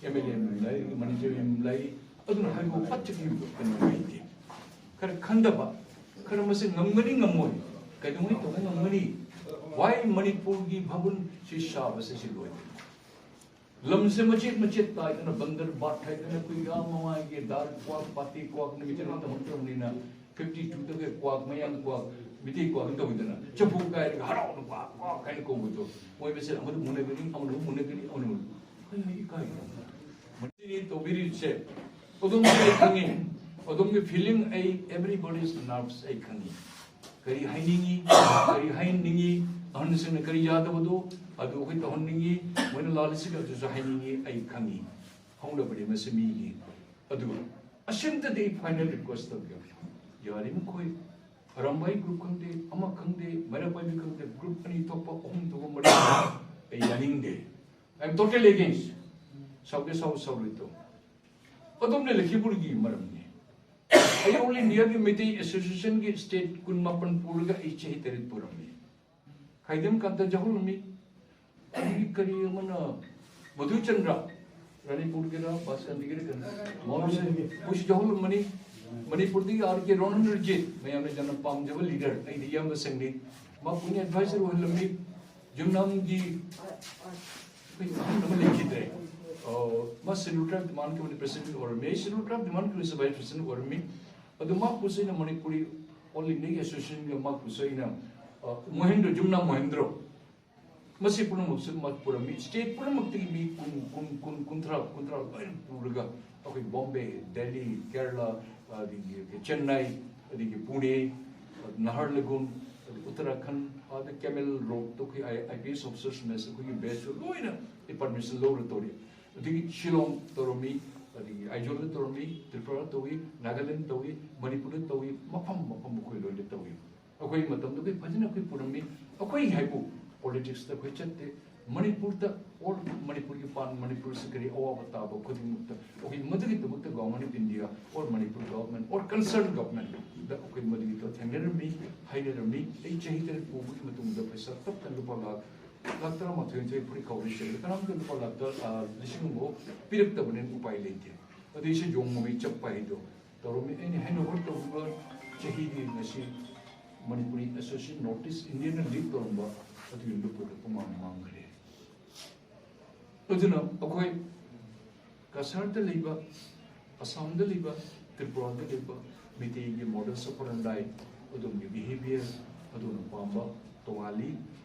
M L A ꯑꯃ ꯂꯩ, ꯃꯅꯤꯄꯨꯔ ꯑꯃ ꯂꯩ, ꯑꯗꯨꯅ ꯍꯥꯏꯕ ꯐꯠꯆꯈꯤꯕꯗꯣ ꯑꯩꯈꯣꯏ ꯅꯨꯡꯉꯥꯏꯇꯦ꯫ ꯈꯔ ꯈꯟꯊꯕ, ꯈꯔ ꯃꯁꯤ ꯉꯝꯒꯅꯤ ꯉꯝꯃꯣꯏ, ꯀꯩꯗꯧꯉꯩ ꯇꯧꯕ ꯉꯝꯒꯅꯤ? Why ꯃꯅꯤꯄꯨꯔꯒꯤ ꯚꯥꯕꯨꯟ ꯁꯤ ꯁꯥꯕꯁꯦ ꯁꯤ ꯂꯣꯏꯗꯦ꯫ ꯂꯝꯁꯦ ꯃꯆꯦꯠ ꯃꯆꯦꯠ ꯇꯥꯏꯗꯅ ꯕꯟꯗꯔ ꯕꯥꯠ ꯍꯥꯏꯗꯅ ꯑꯩꯈꯣꯏꯒꯤ ꯑꯥ ꯃꯃꯥꯡꯒꯤ ꯗꯥꯔ ꯀ꯭ꯋꯥꯛ, ꯄꯥꯇꯤ ꯀ꯭ꯋꯥꯛ ꯅꯨꯃꯤꯠ ꯑꯃ ꯇꯧꯍꯟꯗ꯭ꯔꯕꯅꯤꯅ, fifty two ꯗꯒꯤ ꯀ꯭ꯋꯥꯛ, ꯃꯌꯥꯡ ꯀ꯭ꯋꯥꯛ, ꯃꯤꯇꯩ ꯀ꯭ꯋꯥꯛ ꯇꯧꯗꯅ ꯆꯐꯨ ꯀꯥꯏꯔꯒ ꯍꯔꯥꯎꯅ ꯀ꯭ꯋꯥꯛ ꯀ꯭ꯋꯥꯛ ꯍꯥꯏꯅ ꯀꯧꯕꯗꯣ, ꯃꯣꯏ ꯃꯁꯦꯜ ꯑꯃꯗ ꯃꯨꯟꯅꯒꯅꯤ, ꯑꯃꯅ ꯑꯃꯨꯛ ꯃꯨꯟꯅꯒꯅꯤ, ꯑꯃꯅ ꯑꯃꯨꯛ, ꯑꯩ ꯏꯀꯥꯏ꯫ ꯃꯁꯤꯅꯤ ꯇꯧꯕꯤꯔꯤꯁꯦ꯫ ꯑꯗꯣꯝꯒꯤ ꯑꯩ ꯈꯪꯉꯤ, ꯑꯗꯣꯝꯒꯤ feeling ꯑꯩ, everybody's nerves ꯑꯩ ꯈꯪꯉꯤ꯫ ꯀꯔꯤ ꯍꯥꯏꯅꯤꯡꯉꯤ, ꯀꯔꯤ ꯍꯥꯏꯅꯤꯡꯉꯤ, ꯑꯍꯟꯁꯤꯡꯅ ꯀꯔꯤ ꯌꯥꯗꯕꯗꯣ ꯑꯗꯨ ꯑꯩꯈꯣꯏ ꯇꯧꯍꯟꯅꯤꯡꯉꯤ, ꯃꯣꯏꯅ ꯂꯥꯜꯂꯤꯁꯤꯒ ꯑꯗꯨꯁꯨ ꯍꯥꯏꯅꯤꯡꯉꯤ, ꯑꯩ ꯈꯪꯉꯤ꯫ ꯍꯧꯅꯕꯗꯤ ꯃꯁꯤ ꯃꯤꯒꯤ꯫ ꯑꯗꯨꯒ ꯑꯁꯤꯝꯇꯗꯤ ꯑꯩ final request ꯇꯧꯒꯦ꯫ ꯌꯥꯔꯤꯃꯈꯣꯏ ꯑꯔꯥꯝꯕꯥꯏ group ꯈꯪꯗꯦ, ꯑꯃ ꯈꯪꯗꯦ, ꯃꯩꯔꯥ ꯄꯥꯏꯕꯤ ꯈꯪꯗꯦ, group ꯑꯅꯤ ꯊꯣꯛꯄ, ꯑꯍꯨꯝ ꯊꯣꯛꯄ, ꯃꯔꯤ ꯊꯣꯛꯄ ꯑꯩ ꯌꯥꯅꯤꯡꯗꯦ꯫ I am totally against꯫ ꯁꯥꯎꯒꯦ ꯁꯥꯎ, ꯁꯥꯎꯔꯣꯏ ꯇꯧ꯫ ꯑꯗꯣꯝꯅ ꯂꯛꯈꯤꯄꯨꯔꯒꯤ ꯃꯔꯝꯅꯤ꯫ ꯑꯩ All Indiaꯒꯤ ꯃꯩꯇꯩ Associationꯒꯤ state ꯀꯨꯟꯃꯥꯄꯟ ꯄꯨꯔꯒ ꯑꯩ ꯆꯍꯤ ꯇꯔꯦꯠ ꯄꯨꯔꯝꯃꯤ꯫ ꯈꯥꯏꯗꯦꯝ ꯀꯥꯟꯇ ꯌꯥꯎꯍꯜꯂꯝꯃꯤ꯫ ꯑꯗꯒꯤ ꯀꯔꯤ ꯑꯃꯅ ꯃꯙꯨꯆꯟꯗ꯭ꯔ, ꯔꯥꯅꯤꯄꯨꯔꯒꯤꯔ, ꯕꯥꯁꯀꯟꯗꯤꯒꯤꯔ ꯀꯩꯅꯣ, ꯃꯥꯎꯁꯦ, ꯃꯣꯏꯁꯨ ꯌꯥꯎꯍꯜꯂꯝꯕꯅꯤ꯫ ꯃꯅꯤꯄꯨꯔꯗꯒꯤ R K ꯔꯣꯅꯟ ꯔꯤꯖꯤꯠ, ꯃꯌꯥꯝꯅ ꯌꯥꯝꯅ ꯄꯥꯝꯖꯕ leader, ꯑꯩꯗꯤ ꯏꯌꯥꯝꯕꯁꯤꯡꯅꯤ꯫ ꯃꯄꯨꯅ advisor ꯑꯣꯏꯍꯜꯂꯝꯃꯤ꯫ ꯌꯨꯝꯅꯥꯝꯒꯤ ꯑꯩꯈꯣꯏ ꯑꯍꯟ ꯑꯃ ꯂꯩꯈꯤꯗ꯭ꯔꯦ꯫ ꯑꯣ, ꯃꯥ Scheduled Tribe Demand Committee president ꯑꯣꯏꯔꯝꯃꯤ꯫ ꯑꯩ Scheduled Tribe Demand Committee vice president ꯑꯣꯏꯔꯝꯃꯤ꯫ ꯑꯗꯨ ꯃꯥ ꯄꯨꯁꯤꯅ ꯃꯅꯤꯄꯨꯔꯤ All India Associationꯒ ꯃꯥ ꯄꯨꯁꯤꯅ, ꯑ, ꯃꯣꯍꯦꯟꯗ꯭ꯔꯣ, ꯌꯨꯝꯅꯥꯝ ꯃꯣꯍꯦꯟꯗ꯭ꯔꯣ꯫ ꯃꯁꯤ ꯄꯨꯝꯅꯃꯛꯁꯨ ꯃꯥ ꯄꯨꯔꯝꯃꯤ꯫ State ꯄꯨꯝꯅꯃꯛꯇꯒꯤ ꯃꯤ ꯀꯨꯟ, ꯀꯨꯟ, ꯀꯨꯟ, ꯀꯨꯟꯊ꯭ꯔꯥ, ꯀꯨꯟꯊ꯭ꯔꯥ ꯂꯣꯏꯅ ꯄꯨꯔꯒ ꯑꯩꯈꯣꯏ ꯕꯣꯝꯕꯦ, ꯗꯦꯜꯂꯤ, ꯀꯦꯔꯂꯥ, ꯑꯗꯒꯤ ꯆꯦꯟꯅꯥꯏ, ꯑꯗꯒꯤ ꯄꯨꯅꯦ, ꯅꯍꯥꯔꯂꯒꯨꯟ, ꯑꯗꯒꯤ ꯎꯠꯇꯔꯥꯈꯟ, ꯑꯗ ꯀꯦꯃꯦꯜ ꯔꯣꯛꯇ ꯑꯩꯈꯣꯏ ꯑꯥꯏ ꯄꯤ ꯑꯦꯁ ꯑꯣꯐꯤꯁꯔꯁ ꯃꯦꯁ ꯑꯩꯈꯣꯏꯒꯤ ꯕꯦꯁꯁꯨ ꯂꯣꯏꯅ ꯑꯦꯄꯣꯏꯟꯃꯦꯟꯁꯦ ꯂꯧꯔ ꯇꯧꯔꯤ꯫ ꯑꯗꯒꯤ ꯁꯤꯂꯣꯡ ꯇꯧꯔꯝꯃꯤ, ꯑꯗꯒꯤ ꯑꯥꯏꯖꯣꯜꯗ ꯇꯧꯔꯝꯃꯤ, ꯇ꯭ꯔꯤꯄꯨꯔꯥ ꯇꯧꯏ, ꯅꯥꯒꯥꯂꯦꯟ ꯇꯧꯏ, ꯃꯅꯤꯄꯨꯔꯗ ꯇꯧꯏ, ꯃꯐꯝ ꯃꯐꯝ ꯑꯩꯈꯣꯏ ꯂꯣꯏꯅ ꯇꯧꯏ꯫ ꯑꯩꯈꯣꯏ ꯃꯇꯝꯗꯨꯒꯤ ꯐꯖꯅ ꯑꯩꯈꯣꯏ ꯄꯨꯔꯝꯃꯤ꯫ ꯑꯩꯈꯣꯏ ꯍꯥꯏꯕꯨ ꯄꯣꯂꯤꯇꯤꯛꯁꯇ ꯑꯩꯈꯣꯏ ꯆꯠꯇꯦ꯫ ꯃꯅꯤꯄꯨꯔꯗ ꯑꯣꯔ ꯃꯅꯤꯄꯨꯔꯒꯤ ꯄꯥꯟ ꯃꯅꯤꯄꯨꯔꯁꯤ ꯀꯔꯤ ꯑꯋꯥꯕ ꯇꯥꯕ ꯈꯨꯗꯤꯡꯃꯛꯇ ꯑꯩꯈꯣꯏ ꯃꯗꯨꯒꯤꯗꯃꯛꯇ Government of India or Manipur government or concerned government ꯗ ꯑꯩꯈꯣꯏ ꯃꯗꯨꯒꯤꯗꯣ ꯊꯦꯡꯅꯔꯝꯃꯤ, ꯍꯥꯏꯅꯔꯝꯃꯤ꯫ ꯑꯩ ꯆꯍꯤ ꯇꯔꯦꯠ ꯄꯨꯕꯒꯤ ꯃꯇꯨꯡꯗ ꯄꯩꯁꯥ ꯇꯞꯅ ꯂꯨꯄꯥ ꯂꯥꯈ, ꯂꯥꯈ ꯇꯔꯥꯃꯥꯊꯣꯏ ꯅꯤꯊꯣꯏ ꯐꯨꯔꯤꯠ ꯈꯥꯎꯗ ꯆꯠꯂꯦ꯫ ꯀꯅꯥꯝꯇ ꯂꯨꯄꯥ ꯂꯥꯈ ꯇꯔꯥ, ꯑ, ꯂꯤꯁꯤꯡ ꯑꯃ ꯄꯤꯔꯛꯇꯕꯅꯤꯅ ꯎꯄꯥꯏ ꯂꯩꯇꯦ꯫ ꯑꯗꯩ ꯁꯤ ꯌꯣꯡ ꯃꯃꯩ ꯆꯞꯄ ꯍꯥꯏꯗꯣ ꯇꯧꯔꯝꯃꯤ꯫ ꯑꯩꯅ ꯍꯦꯟꯑꯣꯚꯔ ꯇꯧꯈꯤꯕ ꯆꯍꯤꯗꯤ ꯉꯁꯤ ꯃꯅꯤꯄꯨꯔꯤ ꯑꯦꯁꯣꯁꯤꯌꯦꯁꯟ ꯅꯣꯔꯠ ꯏꯁ ꯏꯟꯗꯤꯌꯥꯅ ꯂꯤꯗ ꯇꯧꯔꯝꯕ ꯑꯗꯨꯒꯤ ꯂꯨꯞꯄꯗ ꯄꯨꯡꯃꯥꯡ ꯃꯥꯡꯈ꯭ꯔꯦ꯫ ꯑꯗꯨꯅ ꯑꯩꯈꯣꯏ ꯀꯁꯥꯔꯗ ꯂꯩꯕ, ꯑꯁꯥꯝꯗ ꯂꯩꯕ, ꯇ꯭ꯔꯤꯄꯨꯔꯥꯗ ꯂꯩꯕ ꯃꯩꯇꯩꯒꯤ ꯃꯣꯗꯁ ꯑꯣꯄꯔꯦꯟꯗꯥꯏ, ꯑꯗꯣꯝꯒꯤ ꯕꯤꯍꯦꯕꯤꯌꯔ, ꯑꯗꯣꯝꯅ ꯄꯥꯝꯕ ꯇꯣꯉꯥꯜꯂꯤ꯫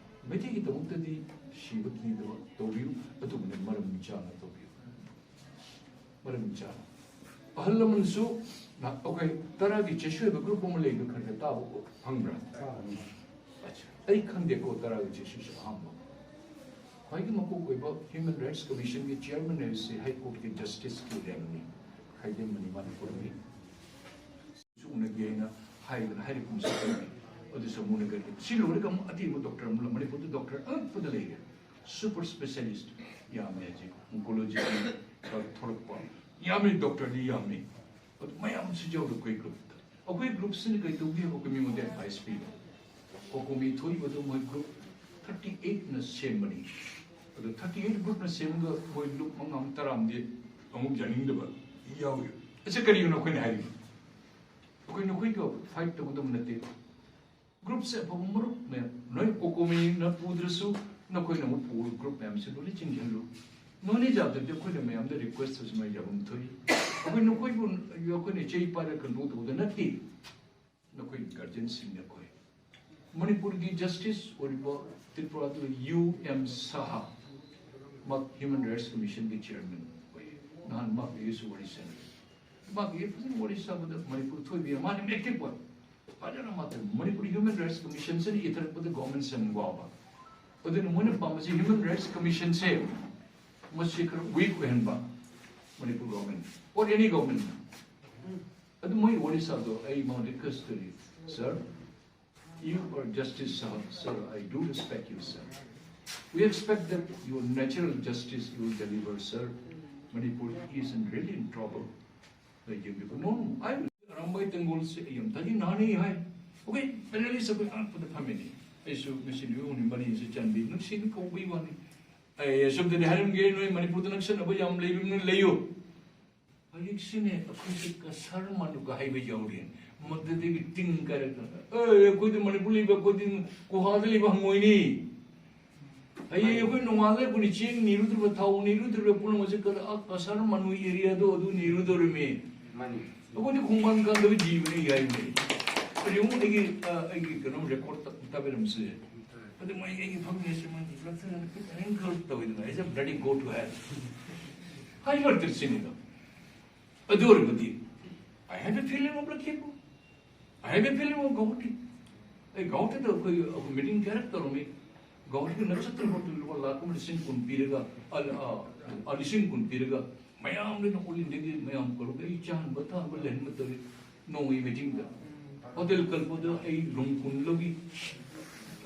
ꯃꯩꯇꯩꯒꯤꯗꯃꯛꯇꯗꯤ ꯁꯤꯕ ꯀꯤꯗꯕ ꯇꯧꯕꯤꯌꯨ, ꯑꯗꯨꯕꯨꯅ ꯃꯔꯝ ꯆꯥꯅ ꯇꯧꯕꯤꯌꯨ꯫ ꯃꯔꯝ ꯆꯥꯅ꯫ ꯑꯍꯜ ꯂꯃꯟꯁꯨ ꯅ-, ꯑꯩꯈꯣꯏ ꯇꯔꯥꯒꯤ ꯆꯦꯁꯨ ꯍꯥꯏꯕ ꯒ꯭ꯔꯨꯞ ꯑꯃ ꯂꯩꯕ ꯈꯔ ꯈꯔ ꯇꯥꯕ ꯐꯪꯕ꯭ꯔꯥ? ꯑꯠꯆꯥ, ꯑꯩ ꯈꯪꯗꯦꯀꯣ, ꯇꯔꯥꯒꯤ ꯆꯦꯁꯨꯁꯦ ꯑꯍꯥꯟꯕ꯫ ꯈ꯭ꯋꯥꯏꯒꯤ ꯃꯀꯣꯛ ꯑꯣꯏꯕ ꯍ꯭ꯌꯨꯃꯦꯟ ꯔꯥꯏꯠꯁ ꯀꯃꯤꯁꯟꯒꯤ ꯆꯤꯌꯔꯃꯦꯟ ꯍꯥꯏꯕꯁꯤ ꯍꯥꯏ ꯀꯣꯔꯠꯀꯤ ꯖꯁꯇꯤꯁꯀꯤ ꯔꯦꯡꯅꯤ, ꯈꯥꯏꯗꯦꯝꯕꯅꯤ ꯃꯅꯤꯄꯨꯔꯒꯤ꯫ ꯁꯨ ꯎꯅꯒꯦ ꯍꯥꯏꯅ ꯍꯥꯏꯗꯅ ꯍꯥꯏꯔꯛꯄ ꯑꯃꯁꯨ ꯂꯩ꯫ ꯑꯗꯨꯁꯨ ꯑꯃꯨꯛ ꯎꯅꯒꯅꯤ꯫ ꯁꯤ ꯂꯣꯏꯔꯒ ꯑꯃꯨꯛ ꯑꯇꯦꯟꯕ ꯗꯣꯛꯇꯔ ꯑꯃꯨꯛ ꯂꯩ꯫ ꯃꯅꯤꯄꯨꯔꯗ ꯗꯣꯛꯇꯔ ꯑꯉꯛꯄꯗ ꯂꯩꯔꯦ꯫ ꯁꯨꯄꯔ ꯁ꯭ꯄꯦꯁꯤꯌꯦꯂꯤꯁ ꯌꯥꯝꯃꯦ ꯍꯧꯖꯤꯛ, ꯑꯣꯟꯀꯣꯂꯣꯖꯤꯒꯤ ꯊꯣꯔꯛꯄ ꯌꯥꯝꯃꯤ, ꯗꯣꯛꯇꯔꯗꯤ ꯌꯥꯝꯃꯤ꯫ ꯑꯗꯨ ꯃꯌꯥꯝꯁꯨ ꯌꯥꯎꯔꯦ ꯑꯩꯈꯣꯏ ꯒ꯭ꯔꯨꯞꯇ꯫ ꯑꯩꯈꯣꯏ ꯒ꯭ꯔꯨꯞꯁꯤꯅ ꯀꯩ ꯇꯧꯒꯦ ꯍꯥꯏꯕ ꯑꯩꯈꯣꯏ ꯃꯤꯉꯣꯟꯗ ꯑꯦꯗꯚꯥꯏꯁ ꯄꯤꯕ꯫ ꯀꯣꯀꯣꯃꯤ ꯊꯣꯛꯏꯕꯗꯨ ꯃꯣꯏ ꯒ꯭ꯔꯨꯞ ꯊꯥꯔꯇꯤ ꯑꯩꯠꯅ ꯁꯦꯝꯕꯅꯤ꯫ ꯑꯗꯨ ꯊꯥꯔꯇꯤ ꯑꯩꯠ ꯒ꯭ꯔꯨꯞꯅ ꯁꯦꯝꯃꯒ ꯃꯣꯏ ꯂꯨꯞ ꯃꯉꯥ ꯑꯃ ꯇꯔꯥ ꯑꯃꯗꯤ ꯑꯃꯨꯛ ꯌꯥꯅꯤꯡꯗꯕ ꯌꯥꯎꯏ꯫ ꯑꯁꯤ ꯀꯔꯤꯒꯤꯅꯣ ꯑꯩꯈꯣꯏꯅ ꯍꯥꯏꯔꯤꯕ? ꯑꯩꯈꯣꯏ ꯅꯈꯣꯏꯒ ꯐꯥꯏꯠ ꯇꯧꯒꯗꯕ ꯅꯠꯇꯦ꯫ ꯒ꯭ꯔꯨꯞꯁꯦ ꯑꯐꯕ ꯃꯔꯨꯞ ꯃꯌꯥꯝ, ꯅꯣꯏ ꯀꯣꯀꯣꯃꯤꯅ ꯄꯨꯗ꯭ꯔꯁꯨ ꯅꯈꯣꯏꯅ ꯑꯃꯨꯛ ꯄꯨ, ꯒ꯭ꯔꯨꯞ ꯃꯌꯥꯝꯁꯦ ꯂꯣꯏꯅ ꯆꯤꯡꯁꯤꯜꯂꯨ꯫ ꯅꯣꯂꯦꯖ ꯌꯥꯗ꯭ꯔꯗꯤ ꯑꯩꯈꯣꯏꯅ ꯃꯌꯥꯝꯗ ꯔꯤꯀ꯭ꯋꯦꯁ ꯇꯧꯁꯤ, ꯃꯌꯥꯝ ꯌꯥꯐꯝ ꯊꯣꯛꯏ꯫ ꯑꯩꯈꯣꯏ ꯅꯈꯣꯏꯕꯨ, ꯑꯩꯈꯣꯏꯅ ꯆꯩ ꯄꯥꯏꯔꯒ ꯀꯟꯇ꯭ꯔꯣꯜ ꯇꯧꯕꯗ ꯅꯠꯇꯦ꯫ ꯅꯈꯣꯏ ꯒꯥꯔꯖꯤꯌꯟꯁꯤꯡꯅ ꯑꯩꯈꯣꯏ ꯃꯅꯤꯄꯨꯔꯒꯤ ꯖꯁꯇꯤꯁ ꯑꯣꯏꯔꯤꯕ ꯇ꯭ꯔꯤꯄꯨꯔꯥꯗꯨ ꯌꯨ ꯑꯦꯝ ꯁꯍꯥ, ꯃꯍꯥꯛ ꯍ꯭ꯌꯨꯃꯦꯟ ꯔꯥꯏꯠꯁ ꯀꯃꯤꯁꯟꯒꯤ ꯆꯤꯌꯔꯃꯦꯟ ꯑꯣꯏ꯫ ꯅꯍꯥꯟ ꯃꯍꯥꯛ ꯑꯩꯒꯁꯨ ꯋꯥꯔꯤ ꯁꯥꯟꯅꯔꯦ꯫ ꯃꯍꯥꯛ ꯑꯩꯒ ꯐꯖꯅ ꯋꯥꯔꯤ ꯁꯥꯕꯗ ꯃꯅꯤꯄꯨꯔ ꯊꯣꯏꯕꯤ ꯃꯥꯅ ꯑꯦꯛꯇꯤꯚ ꯑꯣꯏ꯫ ꯐꯖꯅ ꯃꯥꯊꯔ ꯃꯅꯤꯄꯨꯔ ꯍ꯭ꯌꯨꯃꯦꯟ ꯔꯥꯏꯠꯁ ꯀꯃꯤꯁꯟꯁꯤꯅ ꯏꯊꯔꯛꯄꯗ ꯒꯣꯔꯃꯦꯟ ꯁꯦꯝꯕ꯫ ꯑꯗꯨꯅ ꯃꯣꯏꯅ ꯄꯥꯝꯕꯁꯤ ꯍ꯭ꯌꯨꯃꯦꯟ ꯔꯥꯏꯠꯁ ꯀꯃꯤꯁꯟꯁꯦ ꯃꯁꯤ ꯈꯔ ꯋꯤꯛ ꯑꯣꯏꯍꯟꯕ Manipur government or any government. ꯑꯗꯨ ꯃꯣꯏ ꯋꯥꯔꯤ ꯁꯥꯕꯗꯣ ꯑꯩ ꯃꯉꯣꯟꯗ ꯔꯤꯀ꯭ꯋꯦꯁ ꯇꯧꯔꯤ, sir, you are justice, sir, sir, I do respect you, sir. We expect that your natural justice you will deliver, sir. Manipur is in really in trouble. ꯂꯩꯈꯤꯕꯅꯤꯀꯣ꯫ No, no, I will. Arambai ꯇꯦꯡꯒꯣꯜꯁꯦ ꯑꯩ ꯌꯥꯝ ꯊꯥꯖꯩ, ꯅꯍꯥꯟ ꯑꯩ ꯍꯥꯏ꯫ Okay, panelist ꯑꯩꯈꯣꯏ ꯑꯅꯛꯄꯗ ꯐꯝꯃꯤꯅꯤ꯫ ꯑꯩꯁꯨ ꯉꯁꯤ ꯅꯨꯃꯤꯠ ꯍꯨꯝꯅꯤ ꯃꯔꯤꯁꯦ ꯆꯥꯟꯕꯤ ꯅꯨꯡꯁꯤꯅ ꯀꯧꯕꯒꯤ ꯋꯥꯅꯤ꯫ ꯑꯩ ꯑꯁꯣꯝꯗꯗꯤ ꯍꯥꯏꯔꯝꯒꯦ, ꯅꯣꯏ ꯃꯅꯤꯄꯨꯔꯗ ꯅꯛꯁꯟꯅꯕ ꯌꯥꯝ ꯂꯩꯕꯅꯤꯅ ꯂꯩꯌꯨ꯫ ꯍꯧꯖꯤꯛꯁꯤꯅꯦ ꯑꯩꯈꯣꯏꯁꯦ ꯀꯁꯥꯔ ꯃꯥꯟꯗꯨꯒ ꯍꯥꯏꯕ ꯌꯥꯎꯔꯤ꯫ ꯃꯗꯨꯗꯒꯤ ꯇꯤꯡ ꯀꯥꯏꯔꯛꯇꯅ, "ꯑꯦ, ꯑꯩꯈꯣꯏꯗꯤ ꯃꯅꯤꯄꯨꯔ ꯂꯩꯕ, ꯑꯩꯈꯣꯏꯗꯤ ꯒꯨꯍꯥꯗ ꯂꯩꯕ ꯍꯪꯉꯣꯏꯅꯤ꯫ ꯍꯌꯦꯡ ꯑꯩꯈꯣꯏ ꯅꯣꯡꯉꯥꯜꯂꯒ ꯑꯩꯈꯣꯏꯅ ꯆꯦꯡ ꯅꯤꯔꯨꯗ꯭ꯔꯤꯕ, ꯊꯥꯎ ꯅꯤꯔꯨꯗ꯭ꯔꯤꯕ, ꯄꯨꯝꯅꯃꯛꯁꯦ ꯀꯗ-, ꯑ, ꯀꯁꯥꯔ ꯃꯥꯟꯗꯨ ꯑꯦꯔꯤꯌꯥꯗꯣ ꯑꯗꯨ ꯅꯤꯔꯨꯗꯧꯔꯤꯃꯤ꯫ ꯃꯥꯅꯤ꯫ ꯑꯩꯈꯣꯏꯗꯤ ꯈꯣꯡꯕꯥꯟ ꯀꯥꯟꯗꯕ ꯖꯤꯕꯅꯤ ꯍꯥꯏꯕꯅꯤ꯫ ꯑꯗꯨ ꯑꯃꯨꯛ ꯑꯩꯒꯤ, ꯑ, ꯑꯩꯒꯤ ꯀꯩꯅꯣ ꯔꯦꯀꯣꯔꯠ ꯇꯥꯕꯤꯔꯝꯁꯦ꯫ ꯑꯗꯨ ꯃꯣꯏ ꯑꯩꯒꯤ ꯐꯝꯃꯤꯟꯅꯁꯦ ꯃꯣꯏ ꯂꯛꯁꯅ ꯈꯤꯇꯪ ꯈꯔ ꯇꯧꯋꯤꯗꯅ, "I just bloody go to hell." ꯍꯥꯏꯕ ꯇꯤꯠꯁꯤꯅꯤꯗꯣ꯫ ꯑꯗꯨ ꯑꯣꯏꯔꯕꯗꯤ, I have a feeling of Lakhimpur. I have a feeling of Guwahati. ꯑꯩ ꯒꯧꯍꯥꯇꯤꯗ ꯑꯩꯈꯣꯏ, ꯑꯩꯈꯣꯏ ꯃꯤꯇꯤꯡ ꯀꯌꯥꯔꯛ ꯇꯧꯔꯝꯃꯤ꯫ ꯒꯧꯍꯥꯇꯤꯒꯤ ꯅꯛꯁꯇꯜ ꯍꯣꯇꯦꯜ ꯂꯨꯄꯥ ꯂꯥꯈ ꯑꯃ ꯂꯤꯁꯤꯡ ꯀꯨꯟ ꯄꯤꯔꯒ, ꯑ, ꯑ, ꯑ, ꯂꯤꯁꯤꯡ ꯀꯨꯟ ꯄꯤꯔꯒ, ꯃꯌꯥꯝꯗꯨꯅ ꯑꯣꯜ ꯏꯟꯗꯤꯌꯥꯒꯤ ꯃꯌꯥꯝ ꯀꯧꯔꯒ ꯑꯩ ꯆꯥꯍꯟꯕ ꯊꯛꯍꯟꯕ ꯂꯩꯍꯟꯕ ꯇꯧꯔꯤ꯫ ꯅꯣꯡꯃꯒꯤ ꯃꯤꯇꯤꯡꯗ ꯍꯣꯇꯦꯜ ꯀꯜꯄꯗ ꯑꯩ ꯔꯨꯝ ꯀꯨꯟ ꯂꯧꯏ꯫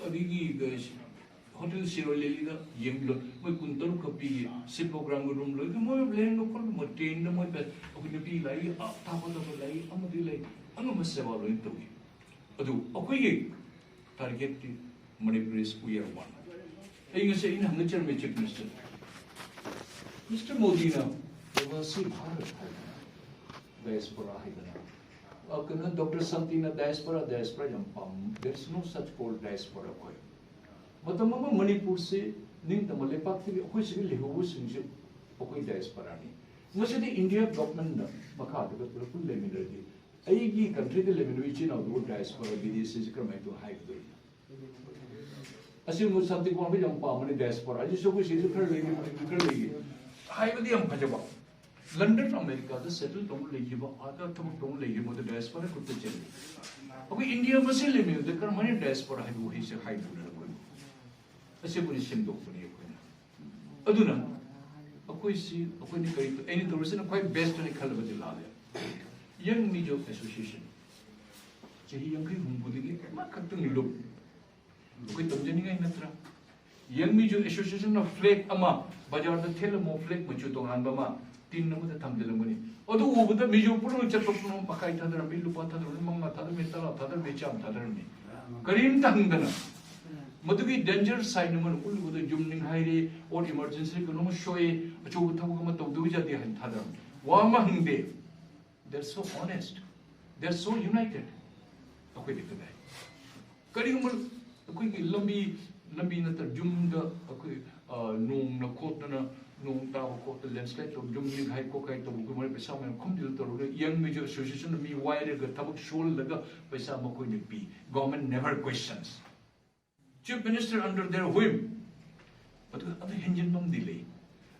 ꯑꯗꯒꯤ, ꯑ, ꯍꯣꯇꯦꯜ ꯁꯤꯔꯣꯏ ꯂꯤꯂꯤꯗ ꯌꯦꯡꯕꯤꯔꯣ, ꯃꯣꯏ ꯀꯨꯟꯇꯔꯨꯛ ꯈꯛ ꯄꯤꯌꯦ꯫ ꯁꯤ ꯄ꯭ꯔꯣꯒ꯭ꯔꯥꯝꯒꯤ ꯔꯨꯝ ꯂꯣꯏꯅ ꯃꯣꯏ ꯂꯩꯍꯟꯕ ꯈꯣꯠꯄ, ꯃꯣꯏ ꯇ꯭ꯔꯦꯟꯗ ꯃꯣꯏ ꯄꯦ-, ꯑꯩꯈꯣꯏ ꯅꯨꯄꯤ ꯂꯥꯛꯏ, ꯑꯇꯥꯞ ꯑꯇꯥꯞꯄ ꯂꯥꯛꯏ, ꯑꯃꯗꯤ ꯂꯩ, ꯑꯉꯝꯕ ꯁꯦꯕꯥ ꯂꯣꯏꯅ ꯇꯧꯏ꯫ ꯑꯗꯨ ꯑꯩꯈꯣꯏꯒꯤ ꯇꯥꯔꯒꯦꯠꯇꯤ ꯃꯅꯤꯄꯨꯔꯤꯁ we are one꯫ ꯑꯩ ꯉꯁꯤ ꯑꯩꯅ ꯍꯪꯒꯠꯆꯔꯝꯃꯤ ꯆꯤꯐ ꯃꯤꯅꯤꯁꯇꯔ, ꯃꯤꯁꯇꯔ ꯃꯣꯗꯤꯅ ꯄ꯭ꯔꯕꯥꯁꯤ ꯚꯥꯔꯠ ꯍꯥꯏꯗꯅ, ꯗꯥꯏꯁꯄꯣꯔꯥ ꯍꯥꯏꯗꯅ, ꯑ, ꯀꯩꯅꯣ, ꯗꯣꯛꯇꯔ ꯁꯥꯟꯇꯤꯅ ꯗꯥꯏꯁꯄꯣꯔꯥ, ꯗꯥꯏꯁꯄꯣꯔꯥ ꯌꯥꯝ ꯄꯥꯝ-, there is no such called diaspora ꯑꯩꯈꯣꯏ꯫ ꯃꯇꯝ ꯑꯃ ꯃꯅꯤꯄꯨꯔꯁꯤ ꯅꯤꯡꯇꯝꯕ ꯂꯩꯄꯥꯛꯇꯒꯤ ꯑꯩꯈꯣꯏ ꯁꯤꯒꯤ ꯂꯩꯍꯧꯕꯁꯤꯡꯁꯤ ꯑꯩꯈꯣꯏ ꯗꯥꯏꯁꯄꯣꯔꯥꯅꯤ꯫ ꯉꯁꯤꯗꯤ ꯏꯟꯗꯤꯌꯥ ꯒꯚꯔꯟꯃꯦꯟꯠꯅ ꯃꯈꯥꯗꯒ ꯄꯨꯂꯞ ꯄꯨꯟꯅ ꯂꯩꯃꯤꯟꯅꯔꯗꯤ ꯑꯩꯒꯤ ꯀꯟꯇ꯭ꯔꯤꯗ ꯂꯩꯃꯤꯟꯅꯕ ꯏꯆꯤꯟ ꯏꯅꯥꯎꯗꯨꯕꯨ ꯗꯥꯏꯁꯄꯣꯔꯥ ꯕꯤꯗꯦꯁꯤꯁꯤ ꯀꯔꯝꯍꯥꯏꯅ ꯇꯧ ꯍꯥꯏꯒꯗꯧꯔꯤꯅꯣ? ꯑꯁꯤꯒꯨꯝꯕ ꯁꯥꯟꯇꯤ ꯀ꯭ꯋꯥꯡꯕ ꯌꯥꯝ ꯄꯥꯝꯕꯅꯤ, ꯗꯥꯏꯁꯄꯣꯔꯥ꯫ ꯑꯩꯁꯨ ꯑꯩꯈꯣꯏ ꯁꯤꯁꯨ ꯈꯔ ꯂꯩꯒꯦ, ꯃꯅꯤꯄꯨꯔ ꯈꯔ ꯂꯩꯒꯦ ꯍꯥꯏꯕꯗꯤ ꯌꯥꯝ ꯐꯖꯕ꯫ ꯂꯟꯗꯟ ꯑꯃꯦꯔꯤꯀꯥꯗ ꯁꯦꯇꯜ ꯇꯧꯅ ꯂꯩꯈꯤꯕ, ꯑꯥꯗ ꯊꯕꯛ ꯇꯧꯅ ꯂꯩꯈꯤꯕ, ꯃꯗꯨ ꯗꯥꯏꯁꯄꯣꯔꯥ ꯈꯨꯠꯇ ꯆꯦꯜꯂꯤ꯫ ꯑꯩꯈꯣꯏ ꯏꯟꯗꯤꯌꯥ ꯃꯁꯦꯜ ꯂꯩꯃꯤꯟꯅꯕꯗ ꯀꯔꯝꯍꯥꯏꯅ ꯗꯥꯏꯁꯄꯣꯔꯥ ꯍꯥꯏꯕ ꯋꯥꯍꯩꯁꯦ ꯍꯥꯏꯕꯅꯣ? ꯑꯩꯈꯣꯏ ꯑꯁꯤꯕꯨꯅꯤ ꯁꯦꯝꯗꯣꯛꯄꯅꯤ ꯑꯩꯈꯣꯏꯅ꯫ ꯑꯗꯨꯅ ꯑꯩꯈꯣꯏꯁꯤ, ꯑꯩꯈꯣꯏꯅ ꯀꯔꯤ, ꯑꯩꯅ ꯇꯧꯔꯤꯁꯤꯅ ꯈ꯭ꯋꯥꯏ ꯕꯦꯁꯇꯅꯤ ꯈꯜꯂꯕꯗꯤ ꯂꯥꯜꯂꯦ꯫ ꯌꯪ ꯃꯤꯖꯣ ꯑꯦꯁꯣꯁꯤꯌꯦꯁꯟ ꯆꯍꯤ ꯌꯥꯡꯈꯩ ꯍꯨꯝꯐꯨꯗꯒꯤ ꯑꯃꯈꯛꯇꯪ ꯂꯨꯞ ꯑꯩꯈꯣꯏ ꯇꯧꯖꯅꯤꯡꯉꯥꯏ ꯅꯠꯇ꯭ꯔꯥ? ꯌꯪ ꯃꯤꯖꯣ ꯑꯦꯁꯣꯁꯤꯌꯦꯁꯟꯅ ꯐ꯭ꯂꯦꯛ ꯑꯃ ꯕꯖꯥꯔꯗ ꯊꯦꯠꯂꯝꯃꯣ, ꯐ꯭ꯂꯦꯛ ꯃꯆꯨ ꯇꯣꯉꯥꯟꯕ ꯑꯃ ꯇꯤꯟ ꯑꯃꯗ ꯊꯝꯖꯤꯜꯂꯝꯒꯅꯤ꯫ ꯑꯗꯨ ꯎꯕꯗ ꯃꯤꯖꯣ ꯄꯨꯝꯅꯃꯛ ꯆꯠꯄ ꯄꯨꯝꯅꯃꯛ ꯃꯈꯥꯏ ꯊꯥꯗꯔꯝꯃꯤ, ꯂꯨꯄꯥ ꯊꯥꯗꯔꯝꯃꯤ, ꯃꯉꯥ ꯊꯥꯗꯔꯝꯃꯤ, ꯇꯔꯥ ꯊꯥꯗꯔꯝꯃꯤ, ꯆꯥꯝꯃ ꯊꯥꯗꯔꯝꯃꯤ꯫ ꯀꯔꯤꯝꯇ ꯍꯪꯗꯅ ꯃꯗꯨꯒꯤ ꯗꯦꯟꯖꯔ ꯁꯥꯏꯟ ꯑꯃꯅ ꯎꯠꯂꯨꯕꯗ ꯌꯨꯝ ꯅꯤꯡꯈꯥꯏꯔꯦ, ꯑꯣꯔ ꯏꯃꯥꯔꯖꯦꯟꯁꯤ ꯀꯩꯅꯣꯝꯃ ꯁꯣꯛꯑꯦ, ꯑꯆꯧꯕ ꯊꯕꯛ ꯑꯃ ꯇꯧꯗꯕ ꯌꯥꯗꯦ ꯍꯥꯏꯅ ꯊꯥꯗꯔꯝꯃꯤ꯫ ꯋꯥ ꯑꯃ ꯍꯪꯗꯦ꯫ They're so honest, they're so united. ꯑꯩꯈꯣꯏꯗꯤ ꯀꯗꯥꯏ? ꯀꯔꯤꯒꯨꯝꯕ ꯑꯩꯈꯣꯏꯒꯤ ꯂꯝꯕꯤ, ꯂꯝꯕꯤ ꯅꯠꯇ꯭ꯔ ꯌꯨꯝꯗ ꯑꯩꯈꯣꯏ, ꯑ, ꯅꯣꯡꯅ ꯈꯣꯠꯇꯅ, ꯅꯣꯡ ꯇꯥꯕ ꯈꯣꯠꯇ ꯂꯦꯟꯁꯂꯥꯏꯠ ꯇꯧꯔ ꯌꯨꯝ ꯅꯤꯡꯈꯥꯏ ꯈꯣꯠꯈꯥꯏ ꯇꯧꯕ ꯑꯩꯈꯣꯏ ꯃꯔꯛ ꯄꯩꯁꯥ ꯃꯌꯥꯝ ꯈꯣꯝꯖꯤꯜꯂ ꯇꯧꯔꯒ ꯌꯪ ꯃꯤꯖꯣ ꯑꯦꯁꯣꯁꯤꯌꯦꯁꯟꯅ ꯃꯤ ꯋꯥꯏꯔꯒ ꯊꯕꯛ ꯁꯨꯍꯜꯂꯒ ꯄꯩꯁꯥ ꯃꯈꯣꯏꯅ ꯄꯤ꯫ Government never questions. Chief Minister under their whim. ꯑꯗꯨ, ꯑꯗꯨ ꯍꯦꯟꯖꯤꯟꯕ ꯑꯃꯗꯤ ꯂꯩ꯫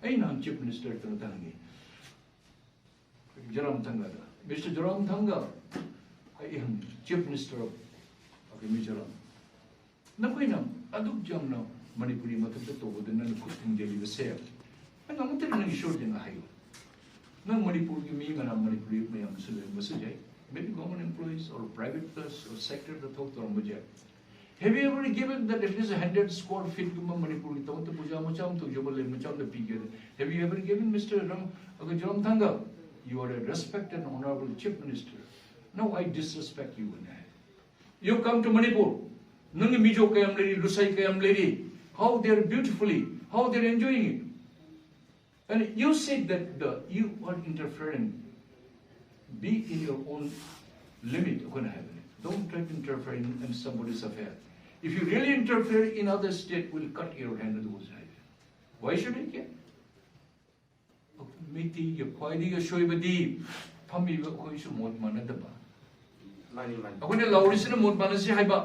ꯑꯩ ꯅꯍꯥꯟ Chief Minister ꯇꯅ ꯍꯪꯉꯤ꯫ ꯖꯣꯔꯥꯝꯊꯪꯒꯗ, Mister ꯖꯣꯔꯥꯝꯊꯪꯒ, ꯑꯩ ꯍꯪꯉꯤ, Chief Minister of, okay, Mizoram. ꯅꯈꯣꯏꯅ ꯑꯗꯨꯛ ꯌꯥꯝꯅ ꯃꯅꯤꯄꯨꯔꯤ ꯃꯊꯛꯇ ꯇꯧꯕꯗ ꯅꯪꯅ ꯈꯨꯠ ꯊꯤꯡꯖꯤꯜꯂꯤꯕꯁꯦ, ꯅꯪ ꯑꯃꯨꯛꯇ ꯅꯪ ꯏꯁꯣꯔꯗ ꯍꯥꯏꯌꯨ꯫ ꯅꯪ ꯃꯅꯤꯄꯨꯔꯒꯤ ꯃꯤ ꯀꯅꯥ ꯃꯅꯤꯄꯨꯔꯤ ꯃꯌꯥꯝꯁꯨ ꯂꯩꯔꯝꯕꯁꯨ ꯌꯥꯏ, maybe government employees or private sector ꯗ ꯊꯕꯛ ꯇꯧꯔꯝꯕꯁꯨ ꯌꯥꯏ꯫ Have you ever given that at least hundred square feet ꯀꯨꯝꯕ ꯃꯅꯤꯄꯨꯔꯒꯤ ꯇꯧꯕꯇ ꯄꯨꯖꯥ ꯃꯆꯥ ꯑꯃ ꯇꯧꯖꯕ ꯂꯩ ꯃꯆꯥ ꯑꯃꯗ ꯄꯤꯒꯦ? Have you ever given, Mister Ram, ꯑꯩꯈꯣꯏ ꯖꯣꯔꯥꯝꯊꯪꯒ? You are a respected and honorable Chief Minister. No, I disrespect you ꯍꯥꯏꯅ ꯍꯥꯏ꯫ You come to Manipur. ꯅꯪꯒꯤ ꯃꯤꯖꯣ ꯀꯌꯥꯝ ꯂꯩꯔꯤ, ꯂꯨꯁꯥꯏ ꯀꯌꯥꯝ ꯂꯩꯔꯤ? How they are beautifully, how they are enjoying it. And you said that the, you are interfering. Be in your own limit. ꯑꯩꯈꯣꯏꯅ ꯍꯥꯏꯕꯅꯦ, don't try to interfere in, in somebody's affair. If you really interfere in other state, we'll cut your hand. ꯑꯗꯨꯒꯨꯝꯕꯁꯨ ꯍꯥꯏꯕꯅꯦ꯫ Why should I care? ꯃꯩꯇꯩꯒꯤ ꯈ꯭ꯋꯥꯏꯗꯒꯤ ꯑꯁꯣꯏꯕꯗꯤ ꯐꯝꯃꯤꯕ ꯑꯩꯈꯣꯏꯁꯨ ꯃꯣꯠ ꯃꯥꯟꯅꯗꯕ꯫ ꯃꯥꯅꯤ ꯃꯥꯅꯤ꯫ ꯑꯩꯈꯣꯏꯅ ꯂꯥꯎꯔꯤꯁꯤꯅ ꯃꯣꯠ ꯃꯥꯟꯅꯁꯤ ꯍꯥꯏꯕ꯫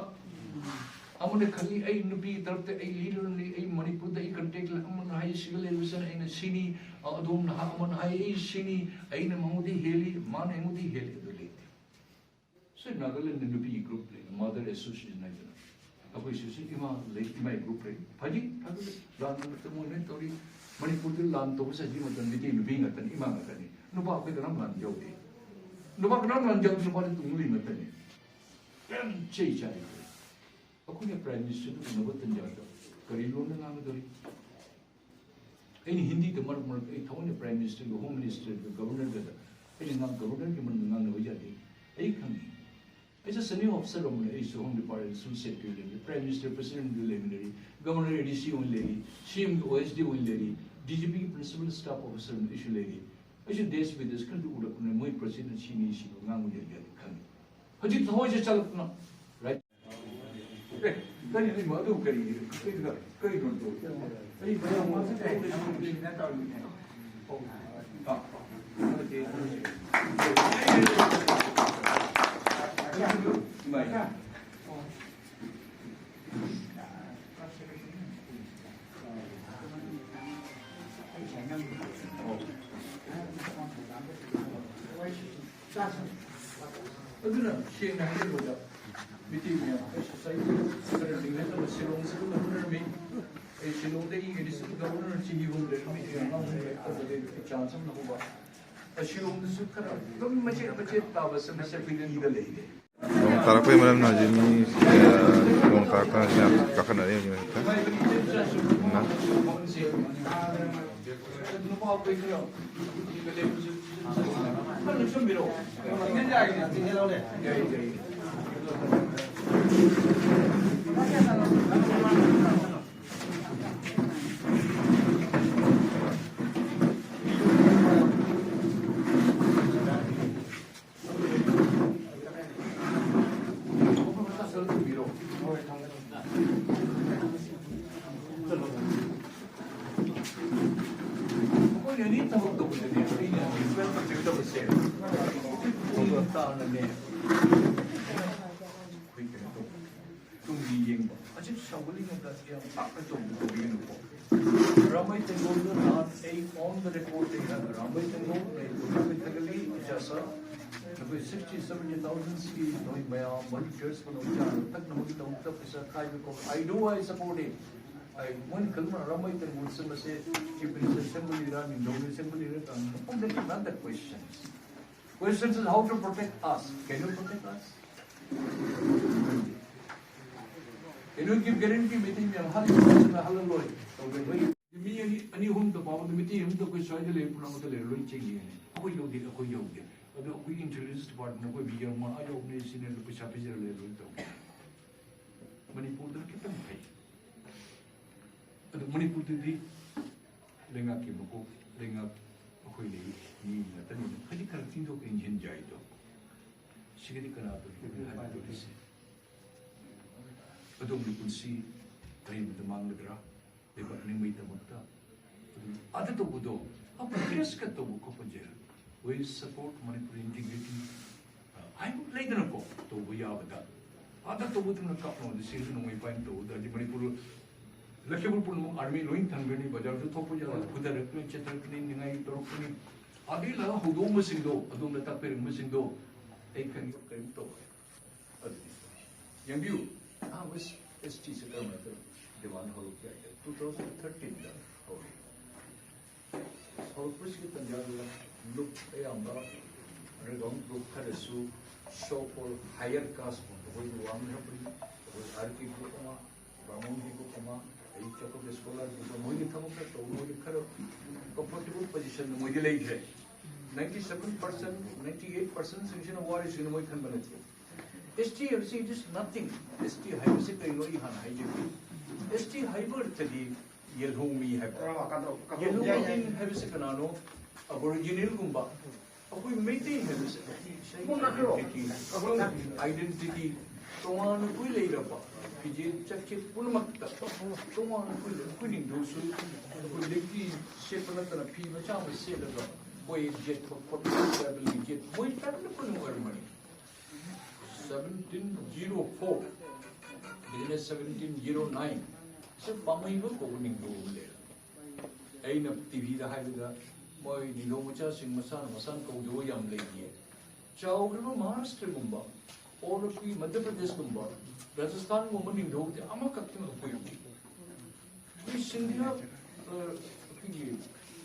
ꯑꯃꯅ ꯈꯜꯂꯤ ꯑꯩ ꯅꯨꯄꯤꯒꯤ ꯇꯔꯞꯇ ꯑꯩ ꯂꯤꯗꯔꯅꯤ, ꯑꯩ ꯃꯅꯤꯄꯨꯔꯗ ꯑꯩ ꯀꯟꯇꯦꯛ ꯑꯃꯅ ꯍꯥꯏ ꯁꯤꯒ ꯂꯩꯕꯁꯤꯅ ꯑꯩꯅ ꯁꯤꯅꯤ, ꯑꯗꯣꯝꯅ ꯍꯥꯏ, ꯑꯃꯅ ꯍꯥꯏ, "ꯑꯩ ꯁꯤꯅꯤ, ꯑꯩꯅ ꯃꯉꯣꯟꯗꯩ ꯍꯦꯜꯂꯤ, ꯃꯥꯅ ꯑꯩꯉꯣꯟꯗꯩ ꯍꯦꯜꯂꯤ", ꯑꯗꯨ ꯂꯩꯇꯦ꯫ ꯁꯤ ꯅꯥꯒꯥꯂꯦꯟꯗ ꯅꯨꯄꯤꯒꯤ ꯒ꯭ꯔꯨꯞ ꯂꯩ, ꯃꯥꯗꯔ ꯑꯦꯁꯣꯁꯤꯌꯦꯁꯟ ꯍꯥꯏꯗꯅ꯫ ꯑꯩꯈꯣꯏ ꯁꯤꯁꯤ ꯏꯃꯥ ꯂꯩ, ꯏꯃꯥꯒꯤ ꯒ꯭ꯔꯨꯞ ꯂꯩ꯫ ꯐꯗꯤ ꯊꯥꯒꯠꯂꯤ, ꯂꯥꯟ ꯃꯇꯝ ꯑꯣꯏꯅ ꯇꯧꯔꯤ꯫ ꯃꯅꯤꯄꯨꯔꯗ ꯂꯥꯟ ꯇꯧꯕ ꯆꯠꯈꯤꯕ ꯃꯇꯝ ꯃꯤꯇꯩ ꯅꯨꯄꯤ ꯉꯥꯛꯇꯅꯤ, ꯏꯃꯥ ꯉꯥꯛꯇꯅꯤ꯫ ꯅꯨꯄꯥ ꯑꯩꯈꯣꯏ ꯀꯅꯥꯝ ꯂꯥꯟ ꯌꯥꯎꯗꯦ꯫ ꯅꯨꯄꯥ ꯀꯅꯥꯝ ꯂꯥꯟ ꯌꯥꯎꯗꯦ, ꯅꯨꯄꯥꯗꯤ ꯇꯨꯡꯂꯤ ꯉꯥꯛꯇꯅꯤ꯫ ꯌꯥꯝ ꯆꯩ ꯆꯥꯏ꯫ ꯑꯩꯈꯣꯏꯅ ꯄ꯭ꯔꯥꯏꯝ ꯃꯤꯅꯤꯁꯇꯔꯗꯨ ꯎꯅꯕ ꯇꯟꯖꯥꯗ ꯀꯔꯤ ꯂꯣꯟꯗ ꯉꯥꯡꯒꯗꯧꯔꯤ? ꯑꯩꯅ ꯍꯤꯟꯗꯤꯗ ꯃꯔꯛ ꯃꯔꯛ ꯑꯩ ꯊꯑꯣꯏꯅ ꯄ꯭ꯔꯥꯏꯝ ꯃꯤꯅꯤꯁꯇꯔꯒ ꯍꯣꯝ ꯃꯤꯅꯤꯁꯇꯔꯒ ꯒꯕꯔꯅꯔꯒꯗ ꯑꯩꯅ ꯉꯥꯡ-, ꯒꯕꯔꯅꯔꯒꯤ ꯃꯔꯝꯗ ꯉꯥꯡꯅꯕ ꯌꯥꯗꯦ꯫ ꯑꯩ ꯈꯪꯉꯤ꯫ ꯑꯩꯁꯦ ꯁꯦꯅꯤꯌꯔ ꯑꯣꯐꯤꯁꯔ ꯑꯃꯅ ꯑꯩꯁꯨ ꯍꯣꯝ ꯗꯤꯄꯥꯔꯠꯃꯦꯟ ꯁꯨꯝ ꯁꯦꯀ꯭ꯔꯦꯇꯔꯤ ꯂꯩꯕꯅꯤ, ꯄ꯭ꯔꯥꯏꯝ ꯃꯤꯅꯤꯁꯇꯔ ꯄ꯭ꯔꯦꯁꯤꯗꯦꯟꯗꯨ ꯂꯩꯃꯤꯟꯅꯔꯤ, ꯒꯕꯔꯅꯔ ꯑꯦ ꯗꯤ ꯁꯤ ꯑꯣꯏꯅ ꯂꯩꯔꯤ, ꯁꯤ ꯑꯦꯝꯒꯤ ꯑꯣ ꯑꯦꯁ ꯗꯤ ꯑꯣꯏꯅ ꯂꯩꯔꯤ, ꯗꯤ ꯖꯤ ꯄꯤꯒꯤ ꯄ꯭ꯔꯤꯟꯁꯤꯄꯜ ꯁ꯭ꯇꯥꯐ ꯑꯣꯐꯤꯁꯔ ꯑꯃꯅ ꯑꯩꯁꯨ ꯂꯩꯔꯤ꯫ ꯑꯩꯁꯨ ꯗꯦꯁ ꯕꯤꯗꯦꯁ ꯈꯔꯗꯤ ꯎꯔꯛꯄꯅꯦ, ꯃꯣꯏ ꯄ꯭ꯔꯦꯁꯤꯗꯦꯟ ꯁꯤꯅꯤ ꯁꯤꯕ ꯉꯥꯡꯕ ꯌꯥꯏ ꯌꯥꯗꯦ ꯈꯪꯉꯤ꯫ ꯍꯧꯖꯤꯛ ꯊꯋꯥꯏꯁꯦ ꯆꯠꯂꯛꯄꯅ, ꯔꯥꯏꯠ? ꯑꯦ, ꯀꯔꯤꯅꯣ ꯑꯗꯨ ꯀꯔꯤ, ꯀꯔꯤ, ꯀꯔꯤꯅꯣ ꯑꯗꯨ? ꯑꯩ ꯃꯌꯥꯝ ꯃꯥꯁꯦ ꯀꯔꯤ ꯇꯧꯔꯤꯅꯦ? ꯑꯥ, ꯑꯥ꯫ ꯁꯨꯃꯥꯏꯅ꯫ ꯑꯗꯨꯅ ꯁꯦꯡꯅ ꯍꯥꯏꯖꯔꯕꯗ, ꯃꯤꯇꯩ ꯃꯌꯥꯝ, ꯑꯩ ꯁꯣꯁꯥꯏꯇꯤ ꯈꯔ ꯂꯤꯡꯅꯅꯕ ꯁꯤꯂꯣꯡꯁꯤꯗ ꯒꯕꯔꯅꯔ ꯃꯤ, ꯑꯩ ꯁꯤꯂꯣꯡꯗ ꯑꯩ ꯑꯦꯗꯤꯁꯅꯦꯜ ꯒꯕꯔꯅꯔ ꯆꯍꯤ ꯑꯍꯨꯝ ꯂꯩꯔꯝꯃꯤ, ꯑꯩ ꯑꯉꯥꯡ ꯑꯍꯨꯝ ꯂꯩꯔꯛꯄꯗ ꯆꯥꯟꯁ ꯑꯃ ꯂꯧꯍꯧꯕ꯫ ꯑꯩ ꯁꯤꯂꯣꯡꯗꯁꯨ ꯈꯔ ꯑꯗꯨꯝ ꯃꯆꯦꯠ ꯃꯆꯦꯠ ꯇꯥꯕ ꯁꯃꯁ꯭ꯌꯥ ꯑꯩꯈꯣꯏꯒꯤ ꯏꯗ ꯂꯩꯔꯦ꯫ ꯅꯣꯡ ꯇꯥꯔꯛꯄꯒꯤ ꯃꯔꯝꯅ ꯍꯧꯖꯤꯛ ꯃꯤ, ꯑ, ꯅꯣꯡ ꯇꯥꯔꯛꯇꯅ ꯌꯥꯝ ꯀꯥꯈꯠꯅꯔꯦ ꯍꯧꯖꯤꯛ ꯃꯊꯛꯇ꯫ ꯑꯗꯨꯅ ꯑꯩꯈꯣꯏꯅ ꯑꯦꯅꯤ ꯊꯕꯛ ꯇꯧꯕꯗꯅꯦ, ꯑꯩꯅ ꯔꯤꯀ꯭ꯋꯦꯁ ꯇꯧꯖꯒꯗꯕꯁꯦ, ꯄꯨꯛꯅꯤꯡ ꯇꯥꯅꯅꯦ, ꯑꯩꯈꯣꯏ ꯀꯩꯅꯣ ꯇꯧꯕ, ꯇꯨꯡꯒꯤ ꯌꯦꯡꯕ, ꯍꯧꯖꯤꯛ ꯁꯥꯎꯒꯠꯂꯤꯉꯩꯗ ꯌꯥꯝ ꯄꯥꯛꯅ ꯇꯧꯕ ꯇꯧꯕꯤꯒꯅꯨꯀꯣ꯫ ꯔꯥꯃꯩ ꯇꯦꯡꯒꯣꯜꯗ ꯅꯍꯥꯟ ꯑꯩ on the record ꯑꯩ ꯍꯥꯏꯕ ꯔꯥꯃꯩ ꯇꯦꯡꯒꯣꯜ ꯑꯩ ꯇꯧꯖꯕ ꯊꯥꯒꯠꯂꯤ ꯏꯆꯥꯁꯥ꯫ ꯑꯩꯈꯣꯏ sixty seventy thousand ꯁꯤ ꯅꯣꯏ ꯃꯌꯥꯝ ꯃꯔꯨꯞ ꯆꯔꯆ ꯃꯅꯨꯡ ꯆꯥꯅ ꯊꯛꯅꯕꯒꯤꯗꯃꯛꯇ ꯄꯩꯁꯥ ꯈꯥꯏꯕ ꯀꯣ I do I support it꯫ ꯑꯩ ꯃꯣꯏꯅ ꯈꯪꯕ ꯔꯥꯃꯩ ꯇꯦꯡꯒꯣꯜ ꯁꯤꯟꯕꯁꯦ Chief Minister ꯁꯦꯝꯕ ꯂꯩꯔ ꯅꯤꯡꯊꯧꯅ ꯁꯦꯝꯕ ꯂꯩꯔ ꯀꯥꯟꯗ not the question꯫ Question is how to protect us. Can you protect us? Can you give guarantee Meitei ꯃꯌꯥꯝ ꯍꯜꯂꯤ ꯍꯜꯂꯔꯣꯏ ꯇꯧꯒꯦ ꯅꯣꯏ ꯃꯤ ꯑꯅꯤ ꯑꯅꯤ ꯑꯍꯨꯝꯗ ꯐꯥꯎꯕꯗ ꯃꯩꯇꯩ ꯑꯃꯗ ꯑꯩꯈꯣꯏ ꯁ꯭ꯋꯥꯏꯗ ꯂꯩ ꯄꯨꯝꯅꯃꯛꯇ ꯂꯩꯔ ꯂꯣꯏ ꯆꯦꯟꯈꯤꯒꯅꯤ ꯑꯩꯈꯣꯏ ꯌꯧꯗꯦ ꯑꯩꯈꯣꯏ ꯌꯧꯗꯦ ꯑꯗꯣ ꯑꯩꯈꯣꯏ intelligence department ꯑꯩꯈꯣꯏ ꯃꯤ ꯌꯧꯔꯝꯃ ꯑꯥ ꯌꯧꯕꯅꯤ ꯁꯤꯅ ꯄꯩꯁꯥ ꯄꯤꯖꯔ ꯂꯩꯔ ꯂꯣꯏ ꯇꯧꯒꯦ ꯃꯅꯤꯄꯨꯔꯗ ꯈꯤꯇꯪ ꯐꯩ ꯑꯗꯣ ꯃꯅꯤꯄꯨꯔꯗꯗꯤ ꯂꯩꯉꯥꯛꯀꯤ ꯃꯀꯣꯛ ꯂꯩꯉꯥꯛ ꯑꯩꯈꯣꯏ ꯂꯩ ꯃꯤ ꯉꯥꯛꯇꯅꯤꯅ ꯈꯗꯤ ꯈꯔ ꯊꯤꯟꯗꯣꯛ ꯊꯤꯟꯖꯤꯟ ꯌꯥꯏꯗꯣ ꯁꯤꯒꯤꯗꯤ ꯀꯅꯥꯗꯣ ꯍꯥꯏꯕꯗꯣ ꯑꯗꯣꯝꯒꯤ ꯄꯨꯟꯁꯤ ꯑꯔꯦꯝꯕꯗ ꯃꯥꯡꯒꯗ꯭ꯔꯥ ꯂꯩꯕꯥꯛ ꯅꯤꯡꯕꯒꯤꯗꯃꯛꯇ ꯑꯗꯨ ꯑꯗꯨ ꯇꯧꯕꯗꯣ ꯑꯩꯈꯣꯏ ꯇꯦꯁꯀ ꯇꯧꯕ ꯈꯣꯠꯄꯁꯦ we support Manipur integrity ꯍꯥꯏꯕ ꯂꯩꯗꯅꯀꯣ ꯇꯧꯕ ꯌꯥꯕꯗ ꯑꯗ ꯇꯧꯕꯗꯨꯅ ꯀꯞꯅꯕꯗ ꯁꯤꯁꯨ ꯅꯣꯡꯃꯩ ꯄꯥꯏꯅ ꯇꯧꯕꯗ ꯍꯧꯖꯤꯛ ꯃꯅꯤꯄꯨꯔ ꯂꯈꯤꯄꯨꯔ ꯄꯨꯝꯅꯃꯛ ꯑꯥꯔꯃꯤ ꯂꯣꯏ ꯊꯝꯒꯅꯤ ꯕꯖꯥꯔꯁꯨ ꯊꯣꯛꯄ ꯌꯥꯗ ꯐꯨꯊꯔꯛꯀꯅꯤ ꯆꯦꯟꯊꯔꯛꯀꯅꯤ ꯅꯤꯡꯉꯥꯏ ꯇꯧꯔꯛꯀꯅꯤ ꯑꯗꯨꯒꯤ ꯂꯥꯛ ꯍꯧꯗꯣꯛꯑꯝꯕꯁꯤꯡꯗꯣ ꯑꯗꯣꯝꯗ ꯇꯥꯛꯄꯤꯔꯝꯕꯁꯤꯡꯗꯣ ꯑꯩ ꯈꯪꯉꯤ ꯀꯔꯤꯝ ꯇꯧꯔꯣꯏ ꯑꯗꯨꯗꯤ ꯌꯦꯡꯕꯤꯌꯨ ꯑꯍꯥꯟꯕ ꯑꯦꯁ ꯇꯤꯁꯦ ꯀꯔꯝꯍꯥꯏꯅ ꯇꯧꯔꯤ ꯗꯤꯃꯥꯟ ꯍꯧꯔꯛꯀꯦ ꯍꯥꯏꯗ two thousand thirteenꯗ ꯍꯧꯔꯛꯏ ꯍꯧꯔꯛꯄꯁꯤꯒꯤ ꯇꯟꯖꯥꯗꯨꯗ ꯂꯨꯞ ꯑꯌꯥꯝꯕ ꯑꯟꯗꯔꯒ꯭ꯔꯥꯎꯟ ꯂꯨꯞ ꯈꯔꯁꯨ so called higher caste ꯑꯩꯈꯣꯏꯒꯤ ꯋꯥꯡꯈ꯭ꯔꯕꯅꯤ ꯑꯩꯈꯣꯏ ꯑꯥꯔ ꯀꯦ ꯒ꯭ꯔꯨꯞ ꯑꯃ ꯕ꯭ꯔꯥꯍꯃꯟꯒꯤ ꯒ꯭ꯔꯨꯞ ꯑꯃ ꯑꯩ ꯆꯥꯎꯈꯠꯄ ꯁ꯭ꯀꯣꯂꯔ ꯒ꯭ꯔꯨꯞ ꯑꯃ ꯃꯣꯏꯒꯤ ꯊꯕꯛ ꯈꯔ ꯇꯧꯕ ꯃꯣꯏꯒꯤ ꯈꯔ ꯀꯝꯐꯣꯔꯇꯦꯕꯜ ꯄꯣꯖꯤꯁꯟꯗ ꯃꯣꯏꯗꯤ ꯂꯩꯈ꯭ꯔꯦ ninety seven percent ninety eight percentꯁꯤꯡꯁꯤꯅ ꯋꯥꯔꯤꯁꯤꯡꯅ ꯃꯣꯏ ꯈꯟꯕ ꯅꯠꯇꯦ ꯑꯦꯁ ꯇꯤ ꯍꯥꯏꯕꯁꯤ it is nothing S T ꯍꯥꯏꯕꯁꯤ ꯀꯩꯅꯣ ꯑꯩ ꯍꯥꯟꯅ ꯍꯥꯏꯖꯒꯦ ꯑꯦꯁ ꯇꯤ ꯍꯥꯏꯕ ꯑꯣꯏꯔꯒꯗꯤ ꯌꯦꯜꯍꯧꯃꯤ ꯍꯥꯏꯕ ꯌꯦꯜꯍꯧꯃꯤ ꯍꯥꯏꯕꯁꯤ ꯀꯅꯥꯅꯣ ꯑꯕꯣꯔꯤꯖꯤꯅꯦꯜꯒꯨꯝꯕ ꯑꯩꯈꯣꯏ ꯃꯩꯇꯩ ꯍꯥꯏꯕꯁꯦ identity identity ꯇꯣꯉꯥꯟꯅ ꯑꯩꯈꯣꯏ ꯂꯩꯔꯕ ꯐꯤꯖꯦꯠ ꯆꯠꯈꯤ ꯄꯨꯝꯅꯃꯛꯇ ꯇꯣꯉꯥꯟꯅ ꯑꯩꯈꯣꯏ ꯑꯩꯈꯣꯏ ꯅꯤꯡꯊꯧꯁꯨ ꯑꯩꯈꯣꯏ ꯂꯩꯇꯤ ꯁꯦꯠꯄ ꯅꯠꯇꯅ ꯐꯤ ꯃꯆꯥ ꯑꯃ ꯁꯦꯠꯂꯒ ꯑꯩꯈꯣꯏ ꯌꯦꯠꯄ ꯈꯣꯠꯄ ꯇ꯭ꯔꯥꯏꯕꯦꯜꯒꯤ ꯌꯦꯠ ꯃꯣꯏ ꯇ꯭ꯔꯥꯏꯕꯦꯜ ꯄꯨꯝꯅꯃꯛ ꯑꯣꯏꯔꯝꯕꯅꯤ seventeen zero four ꯗꯒꯤꯅ seventeen zero nine ꯁꯤ ꯄꯥꯃꯩꯕ ꯀꯧꯕ ꯅꯤꯡꯊꯧ ꯑꯃ ꯂꯩꯔꯝꯃꯤ ꯑꯩꯅ ꯇꯤꯚꯤꯗ ꯍꯥꯏꯕꯗ ꯃꯣꯏ ꯅꯤꯡꯊꯧ ꯃꯆꯥꯁꯤꯡ ꯃꯁꯥꯅ ꯃꯁꯥꯅ ꯀꯧꯗꯕ ꯌꯥꯝ ꯂꯩꯌꯦ꯫ ꯆꯥꯎꯈ꯭ꯔꯕ ꯃꯍꯥꯔꯥꯁꯇ꯭ꯔꯒꯨꯝꯕ, ꯑꯣꯔ ꯑꯩꯈꯣꯏ ꯃꯙ꯭ꯌ ꯄ꯭ꯔꯗꯦꯁꯀꯨꯝꯕ, ꯔꯥꯖꯁꯊꯥꯟꯒꯨꯝꯕ ꯅꯤꯡꯊꯧꯗꯤ ꯑꯃꯈꯛꯇꯪ ꯑꯩꯈꯣꯏ ꯑꯩꯈꯣꯏ ꯁꯤꯟꯙꯤꯌꯥ, ꯑ, ꯑꯩꯈꯣꯏꯒꯤ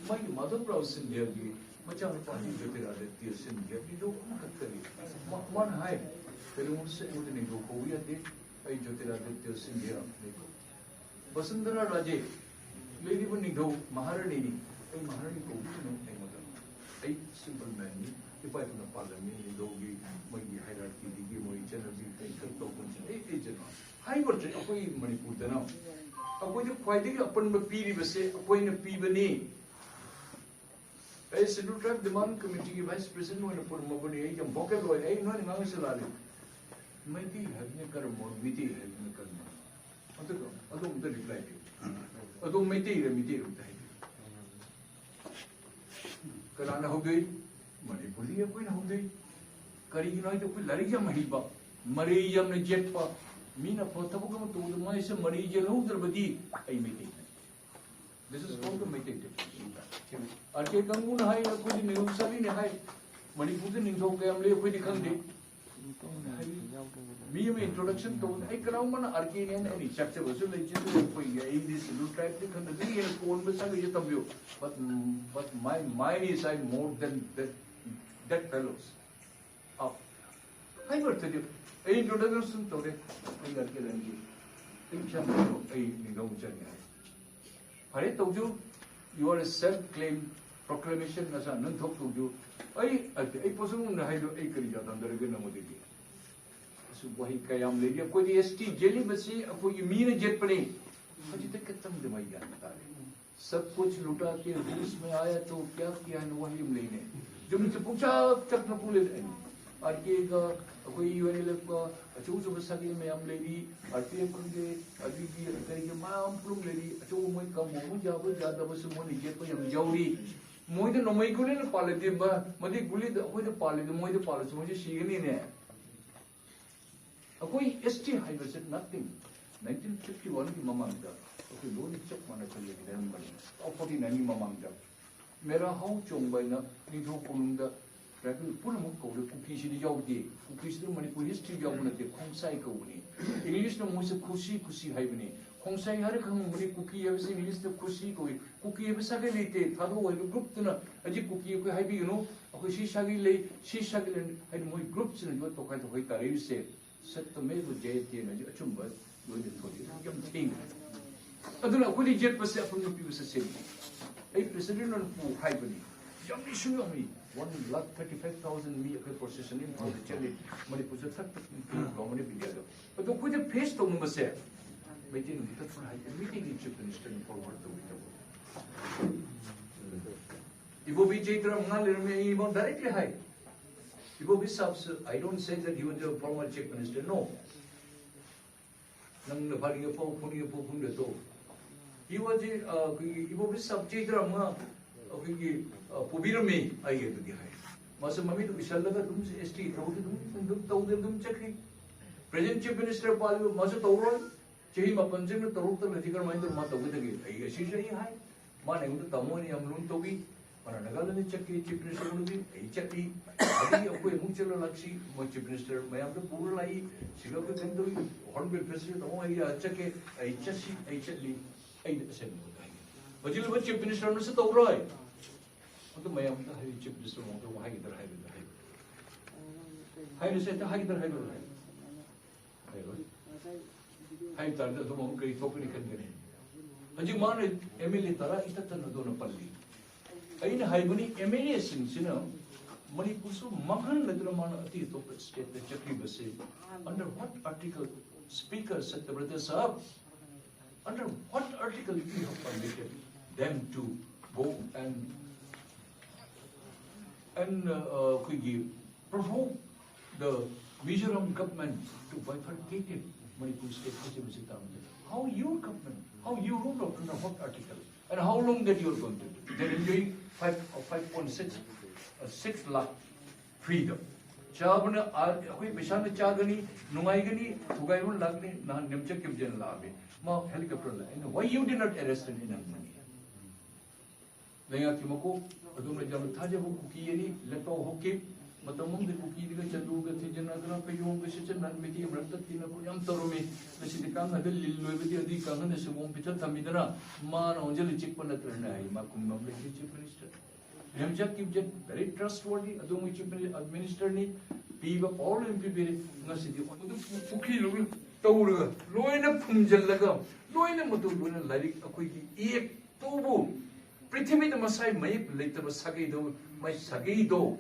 ꯃꯥꯒꯤ ꯃꯥꯙꯕ ꯔꯥꯎ ꯁꯤꯟꯙꯤꯌꯥꯒꯤ ꯃꯆꯥꯅꯨꯄꯥ ꯖꯣꯇꯤꯔꯥꯗꯤꯇ꯭ꯌ ꯁꯤꯟꯙꯤꯌꯥ ꯅꯤꯡꯊꯧ ꯑꯃꯈꯛꯇꯅꯤ꯫ ꯃꯥ-, ꯃꯥꯅ ꯍꯥꯏ, "ꯀꯩꯅꯣꯁꯦ ꯑꯩꯉꯣꯟꯗ ꯅꯤꯡꯊꯧ ꯀꯧꯕ ꯌꯥꯗꯦ, ꯑꯩ ꯖꯣꯇꯤꯔꯥꯗꯤꯇ꯭ꯌ ꯁꯤꯟꯙꯤꯌꯥ ꯅꯤꯡꯊꯧ"꯫ ꯕꯁꯨꯟꯙꯔꯥ ꯔꯥꯖꯦ, ꯂꯩꯔꯤꯕ ꯅꯤꯡꯊꯧ ꯃꯍꯥꯔꯥꯅꯤꯅꯤ, ꯑꯩ ꯃꯍꯥꯔꯥꯅꯤ ꯀꯧꯕꯤꯒꯅꯨ ꯑꯩꯉꯣꯟꯗ꯫ ꯑꯩ ꯁꯤꯝꯄꯜ ꯃꯦꯟꯅꯤ, ꯏꯄꯥ ꯏꯄꯨꯅ ꯄꯥꯜꯂꯝꯃꯤ, ꯅꯤꯡꯊꯧꯒꯤ ꯃꯣꯏꯒꯤ ꯍꯥꯏꯔꯥꯔꯀꯤꯗꯒꯤ ꯃꯣꯏ ꯆꯠꯅꯕꯤ ꯀꯩ ꯀꯩ ꯇꯧꯕꯁꯦ ꯑꯩ ꯑꯩ ꯖꯦꯅꯔꯦꯜ꯫ ꯍꯥꯏꯕꯗꯤ ꯑꯩꯈꯣꯏ ꯃꯅꯤꯄꯨꯔꯗꯅ ꯑꯩꯈꯣꯏꯗ ꯈ꯭ꯋꯥꯏꯗꯒꯤ ꯑꯄꯟꯕ ꯄꯤꯔꯤꯕꯁꯦ ꯑꯩꯈꯣꯏꯅ ꯄꯤꯕꯅꯤ꯫ ꯑꯩ ꯁꯦꯗꯨꯜ ꯇ꯭ꯔꯥꯏꯕ ꯗꯤꯃꯥꯟ ꯀꯃꯤꯇꯤꯒꯤ ꯚꯥꯏꯁ ꯄ꯭ꯔꯦꯁꯤꯗꯦꯟꯠ ꯑꯣꯏꯅ ꯄꯨꯔꯝꯃꯕꯅꯤ꯫ ꯑꯩ ꯌꯥꯝ ꯚꯣꯀꯦꯜ ꯑꯣꯏ꯫ ꯑꯩ ꯅꯣꯏꯅ ꯉꯥꯡꯉꯤꯁꯦ ꯂꯥꯜꯂꯤ꯫ ꯃꯩꯇꯩ ꯍꯥꯏꯕꯅ ꯀꯔꯝꯕ? ꯃꯩꯇꯩ ꯍꯥꯏꯕꯅ ꯀꯔꯝꯕ? ꯑꯗꯨꯒ ꯑꯗꯣꯝꯇ ꯔꯤꯄ꯭ꯂꯥꯏ ꯄꯤꯌꯨ꯫ ꯑꯗꯣꯝ ꯃꯩꯇꯩꯔ, ꯃꯩꯇꯩꯔ ꯑꯝꯇ ꯍꯥꯏꯕꯤꯌꯨ꯫ ꯀꯅꯥꯅ ꯍꯧꯗꯣꯛꯏ? ꯃꯅꯤꯄꯨꯔꯗꯒꯤ ꯑꯩꯈꯣꯏꯅ ꯍꯧꯗꯣꯛꯏ꯫ ꯀꯔꯤꯒꯤꯅꯣ ꯍꯥꯏꯗꯤ ꯑꯩꯈꯣꯏ ꯂꯥꯏꯔꯤꯛ ꯌꯥꯝ ꯍꯩꯕ, ꯃꯔꯩ ꯌꯥꯝꯅ ꯌꯦꯠꯄ, ꯃꯤꯅ ꯐ-, ꯊꯕꯛ ꯑꯃ ꯇꯧꯕꯗ ꯃꯥꯏꯁꯦ ꯃꯔꯩ ꯌꯦꯜꯍꯧꯗ꯭ꯔꯕꯗꯤ ꯑꯩ ꯃꯩꯇꯩ ꯅꯠꯇꯦ꯫ This is called the Meitei tradition. R K ꯀꯥꯡꯕꯨꯅ ꯍꯥꯏ, ꯑꯩꯈꯣꯏꯗꯤ ꯅꯤꯡꯊꯧ ꯆꯥꯕꯤꯅꯦ ꯍꯥꯏ, ꯃꯅꯤꯄꯨꯔꯗ ꯅꯤꯡꯊꯧ ꯀꯌꯥꯝ ꯂꯩ ꯑꯩꯈꯣꯏꯗꯤ ꯈꯪꯗꯦ꯫ ꯃꯤ ꯑꯃ ꯏꯟꯇ꯭ꯔꯣꯗꯛꯁꯟ ꯇꯧꯕꯗ ꯑꯩ ꯀꯅꯥꯒꯨꯝꯕꯅ ꯑꯥꯔ ꯀꯦꯅꯦ ꯍꯥꯏꯅ ꯑꯩ ꯆꯠꯆꯕꯁꯨ ꯂꯩꯖꯗꯦ꯫ ꯑꯩꯈꯣꯏꯒꯤ ꯑꯩꯗꯤ ꯁꯦꯗꯨꯜ ꯇ꯭ꯔꯥꯏꯕꯇꯤ ꯈꯟꯕꯗꯒꯤ ꯍꯦꯟꯅ ꯀꯣꯟꯕ ꯆꯪꯉꯤꯁꯦ ꯇꯝꯕꯤꯌꯨ꯫ But, but my mind is I more than that, that fellows. ꯑꯥ, ꯍꯥꯏꯕ ꯑꯣꯏꯔꯗꯤ ꯑꯩ ꯏꯟꯇ꯭ꯔꯣꯗꯛꯁꯟ ꯇꯧꯔꯦ꯫ ꯑꯩ ꯑꯥꯔ ꯀꯦ ꯂꯟꯒꯤ ꯑꯩ ꯏꯁꯥꯃꯛꯁꯨ ꯑꯩ ꯅꯤꯡꯊꯧ ꯆꯪꯉꯦ ꯍꯥꯏ꯫ ꯐꯔꯦ, ꯇꯧꯖꯧ꯫ You are a self claim proclamation ꯅꯁꯥ ꯅꯪ ꯊꯣꯛ ꯇꯧꯖꯧ꯫ ꯑꯩ, ꯑꯩ, ꯑꯩ ꯄꯣꯠꯁꯛꯅ ꯍꯥꯏꯗꯣ ꯑꯩ ꯀꯔꯤ ꯌꯥꯗꯝꯗꯔꯒꯦ ꯅꯉꯣꯟꯗꯒꯤ? ꯑꯁꯤ ꯋꯥꯍꯩ ꯀꯌꯥꯝ ꯂꯩꯔꯤ꯫ ꯑꯩꯈꯣꯏꯗꯤ ꯑꯦꯁ ꯇꯤ ꯌꯦꯜꯂꯤꯕꯁꯤ ꯑꯩꯈꯣꯏꯒꯤ ꯃꯤꯅ ꯌꯦꯠꯄꯅꯤ꯫ ꯍꯧꯖꯤꯛꯇ ꯈꯤꯇꯪꯗꯤ ꯃꯩ ꯒ꯭ꯌꯥꯟ ꯇꯥꯔꯦ꯫ सब कुछ लुटा के होश में आया तो क्या किया ꯍꯥꯏꯅ ꯋꯥꯍꯩ ꯑꯃ ꯂꯩꯅꯦ꯫ ꯌꯨꯝꯁꯦ ꯄꯨꯡꯆꯥꯛ ꯆꯥꯛꯅ ꯄꯨꯂꯦ꯫ ꯑꯥꯔ ꯀꯦꯒ ꯑꯩꯈꯣꯏ ꯌꯨ ꯑꯦꯟ ꯑꯦꯜ ꯑꯦꯐꯀ ꯑꯆꯧ ꯑꯆꯧꯕ ꯁꯥꯒꯩ ꯃꯌꯥꯝ ꯂꯩꯔꯤ, ꯑꯥꯔ ꯄꯤ ꯑꯦꯐ ꯈꯪꯗꯦ, ꯑꯗꯨꯒꯤ ꯀꯔꯤꯒꯤ ꯃꯌꯥꯝ ꯄꯨꯂꯨꯝ ꯂꯩꯔꯤ, ꯑꯆꯧꯕ ꯃꯣꯏ ꯀꯥꯡꯕꯨ ꯑꯃ ꯌꯥꯕ ꯌꯥꯗꯕꯁꯨ ꯃꯣꯏꯅ ꯌꯦꯠꯄ ꯌꯥꯝ ꯌꯥꯎꯔꯤ꯫ ꯃꯣꯏꯗ ꯅꯣꯡꯃꯩ ꯒꯨꯂꯤꯅ ꯄꯥꯜꯂꯗꯤ ꯃ-, ꯃꯗꯨꯒꯤ ꯒꯨꯂꯤꯗ ꯑꯩꯈꯣꯏꯗ ꯄꯥꯜꯂꯗꯤ ꯃꯣꯏꯗ ꯄꯥꯜꯂꯁꯨ ꯃꯣꯏꯁꯨ ꯁꯤꯒꯅꯤꯅꯦ꯫ ꯑꯩꯈꯣꯏ ꯑꯦꯁ ꯇꯤ ꯍꯥꯏꯕꯁꯦ nothing꯫ ꯅꯥꯏꯟꯇꯤꯟ ꯐꯤꯐꯇꯤ ꯋꯥꯟꯒꯤ ꯃꯃꯥꯡꯗ ꯑꯩꯈꯣꯏ ꯂꯣꯏꯅ ꯆꯞ ꯃꯥꯟꯅ ꯈꯜꯂꯒ ꯂꯩꯔꯝꯕꯅꯤ꯫ ꯐꯣꯔꯇꯤ ꯅꯥꯏꯟꯒꯤ ꯃꯃꯥꯡꯗ ꯃꯦꯔꯥ ꯍꯥꯎ ꯆꯣꯡꯕ ꯍꯥꯏꯅ ꯅꯤꯡꯊꯧ ꯀꯣꯅꯨꯡꯗ ꯇ꯭ꯔꯥꯏꯕꯦꯜ ꯄꯨꯝꯅꯃꯛ ꯀꯧꯔꯦ꯫ ꯀꯨꯀꯤꯁꯤꯗꯤ ꯌꯥꯎꯗꯦ꯫ ꯀꯨꯀꯤꯁꯤꯗ ꯃꯅꯤꯄꯨꯔ ꯍꯤꯁꯇ꯭ꯔꯤ ꯌꯥꯎꯕ ꯅꯠꯇꯦ꯫ ꯈꯣꯡꯁꯥꯏ ꯀꯧꯕꯅꯤ꯫ ꯏꯪꯂꯤꯁꯅ ꯃꯣꯏꯁꯦ ꯈꯨꯁꯤ ꯈꯨꯁꯤ ꯍꯥꯏꯕꯅꯤ꯫ ꯈꯣꯡꯁꯥꯏ ꯍꯥꯏꯔ ꯈꯪꯕꯅꯤ꯫ ꯀꯨꯀꯤ ꯍꯥꯏꯕꯁꯤ ꯏꯪꯂꯤꯁꯇ ꯈꯨꯁꯤ ꯀꯧꯏ꯫ ꯀꯨꯀꯤ ꯍꯥꯏꯕ ꯁꯥꯒꯩ ꯂꯩꯇꯦ꯫ ꯊꯥꯗꯣꯛꯑꯣ ꯍꯥꯏꯕ ꯒ꯭ꯔꯨꯞꯇꯨꯅ ꯍꯧꯖꯤꯛ ꯀꯨꯀꯤ ꯑꯩꯈꯣꯏ ꯍꯥꯏꯕꯤꯒꯅꯨ꯫ ꯑꯩꯈꯣꯏ ꯁꯤ ꯁꯥꯒꯩ ꯂꯩ, ꯁꯤ ꯁꯥꯒꯩ ꯂꯩ ꯍꯥꯏꯅ ꯃꯣꯏ ꯒ꯭ꯔꯨꯞꯁꯤꯅ ꯂꯣꯏ ꯇꯣꯈꯥꯏ ꯇꯣꯈꯥꯏ ꯇꯥꯔꯛꯏꯕꯁꯦ ꯁꯠꯇꯃꯦꯕ ꯖꯌꯇꯦꯅ ꯍꯧꯖꯤꯛ ꯑꯆꯨꯝꯕ ꯂꯣꯏꯅ ꯊꯣꯛꯏ꯫ ꯌꯥꯝ ꯊꯦꯡꯅ꯫ ꯑꯗꯨꯅ ꯑꯩꯈꯣꯏꯅ ꯌꯦꯠꯄꯁꯦ ꯑꯄꯨꯟꯕ ꯄꯤꯕꯁꯦ ꯁꯦꯝꯃꯤ꯫ ꯑꯩ ꯄ꯭ꯔꯦꯁꯤꯗꯦꯟ ꯑꯣꯏꯅ ꯄꯨ ꯍꯥꯏꯕꯅꯤ꯫ ꯌꯥꯝꯃꯤꯁꯨ ꯌꯥꯝꯃꯤ꯫ One lakh thirty five thousand ꯃꯤ ꯑꯩꯈꯣꯏ ꯄ꯭ꯔꯣꯁꯦꯁꯟ ꯏꯝꯐꯥꯜꯗ ꯆꯠꯂꯤ꯫ ꯃꯅꯤꯄꯨꯔꯗ ꯊꯥꯔꯇꯤ ꯒꯣꯔꯃꯦꯟ ꯑꯣꯐ ꯏꯟꯗꯤꯌꯥꯗ꯫ ꯑꯗꯣ ꯑꯩꯈꯣꯏꯗ ꯐꯦꯁ ꯇꯧꯅꯕꯁꯦ ꯃꯩꯇꯩ ꯅꯨꯃꯤꯠꯇ ꯊꯣꯛꯅ ꯍꯥꯏꯗꯤ ꯃꯩꯇꯩꯒꯤ ꯆꯤꯐ ꯃꯤꯅꯤꯁꯇꯔꯅ ꯐꯣꯔꯋꯥꯔꯗ ꯇꯧꯕꯤꯗꯕ꯫ ꯏꯕꯣꯕꯤ ꯆꯍꯤ ꯇꯔꯥꯃꯉꯥ ꯂꯩꯔꯝꯃꯦ꯫ ꯑꯩ ꯏꯕꯣ ꯗꯥꯏꯔꯦꯛꯂꯤ ꯍꯥꯏ꯫ ꯏꯕꯣꯕꯤ ꯁꯥꯕꯁꯨ, I don't say that he was a former chief minister, no. ꯅꯪꯅ ꯐꯥꯅꯤꯡꯉꯦ ꯐꯥꯎ, ꯐꯨꯅꯤꯡꯉꯦ ꯐꯥꯎ, ꯐꯨꯅꯤꯡꯗꯦ ꯇꯣ꯫ He was a, ꯑ, ꯑꯩꯈꯣꯏꯒꯤ ꯏꯕꯣꯕꯤ ꯁꯥꯕ ꯆꯍꯤ ꯇꯔꯥꯃꯉꯥ ꯑꯩꯈꯣꯏꯒꯤ, ꯑ, ꯄꯨꯕꯤꯔꯝꯃꯤ ꯑꯩ ꯑꯗꯨꯗꯤ ꯍꯥꯏ꯫ ꯃꯥꯁꯨ ꯃꯃꯤꯠ ꯎꯏꯁꯜꯂꯒ ꯑꯗꯨꯝ ꯑꯦꯁ ꯇꯤ ꯊꯕꯛꯇꯤ ꯑꯗꯨꯝ, ꯑꯗꯨꯝ ꯇꯧꯗꯅ ꯑꯗꯨꯝ ꯆꯠꯈ꯭ꯔꯤ꯫ ꯄ꯭ꯔꯦꯖꯦꯟ ꯆꯤꯐ ꯃꯤꯅꯤꯁꯇꯔ ꯄꯥꯜꯂꯤꯕ ꯃꯥꯁꯨ ꯇꯧꯔꯣꯏ꯫ ꯆꯍꯤ ꯃꯥꯄꯟ ꯆꯪꯅ ꯇꯔꯨꯛꯇ ꯂꯩꯔꯗꯤ ꯀꯔꯝꯍꯥꯏꯅ ꯇꯧꯔ ꯃꯥ ꯇꯧꯒꯗꯒꯦ? ꯑꯩ ꯑꯁꯤꯁꯨ ꯑꯩ ꯍꯥꯏ꯫ ꯃꯥꯅ ꯑꯩꯉꯣꯟꯗ ꯇꯥꯃꯣ ꯑꯩꯅ ꯌꯥꯝ ꯂꯨꯅ ꯇꯧꯕꯤ꯫ ꯃꯥꯅ ꯅꯥꯒꯥꯂꯦꯟꯗ ꯆꯠꯈꯤ, ꯆꯤꯐ ꯃꯤꯅꯤꯁꯇꯔ ꯎꯅꯕꯤ, ꯑꯩ ꯆꯠꯂꯤ꯫ ꯑꯗꯒꯤ ꯑꯩꯈꯣꯏ ꯑꯃꯨꯛ ꯆꯠꯂ ꯂꯥꯛꯁꯤ, ꯃꯣꯏ ꯆꯤꯐ ꯃꯤꯅꯤꯁꯇꯔ ꯃꯌꯥꯝꯗ ꯄꯨꯔ ꯂꯥꯛꯏ꯫ ꯁꯤꯒ ꯑꯩꯈꯣꯏ ꯀꯩꯅꯣ ꯇꯧꯏ, ꯍꯣꯔꯟꯕꯤꯜ ꯐꯦꯁꯇꯤꯚꯦꯜ ꯇꯥꯃꯣ ꯑꯩ ꯑꯥ ꯆꯠꯀꯦ, ꯑꯩ ꯆꯠꯁꯤ, ꯑꯩ ꯆꯠꯂꯤ꯫ ꯑꯩꯅ ꯑꯁꯦꯡꯕ ꯍꯥꯏꯒꯦ꯫ ꯍꯧꯖꯤꯛ ꯂꯩꯕ ꯆꯤꯐ ꯃꯤꯅꯤꯁꯇꯔꯅꯁꯨ ꯇꯧꯔꯣꯏ꯫ ꯑꯗꯨ ꯃꯌꯥꯝꯗ ꯍꯥꯏ, ꯆꯤꯐ ꯃꯤꯅꯤꯁꯇꯔ ꯃꯉꯣꯟꯗ ꯑꯃꯨꯛ ꯍꯥꯏꯒꯗ꯭ꯔꯥ ꯍꯥꯏꯔꯣꯏꯗ꯭ꯔꯥ ꯍꯥꯏ꯫ ꯍꯥꯏꯔꯁꯦ, ꯍꯦꯛꯇ ꯍꯥꯏꯒꯗ꯭ꯔꯥ ꯍꯥꯏꯔꯣꯏ ꯍꯥꯏ꯫ ꯍꯥꯏꯔꯣꯏ꯫ ꯍꯥꯏꯕ ꯇꯥꯔꯗꯤ ꯑꯗꯨꯝ ꯑꯃꯨꯛ ꯀꯔꯤ ꯊꯣꯛꯀꯅꯤ ꯈꯟꯒꯅꯤ꯫ ꯍꯧꯖꯤꯛ ꯃꯥꯅ ꯑꯦꯝ ꯑꯦꯜ ꯑꯦ ꯇꯔꯥ ꯏꯊꯠ ꯊꯠꯅꯗꯨꯅ ꯄꯜꯂꯤ꯫ ꯑꯩꯅ ꯍꯥꯏꯕꯅꯤ, ꯑꯦꯝ ꯑꯦꯜ ꯑꯦꯁꯤꯡꯁꯤꯅ ꯃꯅꯤꯄꯨꯔꯁꯨ ꯃꯥꯡꯍꯟꯅꯗꯨꯅ ꯃꯥꯅ ꯑꯇꯩ ꯑꯇꯣꯞꯄ ꯁ꯭ꯇꯦꯠꯇ ꯆꯠꯈ꯭ꯔꯤꯕꯁꯤ under what article, Speaker Satyabrata Sahab, under what article you have permitted them to go and, and, uh, ꯑꯩꯈꯣꯏꯒꯤ provoke the Mizoram government to bifurcate Manipur state ꯍꯥꯏꯖꯕꯁꯤ ꯇꯥꯔꯝꯗꯦ꯫ How your government, how you rule out under what article? And how long that you are going to do? They are enjoying five, uh, five point six, uh, six lakh freedom. ꯆꯥꯕꯅ ꯑꯥ, ꯑꯩꯈꯣꯏ ꯄꯩꯁꯥꯅ ꯆꯥꯒꯅꯤ, ꯅꯨꯡꯉꯥꯏꯒꯅꯤ, ꯊꯨꯒꯥꯏꯕ ꯂꯥꯛꯀꯅꯤ꯫ ꯅꯍꯥꯟ ꯅꯦꯝꯆꯛ ꯀꯤꯞꯖꯦꯟ ꯂꯥꯛꯑꯝꯃꯤ, ꯃꯥ helicopter ꯂꯥꯛꯑꯦ꯫ ꯑꯩꯅ, "Why you did not arrest him?" ꯍꯥꯏꯅ ꯍꯪꯕꯅꯤ꯫ ꯂꯩꯉꯥꯛꯀꯤ ꯃꯀꯣꯛ ꯑꯗꯨꯝꯅ ꯌꯥꯝꯅ ꯊꯥꯖꯕ ꯀꯨꯀꯤ ꯑꯅꯤ ꯂꯦꯞꯄꯥꯎ ꯍꯧꯈꯤ꯫ ꯃꯇꯝ ꯑꯃꯗ ꯀꯨꯀꯤꯗꯒ ꯆꯠꯂꯨꯒ ꯊꯤꯖꯤꯟꯅꯗꯅ ꯀꯌꯣꯝꯒ ꯁꯤꯠꯆꯟꯅ ꯃꯤꯇꯩ ꯃꯔꯛꯇ ꯇꯤꯟꯅꯕ ꯌꯥꯝ ꯇꯧꯔꯝꯃꯤ꯫ ꯉꯁꯤꯗꯤ ꯀꯥꯡꯍꯟꯗ ꯂꯤꯜ ꯂꯣꯏꯕꯗꯤ ꯑꯗꯨꯒꯤ ꯀꯥꯡꯍꯟꯗ ꯁꯪꯒꯣꯝ ꯄꯤꯊꯛ ꯊꯝꯕꯤꯗꯅ ꯃꯥꯅ ꯑꯣꯟꯁꯤꯜꯂ ꯆꯤꯛꯄ ꯅꯠꯇ꯭ꯔꯅ ꯍꯥꯏ꯫ ꯃꯥ ꯈꯨꯝꯕ ꯑꯃ ꯂꯩꯇꯦ꯫ Chief Minister ꯅꯦꯝꯆꯥꯛ ꯀꯤꯞꯖꯦꯠ, very trustworthy, ꯑꯗꯣꯝꯒꯤ Chief Ministerꯅꯤ, ꯄꯤꯕ power ꯂꯣꯏꯅ ꯄꯤꯕꯤꯔꯦ꯫ ꯉꯁꯤꯗꯤ ꯃꯗꯨ ꯄꯨꯈ꯭ꯔꯤ ꯂꯣꯏꯅ ꯇꯧꯔꯒ, ꯂꯣꯏꯅ ꯐꯨꯝꯖꯤꯜꯂꯒ, ꯂꯣꯏꯅ ꯃꯗꯨ ꯂꯣꯏꯅ ꯂꯥꯏꯔꯤꯛ ꯑꯩꯈꯣꯏꯒꯤ ꯏꯌꯦꯛꯇꯨꯕꯨ ꯄ꯭ꯔꯤꯊꯤꯕꯤꯗ ꯃꯁꯥꯏ ꯃꯌꯦꯛ ꯂꯩꯇꯕ ꯁꯥꯒꯩꯗꯣ, ꯃꯥꯏ ꯁꯥꯒꯩꯗꯣ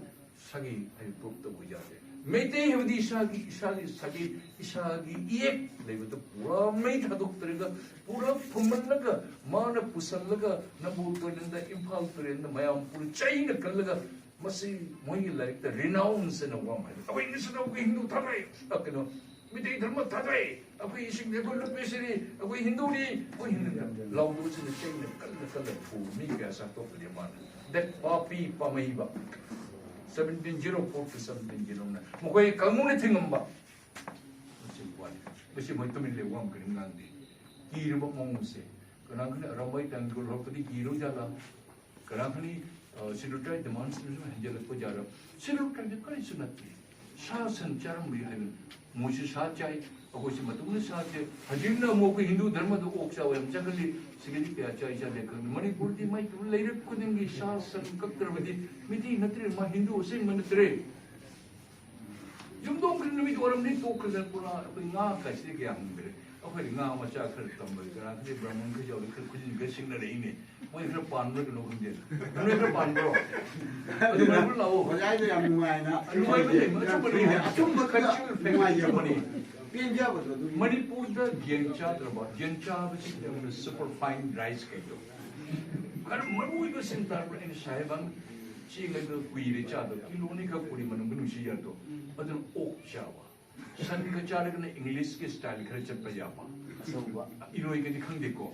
ꯁꯥꯒꯩ ꯍꯥꯏꯅ proof ꯇꯧꯕ ꯌꯥꯗꯦ꯫ ꯃꯩꯇꯩ ꯍꯥꯏꯕꯗꯤ ꯏꯁꯥꯒꯤ, ꯏꯁꯥꯒꯤ ꯁꯥꯒꯩ, ꯏꯁꯥꯒꯤ ꯏꯌꯦꯛ ꯂꯩꯕꯗ ꯄꯨꯔꯥ ꯃꯩ ꯊꯥꯗꯣꯛꯇ꯭ꯔꯒ, ꯄꯨꯔꯥ ꯐꯨꯝꯍꯜꯂꯒ, ꯃꯥꯅ ꯄꯨꯁꯜꯂꯒ ꯅꯝꯕꯣꯜ ꯇꯨꯔꯦꯜꯗ, ꯏꯝꯐꯥꯜ ꯇꯨꯔꯦꯜꯗ ꯃꯌꯥꯝ ꯄꯨꯔ ꯆꯩꯅ ꯀꯜꯂꯒ, ꯃꯁꯤ ꯃꯣꯏꯒꯤ ꯂꯥꯏꯔꯤꯛꯇ renounce ꯍꯥꯏꯅ ꯋꯥ ꯑꯃ ꯍꯥꯏ꯫ ꯑꯩꯈꯣꯏ ꯏꯪꯂꯤꯁꯇ ꯑꯩꯈꯣꯏ ꯍꯤꯟꯗꯨ ꯊꯥꯗꯣꯛꯑꯦ, ꯑ, ꯀꯩꯅꯣ, ꯃꯤꯇꯩ ꯙꯔꯃ ꯊꯥꯗꯣꯛꯑꯦ, ꯑꯩꯈꯣꯏ ꯏꯁꯤꯡꯗꯤ ꯑꯩꯈꯣꯏ ꯂꯨꯞꯄꯦꯁꯤꯅꯤ, ꯑꯩꯈꯣꯏ ꯍꯤꯟꯗꯨꯅꯤ, ꯑꯩꯈꯣꯏ ꯍꯤꯟꯗꯨꯅꯤ ꯂꯥꯎꯗꯣꯛꯁꯤꯅ ꯆꯩꯅ ꯀꯜꯂ ꯀꯜꯂ ꯐꯨꯕ ꯃꯤ ꯀꯌꯥ ꯆꯥꯊꯣꯛꯄꯅꯦ ꯃꯥꯅ꯫ That ꯄꯥꯄꯤ ꯄꯥꯃꯩꯕ꯫ Seventeen zero four to seventeen zero nine꯫ ꯃꯈꯣꯏ ꯀꯥꯡꯕꯨꯅ ꯊꯤꯡꯉꯝꯕ꯫ ꯃꯁꯤ ꯋꯥꯅꯤ꯫ ꯃꯁꯤ ꯃꯣꯏ ꯇꯨꯃꯤꯟ ꯂꯩ, ꯋꯥ ꯑꯃ ꯀꯔꯤꯝ ꯉꯥꯡꯗꯦ꯫ ꯀꯤꯔꯕ ꯃꯑꯣꯡꯁꯦ꯫ ꯀꯅꯥꯒꯨꯝꯕꯅ ꯑꯔꯥꯝꯕꯥꯏ ꯇꯥꯡꯒꯣꯜ ꯍꯧꯔꯛꯄꯗꯤ ꯀꯤꯔꯣꯏ ꯖꯥꯠꯂꯥ? ꯀꯅꯥꯒꯨꯝꯕꯅ, ꯑ, Scheduled Tribe demands ꯁꯨꯝ ꯍꯦꯟꯖꯜꯂꯛꯄ ꯖꯥꯠꯂꯥ? Scheduled Tribe ꯀꯔꯤꯁꯨ ꯅꯠꯇꯦ꯫ ꯁꯥ ꯁꯟ ꯆꯥꯔꯝꯕ ꯌꯥꯏ ꯍꯥꯏꯕꯅꯤ꯫ ꯃꯣꯏꯁꯨ ꯁꯥ ꯆꯥꯏ, ꯑꯩꯈꯣꯏꯁꯨ ꯃꯇꯝꯗ ꯁꯥ ꯆꯥꯏ꯫ ꯍꯧꯖꯤꯛꯅ ꯑꯃꯨꯛ ꯑꯩꯈꯣꯏ ꯍꯤꯟꯗꯨ ꯙꯔꯃꯗ ꯑꯣꯛ ꯆꯥꯕ ꯌꯥꯝ ꯆꯪꯈꯠꯂꯤ꯫ ꯁꯤꯒꯗꯤ ꯀꯌꯥ ꯆꯥꯏ ꯆꯥꯗꯦ ꯈꯪꯗꯦ꯫ ꯃꯅꯤꯄꯨꯔꯗꯤ ꯃꯥꯏ ꯂꯩꯔꯛ ꯈꯨꯗꯤꯡꯒꯤ ꯁꯥ ꯁꯟ ꯀꯛꯇ꯭ꯔꯕꯗꯤ ꯃꯤꯇꯩ ꯅꯠꯇ꯭ꯔꯦ, ꯃꯥ ꯍꯤꯟꯗꯨ ꯑꯁꯦꯡꯕ ꯅꯠꯇ꯭ꯔꯦ꯫ ꯌꯨꯝꯗꯣꯡ ꯈꯨꯗꯤꯡ ꯅꯨꯃꯤꯠ ꯑꯣꯏꯔꯝꯅꯤ ꯇꯣꯛꯈ꯭ꯔꯗꯅ ꯄꯨꯔꯥ ꯑꯩꯈꯣꯏ ꯉꯥ ꯀꯥꯏꯁꯤꯗꯤ ꯀꯌꯥ ꯍꯪꯗ꯭ꯔꯦ꯫ ꯑꯩꯈꯣꯏꯗꯤ ꯉꯥ ꯃꯆꯥ ꯈꯔ ꯇꯝꯕꯗ ꯀꯅꯥ ꯈꯪꯗꯦ ꯕ꯭ꯔꯥꯍꯃꯟ ꯈꯔ ꯌꯥꯎꯔꯦ, ꯈꯔ ꯈꯨꯖꯤꯟ ꯈꯔ ꯁꯤꯡꯅꯔꯛꯏꯅꯦ꯫ ꯃꯣꯏ ꯈꯔ ꯄꯥꯟꯕ꯭ꯔꯥ ꯀꯩꯅꯣ ꯈꯪꯗꯦ꯫ ꯅꯣꯏ ꯈꯔ ꯄꯥꯟꯕ꯭ꯔꯣ? ꯑꯗꯨ ꯂꯥꯛꯑꯣ꯫ ꯑꯣꯖꯥ ꯑꯩꯗꯣ ꯌꯥꯝ ꯅꯨꯡꯉꯥꯏꯅ ꯅꯨꯡꯉꯥꯏꯕꯅꯦ, ꯑꯆꯨꯝꯕꯅꯦ, ꯑꯆꯨꯝꯕ ꯈꯔ ꯅꯨꯡꯉꯥꯏꯖꯕ꯫ ꯅꯨꯡꯉꯥꯏꯖꯕꯅꯦ꯫ ꯄꯦꯟꯖꯕꯗꯣ ꯑꯗꯨꯒꯤ꯫ ꯃꯅꯤꯄꯨꯔꯗ ꯌꯦꯟ ꯆꯥꯗ꯭ꯔꯕ, ꯌꯦꯟ ꯆꯥꯕꯁꯤꯡꯗꯤ ꯑꯃꯅ super fine rice ꯀꯩꯗꯣ꯫ ꯈꯔ ꯃꯔꯨ ꯑꯣꯏꯕ ꯁꯤꯟ ꯇꯥꯔꯕ ꯑꯩꯅ ꯁꯥꯍꯦꯕ ꯆꯦꯡ ꯑꯗꯨ ꯀꯨꯏꯔꯦ ꯆꯥꯗꯕ, ꯀꯤꯂꯣ ꯑꯅꯤꯈꯛ ꯄꯨꯔꯤ ꯃꯅꯨꯡꯗ ꯅꯨꯡꯁꯤ ꯌꯥꯗꯣ꯫ ꯑꯗꯨꯅ ꯑꯣꯛ ꯆꯥꯕ꯫ ꯁꯟꯒ ꯆꯥꯔꯒꯅ ꯏꯪꯂꯤꯁꯀꯤ style ꯈꯔ ꯆꯠꯄ ꯌꯥꯕ꯫ ꯑꯆꯧꯕ꯫ ꯏꯔꯣꯏꯒꯗꯤ ꯈꯪꯗꯦꯀꯣ꯫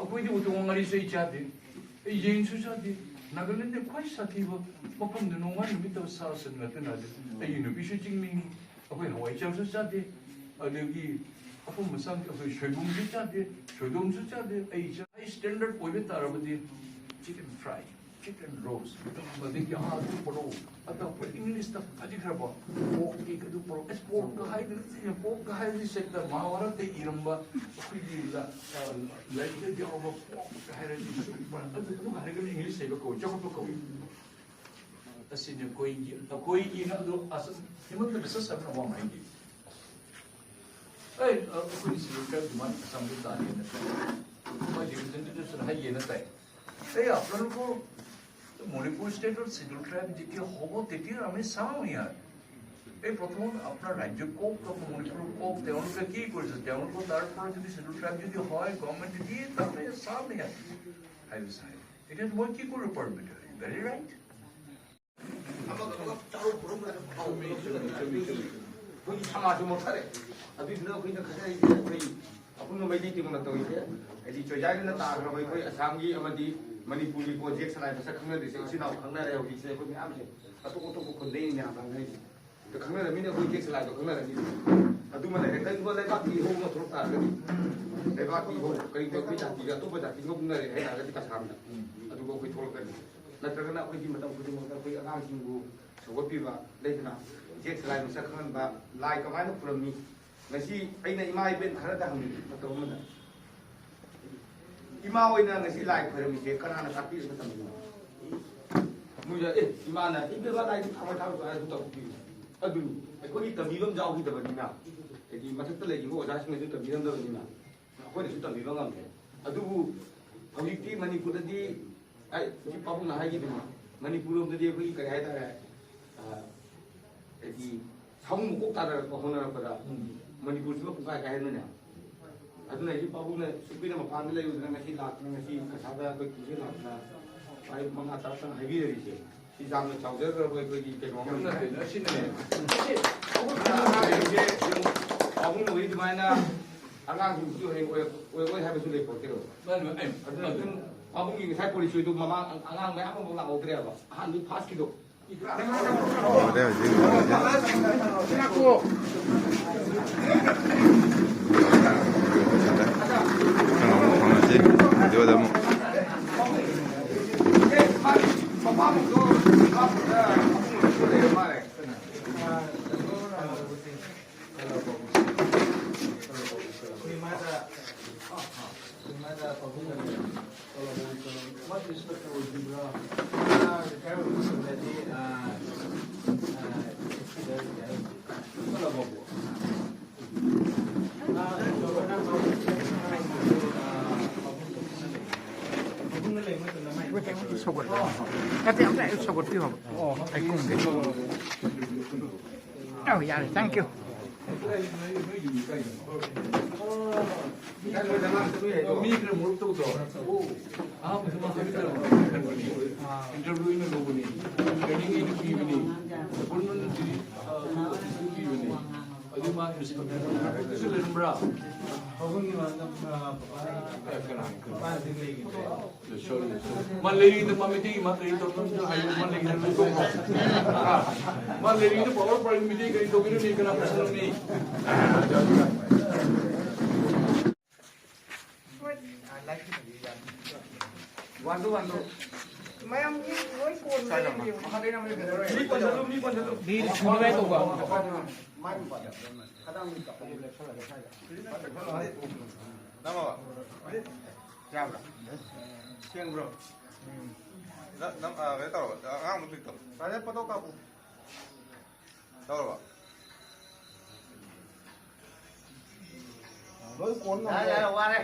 ꯑꯩꯈꯣꯏꯗꯤ ꯎꯇꯣꯡ ꯉꯥꯔꯤꯁꯨ ꯑꯩ ꯆꯥꯗꯦ꯫ ꯑꯩ ꯌꯦꯟꯁꯨ ꯆꯥꯗꯦ꯫ ꯅꯥꯒꯥꯂꯦꯟꯗ ꯈ꯭ꯋꯥꯏ ꯁꯥꯊꯤꯕ ꯃꯐꯝꯗ ꯅꯣꯡꯃꯥꯏ ꯅꯨꯃꯤꯠꯇ ꯁꯥ ꯁꯟ ꯉꯥꯛꯇ ꯅꯥꯗꯦ꯫ ꯑꯩꯒꯤ ꯅꯨꯄꯤꯁꯨ ꯆꯤꯡꯃꯤꯅꯤ, ꯑꯩꯈꯣꯏ ꯍꯋꯥꯏ ꯆꯥꯔꯁꯨ ꯆꯥꯗꯦ, ꯑꯗꯒꯤ ꯑꯐꯨꯝ ꯑꯁꯥꯡ ꯑꯩꯈꯣꯏ ꯁꯣꯏꯕꯨꯝꯁꯨ ꯆꯥꯗꯦ, ꯁꯣꯏꯗꯣꯝꯁꯨ ꯆꯥꯗꯦ꯫ ꯑꯩ ꯏꯆꯥ ꯍꯥꯏ ꯁ꯭ꯇꯦꯟꯗꯔꯗ ꯑꯣꯏꯕ ꯇꯥꯔꯕꯗꯤ ꯆꯤꯀꯟ ꯐ꯭ꯔꯥꯏ, ꯆꯤꯀꯟ ꯔꯣꯁ, ꯑꯗꯒꯤ ꯑꯥꯂꯨ ꯄꯔꯧ, ꯑꯇꯣꯞꯄ ꯏꯪꯂꯤꯁꯇ ꯐꯗꯤꯈ꯭ꯔꯕ ꯄꯣꯔꯛ ꯀꯦꯛ ꯑꯗꯨ ꯄꯔꯧ꯫ ꯑꯁ, ꯄꯣꯔꯛꯀ ꯍꯥꯏꯗꯅ, ꯄꯣꯔꯛꯀ ꯍꯥꯏꯕꯗꯤ ꯁꯦꯛꯇ ꯃꯍꯥꯚꯥꯔꯠꯇ ꯏꯔꯝꯕ ꯑꯩꯈꯣꯏꯒꯤ ꯂ-, ꯑ, ꯂꯥꯏꯔꯤꯛꯇ ꯌꯥꯎꯕ ꯄꯣꯔꯛ ꯍꯥꯏꯔꯗꯤ ꯁꯨꯄꯔ ꯑꯗꯨ, ꯑꯗꯨ ꯍꯥꯏꯔꯒꯅ ꯏꯪꯂꯤꯁ ꯍꯩꯕ ꯀꯧꯏ, ꯆꯥꯎꯈꯠꯄ ꯀꯧꯏ꯫ ꯑꯁꯤꯅꯤ ꯑꯩꯈꯣꯏꯒꯤ, ꯑꯩꯈꯣꯏꯒꯤ ꯑꯗꯨ ꯑꯁ-, ꯍꯤꯃꯟꯇ ꯕꯤꯁꯋ ꯁꯔꯃꯅ ꯋꯥ ꯑꯃ ꯍꯥꯏꯈꯤ꯫ ꯑꯩ, ꯑ, ꯑꯩꯈꯣꯏꯒꯤ ꯁꯤꯗ ꯈꯔ ꯑꯗꯨꯃꯥꯏꯅ ꯑꯁꯥꯝꯗ ꯇꯥꯅꯤꯅ ꯇꯥꯏ꯫ ꯃꯣꯏ representative ꯁꯤꯅ ꯍꯥꯏꯒꯦꯅ ꯇꯥꯏ꯫ এই আপোনালোকৰ মণিপুৰ ষ্টেটৰ শ্বিডিউল ট্ৰাইব যেতিয়া হ'ব, তেতিয়া আমি চাওঁ ইয়াত। এই প্ৰথমত আপোনাৰ ৰাজ্য কওক, মণিপুৰ কওক, তেওঁলোকে কি কৰিছে, তেওঁলোকৰ তাৰ পৰা যদি শ্বিডিউল ট্ৰাইব যদি হয়, গভৰ্ণমেণ্টে দিয়ে, তাৰমানে চাম ইয়াত। ভাবি চাই, এতিয়া মই কি কৰিব পাৰিম? এইটো ভেৰি ৰাইট। ꯑꯩꯈꯣꯏꯒꯤ ꯁꯃꯥꯖꯁꯨ ꯃꯨꯠꯊꯔꯦ꯫ ꯑꯗꯨꯏꯗꯨꯅ ꯑꯩꯈꯣꯏꯅ ꯈꯟꯅꯔꯤꯁꯦ, ꯑꯩꯈꯣꯏ ꯑꯄꯨꯟꯕ ꯃꯩꯇꯩ ꯇꯤꯡꯉꯣꯅ ꯇꯧꯔꯤꯁꯦ, ꯍꯥꯏꯗꯤ ꯆꯣꯏꯖꯥꯏꯗꯨꯅ ꯇꯥꯈ꯭ꯔꯕ ꯑꯩꯈꯣꯏ ꯑꯁꯥꯝꯒꯤ ꯑꯃꯗꯤ ꯃꯅꯤꯄꯨꯔꯒꯤ ꯄ꯭ꯔꯣꯖꯦꯛ ꯁꯂꯥꯏ ꯃꯁꯛ ꯈꯪꯅꯗ꯭ꯔꯤꯁꯦ ꯏꯆꯤꯜ ꯏꯅꯥꯎ ꯈꯪꯅꯔꯦ ꯍꯧꯖꯤꯛꯁꯦ꯫ ꯑꯩꯈꯣꯏ ꯃꯌꯥꯝꯁꯦ ꯑꯇꯣꯞ ꯑꯇꯣꯞꯄ ꯈꯨꯟꯗꯩ ꯃꯌꯥꯝ ꯈꯪꯅꯔꯤꯁꯦ꯫ ꯑꯗ ꯈꯪꯅꯔꯃꯤꯅ ꯑꯩꯈꯣꯏ ꯆꯦꯛ ꯆꯂꯥꯏꯗꯣ ꯈꯪꯅꯔꯅꯤ꯫ ꯑꯗꯨꯃ ꯂꯩꯔꯦ꯫ ꯀꯔꯤꯒꯨꯝꯕ ꯂꯩꯕꯥꯛꯀꯤ ꯏꯍꯧ ꯑꯃ ꯊꯣꯛꯂꯛ ꯇꯥꯔꯒꯗꯤ, ꯂꯩꯕꯥꯛꯀꯤ ꯏꯍꯧ, ꯀꯔꯤꯒꯨꯝꯕ ꯑꯩꯈꯣꯏ ꯖꯥꯇꯤꯒ ꯑꯇꯣꯞꯄ ꯖꯥꯇꯤ ꯉꯧꯅꯔꯦ ꯍꯥꯏ ꯇꯥꯔꯒꯗꯤ ꯀꯁꯥꯝꯗ, ꯑꯗꯨꯒ ꯑꯩꯈꯣꯏ ꯊꯣꯛꯂꯛꯀꯅꯤ꯫ ꯅꯠꯇ꯭ꯔꯒꯅ ꯑꯩꯈꯣꯏꯗꯤ ꯃꯇꯝ ꯈꯨꯗꯤꯡꯃꯛꯇ ꯑꯩꯈꯣꯏ ꯑꯉꯥꯡꯁꯤꯡꯕꯨ ꯁꯧꯒꯠꯄꯤꯕ ꯂꯩꯗꯅ, ꯆꯦꯛ ꯆꯂꯥꯏ ꯃꯁꯛ ꯈꯪꯍꯟꯕ, ꯂꯥꯏ ꯀꯃꯥꯏꯅ ꯈꯨꯔꯝꯃꯤ, ꯉꯁꯤ ꯑꯩꯅ ꯏꯃꯥ ꯏꯕꯦꯟ ꯈꯔꯗ ꯍꯪꯉꯤ ꯃꯇꯧ ꯑꯃꯗ, "ꯏꯃꯥ ꯍꯣꯏꯅ ꯉꯁꯤ ꯂꯥꯏ ꯈꯣꯏꯔꯝꯃꯤꯁꯦ ꯀꯅꯥꯅ ꯇꯥꯛꯄꯤꯔꯒ ꯇꯝꯕꯤꯅꯣ?" ꯃꯣꯏꯗ, "ꯑꯦ, ꯏꯃꯥꯅ ꯏꯕꯦꯝꯃ ꯂꯥꯏꯗꯨ ꯊꯥꯡꯒꯠ ꯊꯥꯡꯒꯠ ꯍꯥꯏꯔꯁꯨ ꯇꯧꯕꯤꯌꯨ꯫" ꯑꯗꯨꯅꯤ ꯑꯩꯈꯣꯏꯒꯤ ꯇꯝꯕꯤꯕ ꯑꯃ ꯌꯥꯎꯈꯤꯗꯕꯅꯤꯅ, ꯍꯥꯏꯗꯤ ꯃꯊꯛꯇ ꯂꯩꯈꯤꯕ ꯑꯣꯖꯥꯁꯤꯡꯅꯁꯨ ꯇꯝꯕꯤꯔꯝꯗꯕꯅꯤꯅ ꯑꯩꯈꯣꯏꯅꯁꯨ ꯇꯝꯕꯤꯕ ꯉꯝꯗ꯭ꯔꯦ꯫ ꯑꯗꯨꯕꯨ ꯍꯧꯖꯤꯛꯇꯤ ꯃꯅꯤꯄꯨꯔꯗꯗꯤ ꯑꯩ ꯍꯧꯖꯤꯛ ꯄꯥꯕꯨꯡꯅ ꯍꯥꯏꯈꯤꯕꯅꯤ, ꯃꯅꯤꯄꯨꯔ ꯂꯣꯝꯗꯗꯤ ꯑꯩꯈꯣꯏꯒꯤ ꯀꯔꯤ ꯍꯥꯏꯇꯥꯔꯦ, ꯑ, ꯍꯥꯏꯗꯤ ꯁꯥꯃꯨ ꯃꯀꯣꯛ ꯇꯥꯅꯔꯛꯄ ꯍꯣꯠꯅꯔꯛꯄꯗ ꯃꯅꯤꯄꯨꯔꯁꯤꯃ ꯄꯨꯡꯀꯥꯏ ꯀꯥꯏꯍꯟꯕꯅꯦ꯫ ꯑꯗꯨꯅ ꯍꯧꯖꯤꯛ ꯄꯥꯕꯨꯡꯅ ꯁꯨꯛ ꯀꯨꯏꯅ ꯃꯄꯥꯟꯗ ꯂꯩꯔꯨꯗꯅ ꯉꯁꯤ ꯂꯥꯛꯇꯅ ꯉꯁꯤ ꯀꯁꯥꯗ ꯑꯩꯈꯣꯏ ꯀꯨꯝꯁꯤ ꯂꯥꯛꯇꯅ ꯋꯥꯍꯩ ꯃꯉꯥ ꯇꯔꯥꯇꯪ ꯍꯥꯏꯕꯤꯔꯔꯤꯁꯦ꯫ ꯁꯤ ꯌꯥꯝꯅ ꯆꯥꯎꯖꯈ꯭ꯔꯕ ꯑꯩꯈꯣꯏꯒꯤ ꯀꯩꯅꯣ ꯑꯃꯅꯤ꯫ ꯅꯠꯇꯦ, ꯑꯁꯤꯅꯅꯦ꯫ ꯑꯁꯤ ꯑꯩꯈꯣꯏ ꯄꯥꯕꯨꯡꯅ ꯍꯥꯏꯔꯤꯁꯦ ꯌꯦꯡꯉꯨ, ꯄꯥꯕꯨꯡꯅ ꯍꯧꯖꯤꯛ ꯑꯗꯨꯃꯥꯏꯅ ꯑꯉꯥꯡꯁꯤꯡꯁꯤꯁꯨ ꯍꯌꯦꯡ ꯑꯣꯏꯔꯛ-, ꯑꯣꯏꯔꯛꯑꯣꯏ ꯍꯥꯏꯕꯁꯨ ꯂꯩꯄꯣꯠꯇꯦꯕ꯫ ꯃꯥꯅꯤ, ꯑꯩ ꯑꯗꯨꯅ ꯑꯗꯨꯝ ꯄꯥꯕꯨꯡꯒꯤ ꯉꯁꯥꯏ ꯄꯣꯂꯤꯁꯤꯗꯨ ꯃꯃꯥ ꯑꯉꯥꯡ ꯃꯌꯥꯝ ꯑꯃ ꯂꯥꯛꯍꯧꯗ꯭ꯔꯦꯕ, ꯑꯍꯥꯟꯕꯒꯤ ꯐꯥꯔꯁꯀꯤꯗꯣ꯫ ꯍꯧꯔꯦ ꯍꯧꯖꯤꯛ, ꯍꯧꯖꯤꯛ꯫ ꯃꯊꯪ ꯑꯃꯨꯛ ꯐꯪꯉꯁꯤ, ꯚꯤꯗꯤꯑꯣꯗ ꯑꯃꯨꯛ꯫ ꯁꯧꯒꯠꯄꯤꯌꯣ ꯍꯥꯏꯕ꯫ ꯑꯣ, ꯑꯩ ꯀꯨꯝꯒꯦ꯫ ꯑꯧ, ꯌꯥꯔꯦ, thank you꯫ ꯃꯤ ꯈꯔ ꯃꯔꯨꯞ ꯇꯧꯗ꯭ꯔꯣ? ꯑꯍꯥꯟꯕꯗ ꯃꯥ ꯍꯥꯏꯕꯤꯗ꯭ꯔꯕ? ꯏꯟꯇꯔꯚ꯭ꯌꯨ ꯑꯩꯅ ꯂꯧꯕꯅꯤ, ꯇ꯭ꯔꯦꯅꯤꯡ ꯑꯩꯅ ꯄꯤꯕꯅꯤ, ꯑꯦꯄꯣꯏꯟꯃꯦꯟ ꯄꯤꯕꯅꯤ꯫ ꯑꯗꯨ ꯃꯥ ꯏꯟꯁꯇ꯭ꯔꯛꯇꯔꯁꯨ ꯂꯩꯔꯝꯕ꯭ꯔꯥ? ꯀꯅꯥ? ꯃꯥ ꯂꯩꯔꯤꯉꯩꯗ ꯃꯥ ꯃꯩꯇꯩꯒꯤ ꯃꯥ ꯀꯔꯤ ꯇꯧꯔꯝꯕꯅꯣ ꯍꯥꯏꯌꯨ, ꯃꯥ ꯂꯩꯔꯤꯉꯩꯗ ꯂꯣꯏ ꯇꯣꯛꯈ꯭ꯔꯣ꯫ ꯃꯥ ꯂꯩꯔꯤꯉꯩꯗ ꯄꯥꯋꯔ ꯄꯥꯏꯔꯤ ꯃꯩꯇꯩ ꯀꯔꯤ ꯇꯧꯕꯤꯔꯝꯃꯤ, ꯀꯅꯥ ꯄꯨꯁꯜꯂꯝꯃꯤ? ꯋꯥꯟꯗꯨ ꯋꯥꯟꯗꯨ꯫ ꯃꯌꯥꯝ ꯃꯤ ꯂꯣꯏ ꯀꯣꯟꯅ ꯂꯩꯔꯝꯃꯤ꯫ ꯃꯤ ꯀꯣꯟꯁꯤꯜꯂꯨ, ꯃꯤ ꯀꯣꯟꯁꯤꯜꯂꯨ꯫ ꯃꯤ ꯁꯨꯅꯤꯡꯉꯥꯏ ꯇꯧꯕ꯫ ꯃꯥꯏ ꯃꯄꯥꯗ ꯈꯗꯥꯡ ꯀꯞꯄꯗꯨ ꯂꯦꯞꯁꯜꯂꯒ ꯁ꯭ꯋꯥꯏꯗ꯫ ꯅꯝꯃꯕ? ꯌꯥꯕ꯭ꯔꯥ? ꯁꯦꯡꯕ꯭ꯔꯣ? ꯅ-, ꯅꯝ-, ꯑ, ꯀꯩꯅꯣ ꯇꯧꯔꯕ? ꯑꯉꯥꯡꯗꯣ click ꯇꯧ꯫ ꯕ꯭ꯔꯗꯔ, ꯐꯣꯇꯣ ꯀꯥꯞꯄꯨ꯫ ꯇꯧꯔꯕ? ꯂꯣꯏ ꯀꯣꯟ ꯌꯥꯔꯦ, ꯌꯥꯔꯦ, ꯋꯥꯔꯦ꯫